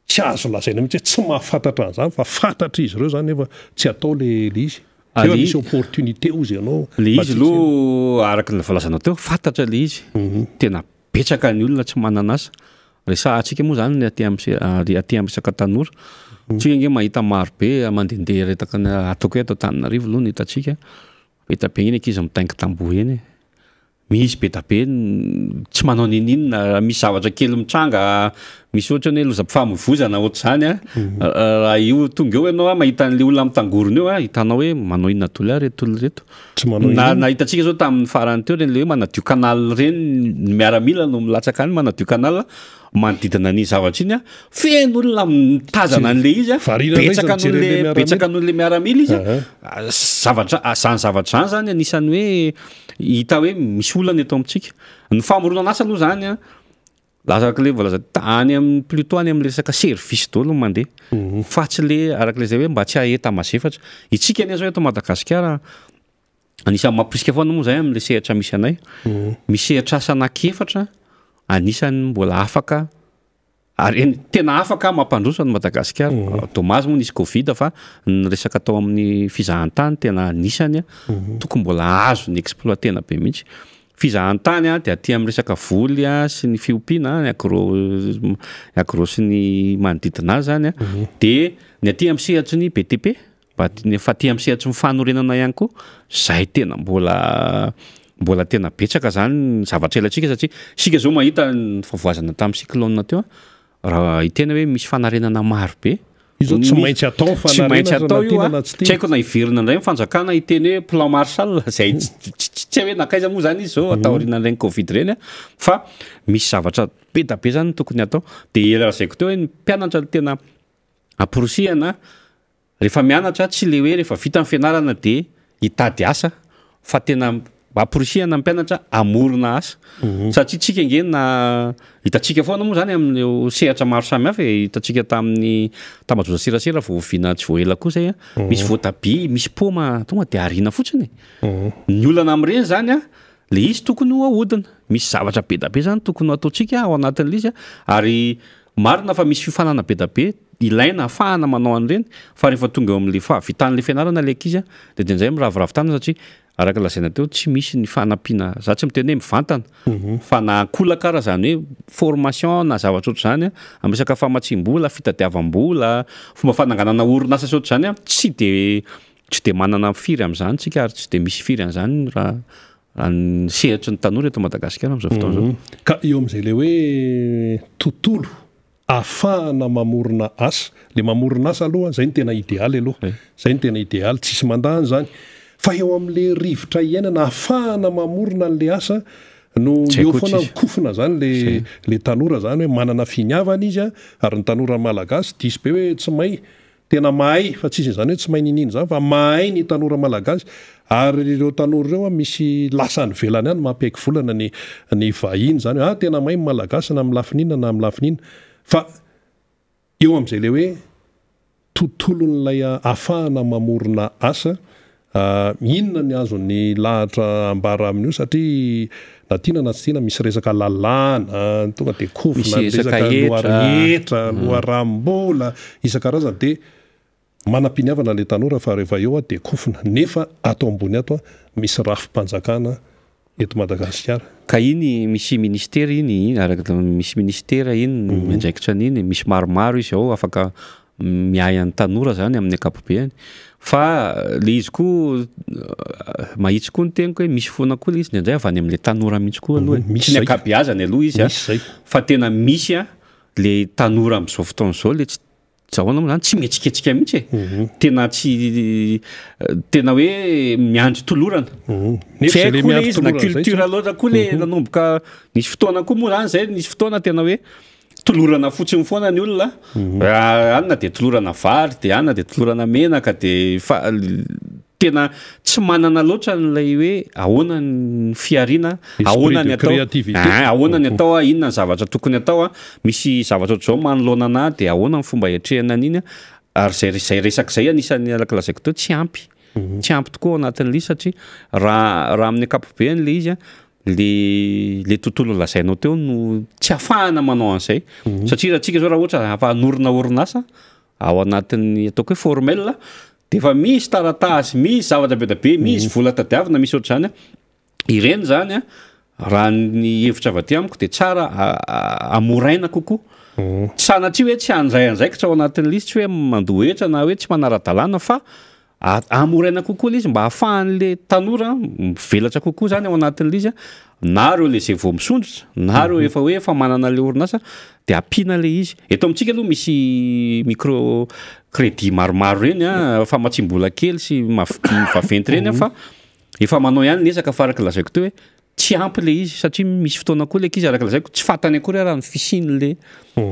Tsy azo lazaina mihitsy hoe tsy mahafantatra an'izany fa fantatr'izy ireo izany nefa tsy atao le le izy. Nefa misy opportunité hozy ianao. Le izy aloha araka ny voalazanao teo, fantatra le izy. Tena betsaka ny olona tsy manana asa. Resahantsika moa izany ny aty amin'ny aty amin'ny resaka tanora. Tsika ange mahita maro be mandehandeha erataka ny ataoko hoe ato Antananarivo aloha no hitantsika. Be dia be ny ankizy mitaingin-tamboho eny e. Misy be da be ny tsy manao n'inon'inona, raha misy zavatra kely mitranga, misy ohatra ny hoe lozam-pifamoivoizana ohatr'izany an, raha io tonga eo ianao an, mahita an'ilay olona mitangorona eo an, hitanao hoe manao inona daholo ary ireto olona ireto. Tsy manao Na inona. na hitantsika izao tamin'ny farany teo ireny ilay hoe manadio canal ireny, ny miaramila no milatsaka any manadio canal, manodidina an'iny zavatra iny an, feno olona mitazana an'ilay izy an, Variana indray izy betsaka mijery noho an'ilay ilay miaramila. betsaka noho ilay miaramila izy an, zavatra izany zavatra izany zany anisan'ny hoe hita hoe misy olana eto amintsika. Ny famoronana asa aloha zany an, lasa araka ilay voalaza any amin'ny plutôt any amin'ny resaka service daholo no mandeha fa tsy le araka ilay zay hoe mba tsy haheta mazefatra. Itsika anie zao eto Madagasikara anisan'ny mamporisika foana moa zay amin'ilay sehatra misy anay. Misy sehatr'asa anankiefatra anisan'ny mbola afaka ary eny tena afaka mampandroso an'i Madagasikara. Dommage moa nisy covid fa ny resaka tao amin'ny fizahantany tena anisany tokony mbola azo ny exploiter-na be mihitsy. Fizahantany dia aty amin'ny resaka voly sy ny fiompiana, ny agro ny agro sy ny manodidina azy zany dia ny aty amin'ny sehatry ny BTP Mba fa aty amin'ny sehatry ny fanorenana ihany koa, izay tena mbola mbola tena betsaka zany ny zavatra ilaintsika satria isika zao mahita ny fahavoazana tamin'ny cyclone teo an, raha hiteny hoe misy fanarenana maro be, Io zao tsy maintsy atao ny tsy maintsy fanarenana atao na io tiana an, na tsy tsy tiana. haiko na hiverina indray ny fanjakana hiteny hoe plan Marshall izay tsy tsy hay hoe nankaiza moa zany izy zao taorian'ireny covid ireny an, fa misy zavatra be da be zany tokony atao, de lazaiko teo hoe ny mpianatra no tena amporisihana Rehefa mianatra tsy le hoe rehefa vita ny fianarana de hitady asa fa tena amporisihana ny mpianatra hamorona asa satria tsika ange na hitantsika foana moa zany amin'ireo sehatra maro samihafa e, hitantsika tamin'ny tambajotra serasera vao oviana tsy vao ela koa zay a, misy voatabia, misy paoma tonga de ariana fotsiny e, ny olana amin'ireny zany a le izy tokony ho ahodina, misy zavatra be da be zany tokony ho ataontsika ao anatin'le izy a, ary Marina fa misy fiofanana be da be ilaina ahafahana manao an'ireny fa rehefa tonga eo amin'ilay fahavitan'ilay fianarana ilay ankizy dia indraindray miraviravy tanana satria araka ny lazaina teo tsy misy ny fanampiana, za tsy miteny hoe mivantana fa na ankolaka ara izany hoe formation na zavatra ohatr'izany amin'ny resaka famatsiam-bola, fitadiavam-bola, fomba fananganana orinasa sy ohatr'izany tsy de tsy de manana firy amin'izany tsika ary tsy de misy firy an'izany raha Raha ny sehatry ny tanora eto Madagasikara amin'izao fotoana izao. Ka eo amin'izay ilay hoe tontolo ahafahana mamorona asa, ilay mamorona asa aloha, izay no tena idealy aloha, izay no tena idealy, tsisy mandà an'izany. Fa eo amin'ilay rivotra iainana ahafahana mamorona an'ilay asa no eo foana mikofona izany ilay ilay tanora izany hoe manana finiavana izy an, ary ny tanora malagasy diso be hoe tsy mahay. Tena mahay fa tsisy an'izany hoe tsy mahay niniana izany fa mahay ny tanora malagasy ary ireo tanora ireo misy lasa any ivelany any mampiaiky volana ny ny vahiny izany hoe ah tena mahay ny malagasy na amin'ny lafiny inona na amin'ny lafiny inona fa eo amin'izay ilay hoe tontolon'ilay ahafahana mamorona asa Inona ny azon'ny lahatra ambara amin'io satria na tiana na tsy tiana misy resaka lalàna, tonga dia kofona ny resaka loharehetra, loharanom-bola isan-karazany dia manam-piniavana ilay tanora fa rehefa eo dia kofona nefa ato ambony ato misy rafi-panjakana eto Madagasikara. Ka iny misy ministera iny, araka misy ministera iny miandraikitra an'iny, misy maromaro izy ao afaka miahy an'ny tanora zany amin'ny ankapobeany fa le izy koa mahitsy koa ny teniko hoe misy foana koa le izy indraindray avy any amin'le tanora mihitsy koa aloha e, tsy ny ankabeazany aloha izy a, fa tena misy a le tanora amin'izao fotoana izao le tsy tsy ahoana moa zany tsy mihetsiketsika mihitsy e, tena tsy tena hoe miandry tolorana, tsy haiko koa le izy na culture loatra koa le nanomboka nisy fotoana koa moa zany zay nisy fotoana tena hoe Tolorana fotsiny foana ny olona, anona dia tolorana vary, dia anona dia tolorana menaka, dia fa tena tsy manana loatra an'ilay hoe ahoana ny fihariana, ahoana ny atao, ein, ahoana ny atao, inona ny zavatra tokony atao, misy zavatra ohatr'izao manoloana anà dia ahoana ny fomba hiatrehana an'iny, ary izay izay resaka izay anisan'ny araka lazaiko teo tsy ampy, tsy ampy tokoa ao anatin'ilay izy satria raha raha amin'ny ankapobeny ilay izy an, le le tontolo lazainao teo no tsy afahana manao an'izay mhm. satria raha tsika zao raha ohatra afa hanorina orinasa ao anatin'ny ataoko hoe formel de efa misy taratasy misy zavatra be da be misy mhm. vola tadiavina misy ohatr'izany ireny zany a raha ny hevitra avy aty amiko de tsara amoraina kokoa mhm. tsy sanatria hoe tsy handray andraikitra ao anatin'ny lisy tsy hoe mandoa hetra na hoe tsy manara-dalàna fa Hamoraina kokoa ilay izy mba hahafahan'ilay tanora mivelatra kokoa zany ao anatin'ilay izy na ireo le izay vao misondrotra na ireo efa hoe efa manana ilay orinasa dia ampiana ilay izy. Eto amintsika aloha misy micro crédit maromaro ireny an, famatsiam-bola kely sy vaventy ireny an fa efa manao ihany ny ezaka fa araka ny lazaiko teo hoe tsy ampy ilay izy satria misy fotoana koa ilay ankizy araka ny lazaiko tsy fantany akory ara ny fisian'le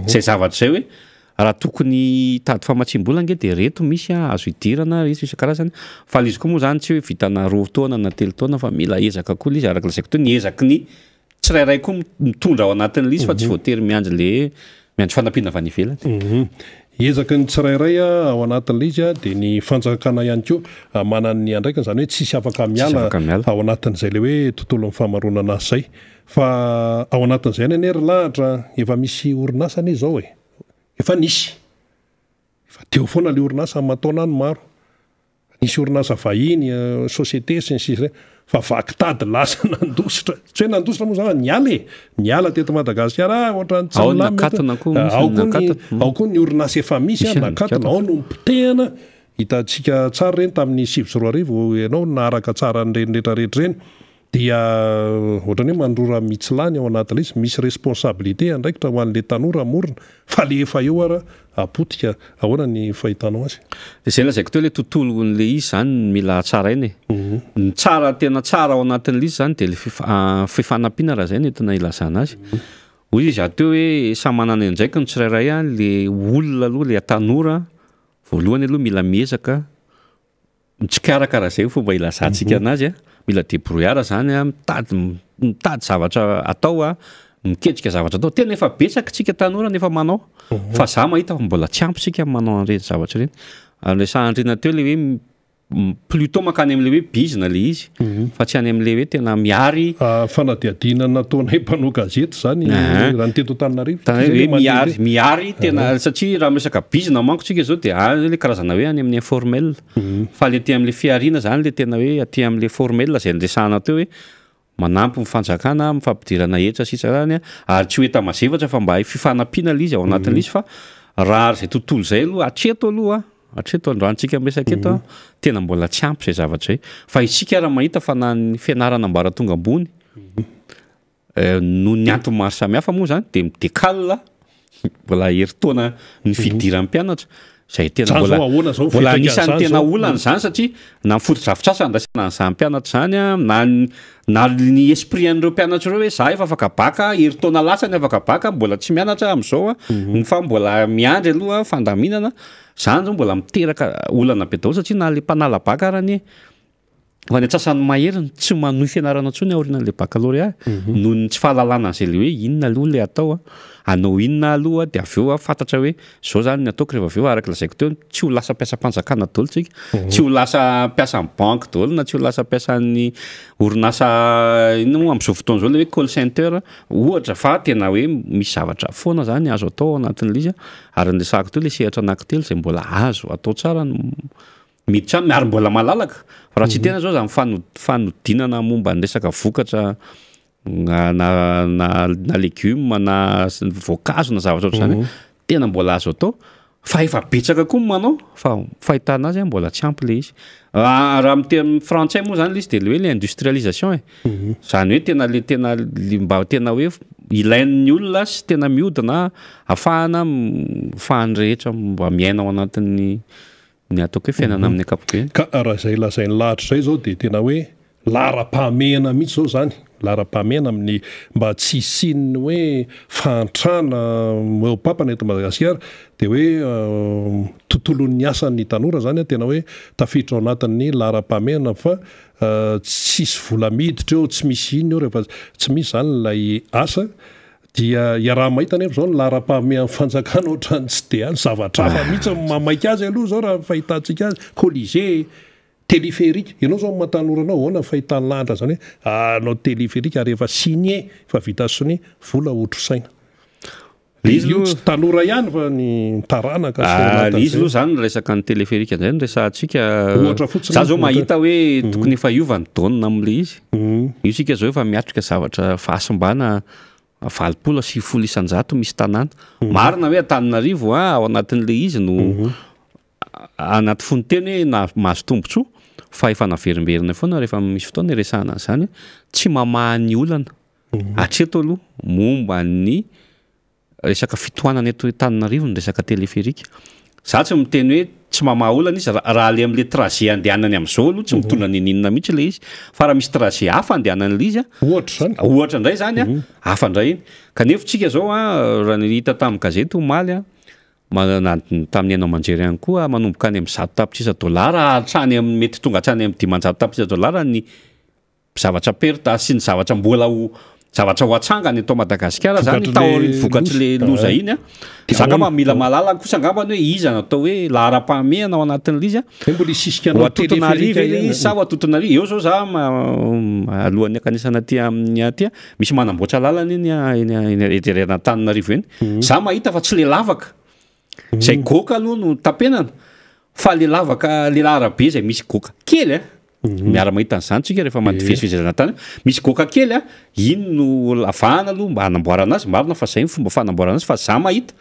izay zavatra izay hoe raha tokony hitady famatsiam-bola ange dia ireto misy azo idirana ireto isan-karazany fa ilay izy koa moa izany tsy hoe vitana roa taona na telo taona fa mila ezaka koa ilay izy araka ny lazaiko teo ny ezaky ny tsirairay koa mitondra ao anatin'ilay izy fa tsy voatery miandry le miandry fanampiana avy any ivelany. Ezaky ny tsirairay ao anatin'ilay izy dia ny fanjakana ihany koa manana ny andraikiny, izany hoe tsisy afaka miala ao anatin'izay ilay hoe tontolon'ny famaronana asa izay. Fa ao anatin'izay ihany anie ry lahatra efa misy orinasa anie izao e! Efa nisy. Efa teo foana ilay orinasa aman-taonany maro. Nisy orinasa vahiny, société sy ny sisa ireny, fa vaky tady lasa nandositra. Tsy hoe nandositra moa zany fa niala e! Niala teto Madagasikara, ah ohatran'ny tsy Ao ny milamina eto. nakatona koa, misy Ao ny koa ny, nakatona. ao koa ny orinasa efa misy Misy an, ny nakatona, nakatona. ao no nipotehana. Hitantsika tsara ireny tamin'ny 2009, ianao naharaka tsara an'ireny rehetrarehetra ireny. Dia ohatran'ny hoe mandrora mitsilany ao anatin'ilay izy, misy responsabilité, andraikitra ho an'ilay tanora hamorona, fa le efa eo ara hapotika, ahoana ny fahitanao azy? Dia izay lazaiko teo ilay tontolon'ilay izy izany no mila hatsaraina e. Ny tsara tena tsara ao anatin'ilay izy izany dia ilay fifanampiana raha izay no entina ilazana azy. Hoy izy ato teo hoe samy manana ny andraikiny ny tsirairay, ilay olona aloha, ilay tanora voalohany aloha mila miezaka Mitsikarakara izay fomba ilazantsika anazy a, mila debrouillard zany a, mitady mitady zavatra atao a, miketrika zavatra atao, tena efa betsaka tsika tanora no efa manao fa za mahita fa mbola tsy ampy tsika manao an'ireny zavatra ireny, ary resahan-dRina teo le hoe plutôt mankany am'le hoe bizina le izy fa tsy any am'le hoe tena mihary. Fanadihadiana nataonay mpanao gazety izany raha ny teto Antananarivo. Tena hoe mihary, mihary tena satria raha miresaka bizina manko tsika zao dia any le karazana hoe any amin'ny informel. Fa le aty amin'le fihariana zany le tena hoe aty amin'le formel zay niresahana teo hoe manampy ny fanjakana amin'ny fampidirana hetra sy isan-karazany ary tsy ho enta-mazefatra fa mba fifanampiana le izy ao anatin'le izy fa raha ary zay tontolo zay aloha hatreto aloha hatreto androantsika miresaka eto tena mbola tsy ampy zay zavatra zay fa isika ary mahita fa na ny fianarana ambaratonga ambony Noho ny antony maro samihafa moa izany dia mi-decale mbola herintaona ny fidiran'ny mpianatra izay tena Zany mbola zao ahoana zao mbola fiantraikan'izany anisan'ny tena zao? olana izany satria na ny fotodrafitrasa andraisana an'izany mpianatra izany an, na ny na ny esprit an'ireo mpianatra ireo hoe za efa afaka bacc, herintaona lasa ny afaka bacc mbola tsy mianatra amin'izao an, fa mbola miandry aloha fandaminana. Zany zao mbola miteraka olana be daholo satria na le mpanala bac ara anie fa ny antsasany mahery no tsy manohy fianarana intsony aorianan'le baccalauréat noho ny tsy fahalalana an'izay le hoe inona aloha le atao a, hanao inona aloha de avy eo a fantatra hoe zao zany ny ataoko rehefa avy eo araka lazaiko teo tsy ho lasa mpiasam-panjakana daholo tsika, tsy ho lasa mpiasan'ny banky daholo na tsy ho lasa mpiasan'ny orinasa inona moa amin'izao fotoana izao le hoe call center ohatra fa tena hoe misy zavatra foana zany azo atao ao anatin'ilay izy a, ary ny resahako teo le sehatra anankitelo izay mbola azo atao tsara ny Miditra aminy ary mbola malalaka. Fa raha tsy hiteny zao zany fanodinana momba ny resaka vokatra na na na legioma na voankazo na zavatra ohatr'izany tena mbola azo atao fa efa betsaka koa ny manao fa fahitana azy mbola tsy ampy le izy. Raha amin'ny teny frantsay moa zany le izy de le hoe le industrialisation e. Zany hoe tena le tena mba tena hoe ilain'ny olona sy tena mihodina ahafahana ahafahan'ny rehetra mba miaina ao anatin'ny Ny ataoko hoe fiainana amin'ny ankapobeny. Ka raha izay lazain'i Lahatra izay izao dia tena hoe laharam-pahamehana mihitsy izao izany, laharam-pahamehana amin'ny mba tsy hisian'ny hoe fahantrana mihoa-pampana eto Madagasikara dia hoe tontolon'ny asan'ny tanora izany tena hoe tafiditra ao anatin'ny laharam-pahamehana fa tsisy vola miditra eo, tsy misy inona eo rehefa tsy misy izany ilay asa Dia iaraha-mahita anefa izao ny laharam-pahamehan'ny fanjakana ohatran'ny tsy dia any, zavatra hafa mihitsy no mamaika azy aloha izao raha ny fahitantsika azy, Colisée, téléphérique, ianao izao amin'ny maha tanora anao ahoana ny fahitan'ny lahatra an'izany hoe hanao téléphérique ary efa signé, efa vita sonia, vola hotrosaina. Le izy Io aloha tsy tanora ihany fa ny taranaka sy ao Ah, le izy anatin'izay. aloha zany resaka ny téléphérique indray no resahantsika. Ohatra fotsiny Za zao ohatra. mahita hoe tokony efa hiova ny donne amin'le izy. Io tsika zao efa miatrika zavatra fahasimbana 80 90% misy tanàna. Marina hoe Antananarivo a, ao anatin'le izy no anaty fononteny hoe na mahazo tombontsoa fa efa naverimberina foana rehefa misy fotoana iresahana an'izany hoe tsy mamaha ny olana hatreto aloha momba ny Resaka fitohanana eto Antananarivo ny resaka téléphérique. Za tsy miteny hoe tsy mamaha olana izy, raha le amle trajet andehanany amzao aloha tsy mitondra n'inon'inona mihitsy le izy, fa raha misy trajet hafa andehanan'le izy an, Ohatra zany. ohatra indray zany an, hafa indray iny. Kanefa tsika zao an, raha ny hita tamin'ny gazety omaly an, na tamin'ny haino aman-jery ihany koa, manomboka any amin'ny 100 tapitrisa dolara hatrany amin'ny mety tonga hatrany amin'ny 500 tapitrisa dolara ny zavatra perte sy ny zavatra mbola ho zavatra ho atsangana eto Madagasikara zany taorian'ny vokatry le loza iny a. Za angamba mila mahalala kosa angambany hoe iza no atao hoe laharam-pahamehana ao anatin'ilay izy a. Hoe mbola hisisika Ho anao atotonarivo téléphérique ilay ihany. izy sa ho atotonarivo? Eo zao za alohan'ny hankanesana aty amin'ny aty a, misy manamboatra lalana eny eny eny eny Antananarivo eny. Za mahita fa tsy le lavaka. Zay goaka aloha no tapenana fa le lavaka le arabe zay misy goaka kely a, miara-mahita an'izany tsika rehefa mandivezivezy eran'ny tany, misy goaka kely a, iny no lavahana aloha mba hanamboarana azy, marina fa zay ny fomba fanamboarana azy fa za mahita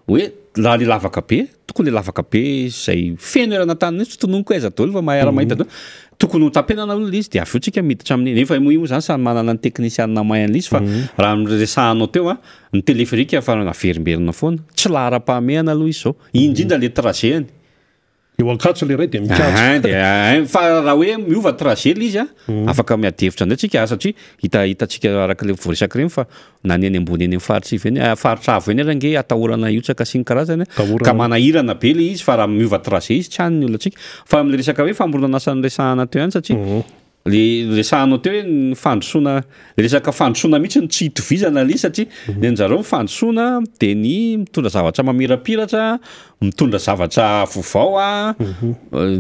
hoe raha le lavaka be, tokony le lavaka be zay feno eran'Antananarivo, tsy tononiko aiza daholo fa miara-mahita daholo, tokony ho tapenana aloha le izy de avy eo tsika miditra amin'ny, nefa moa io moa zany samy manana ny teknisianina mahay an'ilay izy fa raha ny resahanao teo a, Ny téléphérique efa naverimberina foana, tsy laharam-pahamehana aloha izy izao, indrindra le trajet-ny. Eo Ankatso le iray dia mikatso. Ahin dia ahin, fa raha hoe miova trajet le izy a, afaka miady hevitra indray tsika satria hita hitantsika araka le voaresaka ireny fa na ny eny ambony eny amin'ny faritra ivy eny, faritra avo eny ary ange atahorana hiotsaka sy ny karazany a, ka manahirana be le izy fa raha miova trajet izy tsy any ny olantsika. Fa am'le resaka hoe famoronana asa noresahana teo ihany satria Le resahanao teo hoe ny fandrosoana, le resaka fandrosoana mihitsy no tsy itovizana le izy satria ny anjareo ny fandrosoana de ny mitondra zavatra mamirapiratra, mitondra zavatra vaovao a,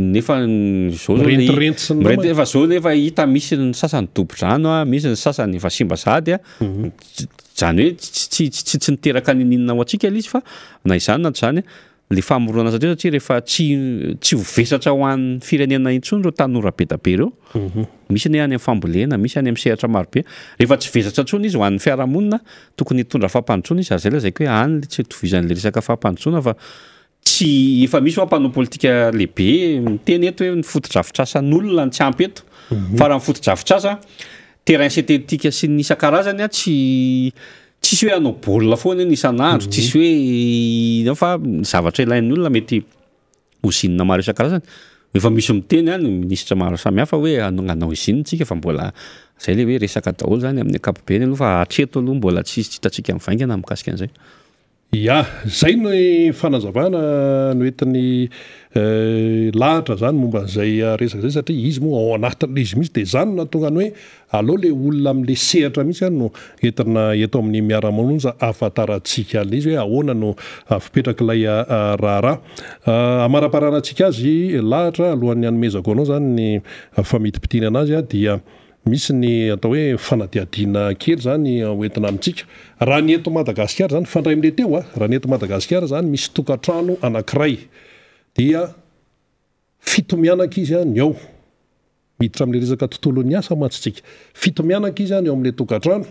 nefa zao zao le Mirentirenty sy ny namany. Mirenti- fa zao nefa hita misy ny sasany dobo-drano a, misy ny sasany efa simba sahady a, zany hoe tsy tsy tsy niteraka n'inon'inona ho antsika le izy fa na izany na tsy izany Le famoronana satria satria rehefa tsy tsy ho vesatra ho an'ny firenena intsony ireo tanora be da be ireo, misy anie any amin'ny fambolena, misy any amin'ny sehatra maro be, rehefa tsy vesatra intsony izy ho an'ny fiarahamonina, tokony hitondra fampandrosoana izy, ary zay lazaiko hoe any le tsy itovizan'le resaka fampandrosoana fa tsy efa misy hoa mpanao politika lehibe miteny eto hoe ny fotodrafitrasan'olona no tsy ampy eto, fa raha ny fotodrafitrasa, terrain synthétique sy ny isan-karazany an tsy Tsisy hoe hanao baolina foana eny isan'andro, tsisy hoe inona fa ny zavatra ilain'ny olona mety usine maro isan-karazany. Efa misy miteny any minisitra maro samihafa hoe hanao usine tsika fa mbola zay le hoe resaka daholo zany amin'ny ankapobeny aloha fa hatreto aloha mbola tsisy tsy hitantsika mivaingana mikasika an'izay. Ya, zay ny fanazavana noentin'i lahatra zany momba an'izay resaka zay satria izy moa ao anatin'ilay izy mihitsy dia zany no nahatonga ny hoe aleo le olona amin'le sehatra mihitsy no entina eto amin'ny miara-manonja ahafantarantsika an'ilay izy hoe ahoana no fipetrak'ilay raharaha. Hamaramparanantsika azy lahatra alohan'ny hanomezako anao zany ny famitipitinana azy dia Misy ny atao hoe fanadihadiana kely izany ho entina amintsika. Raha ny eto Madagasikara izany, mifandray amin'ilay teo a, raha ny eto Madagasikara izany misy tokantrano anankiray dia fito mianaka izy ny ao. Miditra amin'ilay resaka tontolon'ny asa mantsy tsika. Fito mianaka izy ny ao amin'ilay tokantrano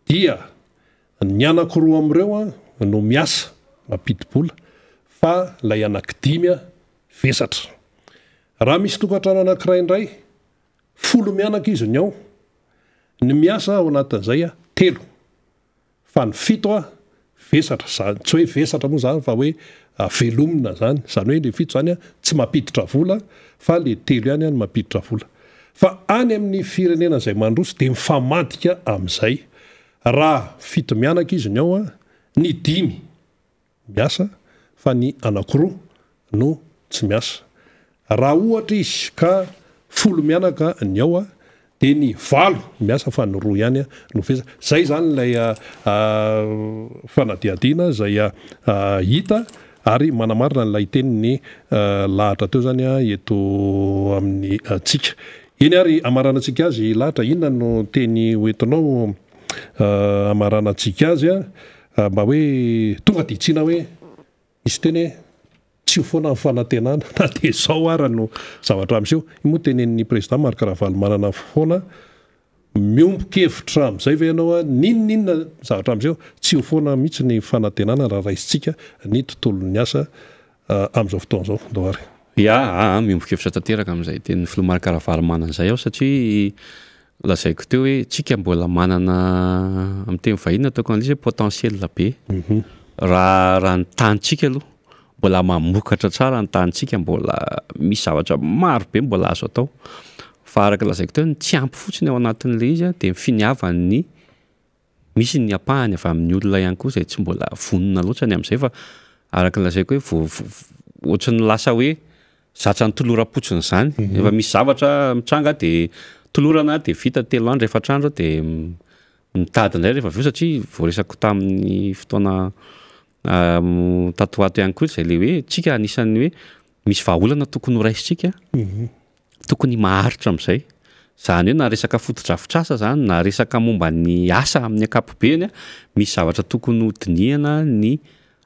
dia ny anankiroa amin'ireo no miasa mampidi-bola fa ilay anankidimy vesatra. Raha misy tokantrano anankiray indray Folo mianaka izy ny ao, ny miasa ao anatin'izay telo, fa ny fito vesatra, izany tsy hoe vesatra moa izany fa hoe velomina izany, izany hoe ilay fito izany tsy mampiditra vola fa ilay telo ihany no mampiditra vola. Fa any amin'ny firenena izay mandroso dia mifamadika amin'izay, raha fito mianaka izy ny ao, ny dimy miasa fa ny anakiroa no tsy miasa. Raha ohatra izy ka folo mianaka ny ao dia ny valo miasa fa ny roa ihany no vesa. Zay izany ilay fanadihadiana izay hita ary manamarina an'ilay tenin'ny lahatra teo izany eto amin'ny tsika. Eny ary hamaranantsika azy lahatra, inona no teny hoentinao hamaranantsika azy? Mba hoe tonga dia tsina hoe misy teny hoe tsy ho foana ny fanantenana na dia izao ara no zavatra miseho. Io moa tenenin'ny président Marc Ravalomanana foana, miombon-kevitra amin'izay ve ianao hoe n'inon'inona zavatra miseho, tsy ho foana mihitsy ny fanantenana raha raisintsika ny tontolon'ny asa amin'izao fotoana izao. Ndao ary. Ya, aa, miombon-kevitra tanteraka amin'izay tenin'ny filoha Marc Ravalomanana izay aho satria Lazaiko teo hoe tsika mbola manana amin'ny teny vahiny ataoko an'ilay izy hoe potentiel be. Raha raha ny tanintsika aloha mbola mamokatra tsara ny tanintsika, mbola misy zavatra maro be mbola azo atao. Fa araka ny lazaiko teo ny tsy ampy fotsiny ao anatin'ilay izy dia ny finiavan'ny Misy ny ampahany avy amin'ny olona ihany koa izay tsy mbola vonona loatra ny amin'izay fa araka ny lazaiko hoe vao ohatry ny lasa hoe zatra ny toloram-potsiny izany. Rehefa misy zavatra mitranga dia tolorana dia vita telo andro, efatra andro dia mitady indray rehefa avy eo satria voaresako tamin'ny fotoana tato ho ato ihany koa izay ilay hoe tsika anisan'ny hoe misy vahaolana tokony ho raisintsika. tokony maharitra amin'izay. Izany hoe na resaka fotodrafitrasa izany na resaka momba ny asa amin'ny ankapobeny, misy zavatra tokony ho dinihana ny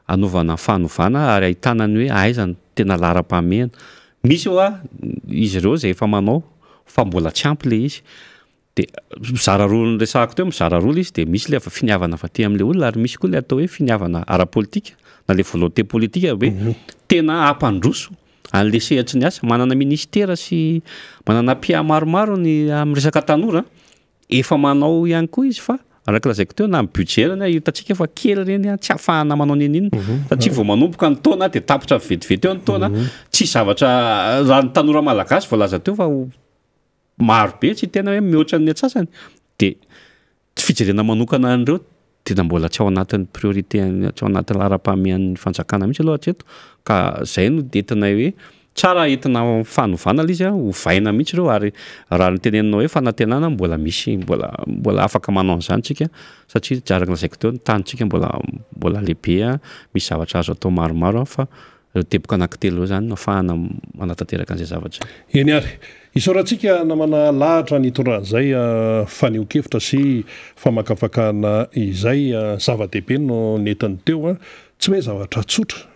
hanaovana fanovana ary ahitana ny hoe aiza no tena laharam-pahamehana. Misy hoa izy ireo izay efa manao fa mbola tsy ampy ilay izy. Dia mizara roa noresahako teo, mizara roa ilay izy dia misy ilay finiavana avy aty amin'ilay olona ary misy koa ilay atao hoe finiavana ara-politika na ilay volonté politique hoe tena hampandroso an'ilay sehatry ny asa. Manana ministera sy manana PA maromaro ny amin'ny resaka tanora, efa manao ihany koa izy fa araka lazaiko teo na ny budget reny hitantsika fa kely ireny tsy ahafahana manao n'inon'inona satria vao manomboka ny taona dia tapitra vetivety eo ny taona, tsy zavatra raha ny tanora malagasy voalaza teo fa maro be tsy tena hoe mihoatra ny antsasany de tsy fijerena manokana an'ireo tena mbola tsy ao anatin'ny priorité tsy ao anatin'ny laharam-pahamehan'ny fanjakana mihitsy aloha hatreto ka zay no entinay hoe tsara entina fanovana ilay izy a, ovaina mihitsy ireo ary raha ny teneninao hoe fanantenana mbola misy mbola mbola afaka manao an'izany tsika satria araka ny lazaiko teo ny tanintsika mbola mbola lehibe a, misy zavatra azo atao maromaro a fa Ireo teboka anankitelo ireo izany no ahafahana manatanteraka an'izay zavatra izay. Eny ary. Isaorantsika namana lahatra nitondra an'izay fanehoan-kevitra sy famakafakana izay. Zava-dehibe no nentiny teo. Tsy hoe zavatra tsotra.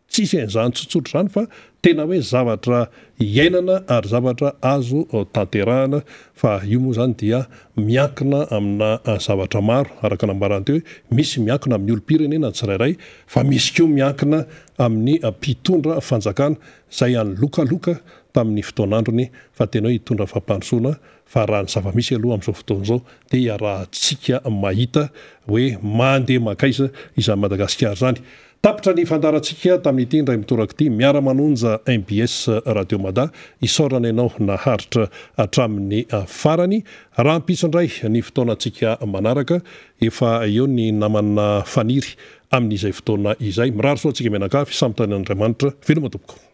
Tsisy an'izany tsotsotra izany fa tena hoe zavatra iainana ary zavatra azo tanterahana. Fa io moa izany dia miankina amina zavatra maro araka nambarany teo hoe misy miankina amin'ny olom-pirenena tsirairay fa misy koa miankina amin'ny mpitondra fanjakana izay anilokaloka tamin'ny fotoan'androny fa tena hoe hitondra fampandrosoana fa raha ny zava-misy aloha amin'izao fotoana izao dia iarahantsika mahita hoe mandeha mankaiza izany Madagasikara izany. Tapitra ny fandaharantsika tamin'ity indray mitoraka ity Miara-manonja mbs Radio Mada. Isaorana ianao naharitra hatramin'ny farany. Rahampitso indray ny fotoanantsika manaraka. Efa eo ny namana Faniry. amin'izay fotoana izay. Mirary soa antsika mianakavy, samy tahin'Andriamanitra. Veloma tompoko.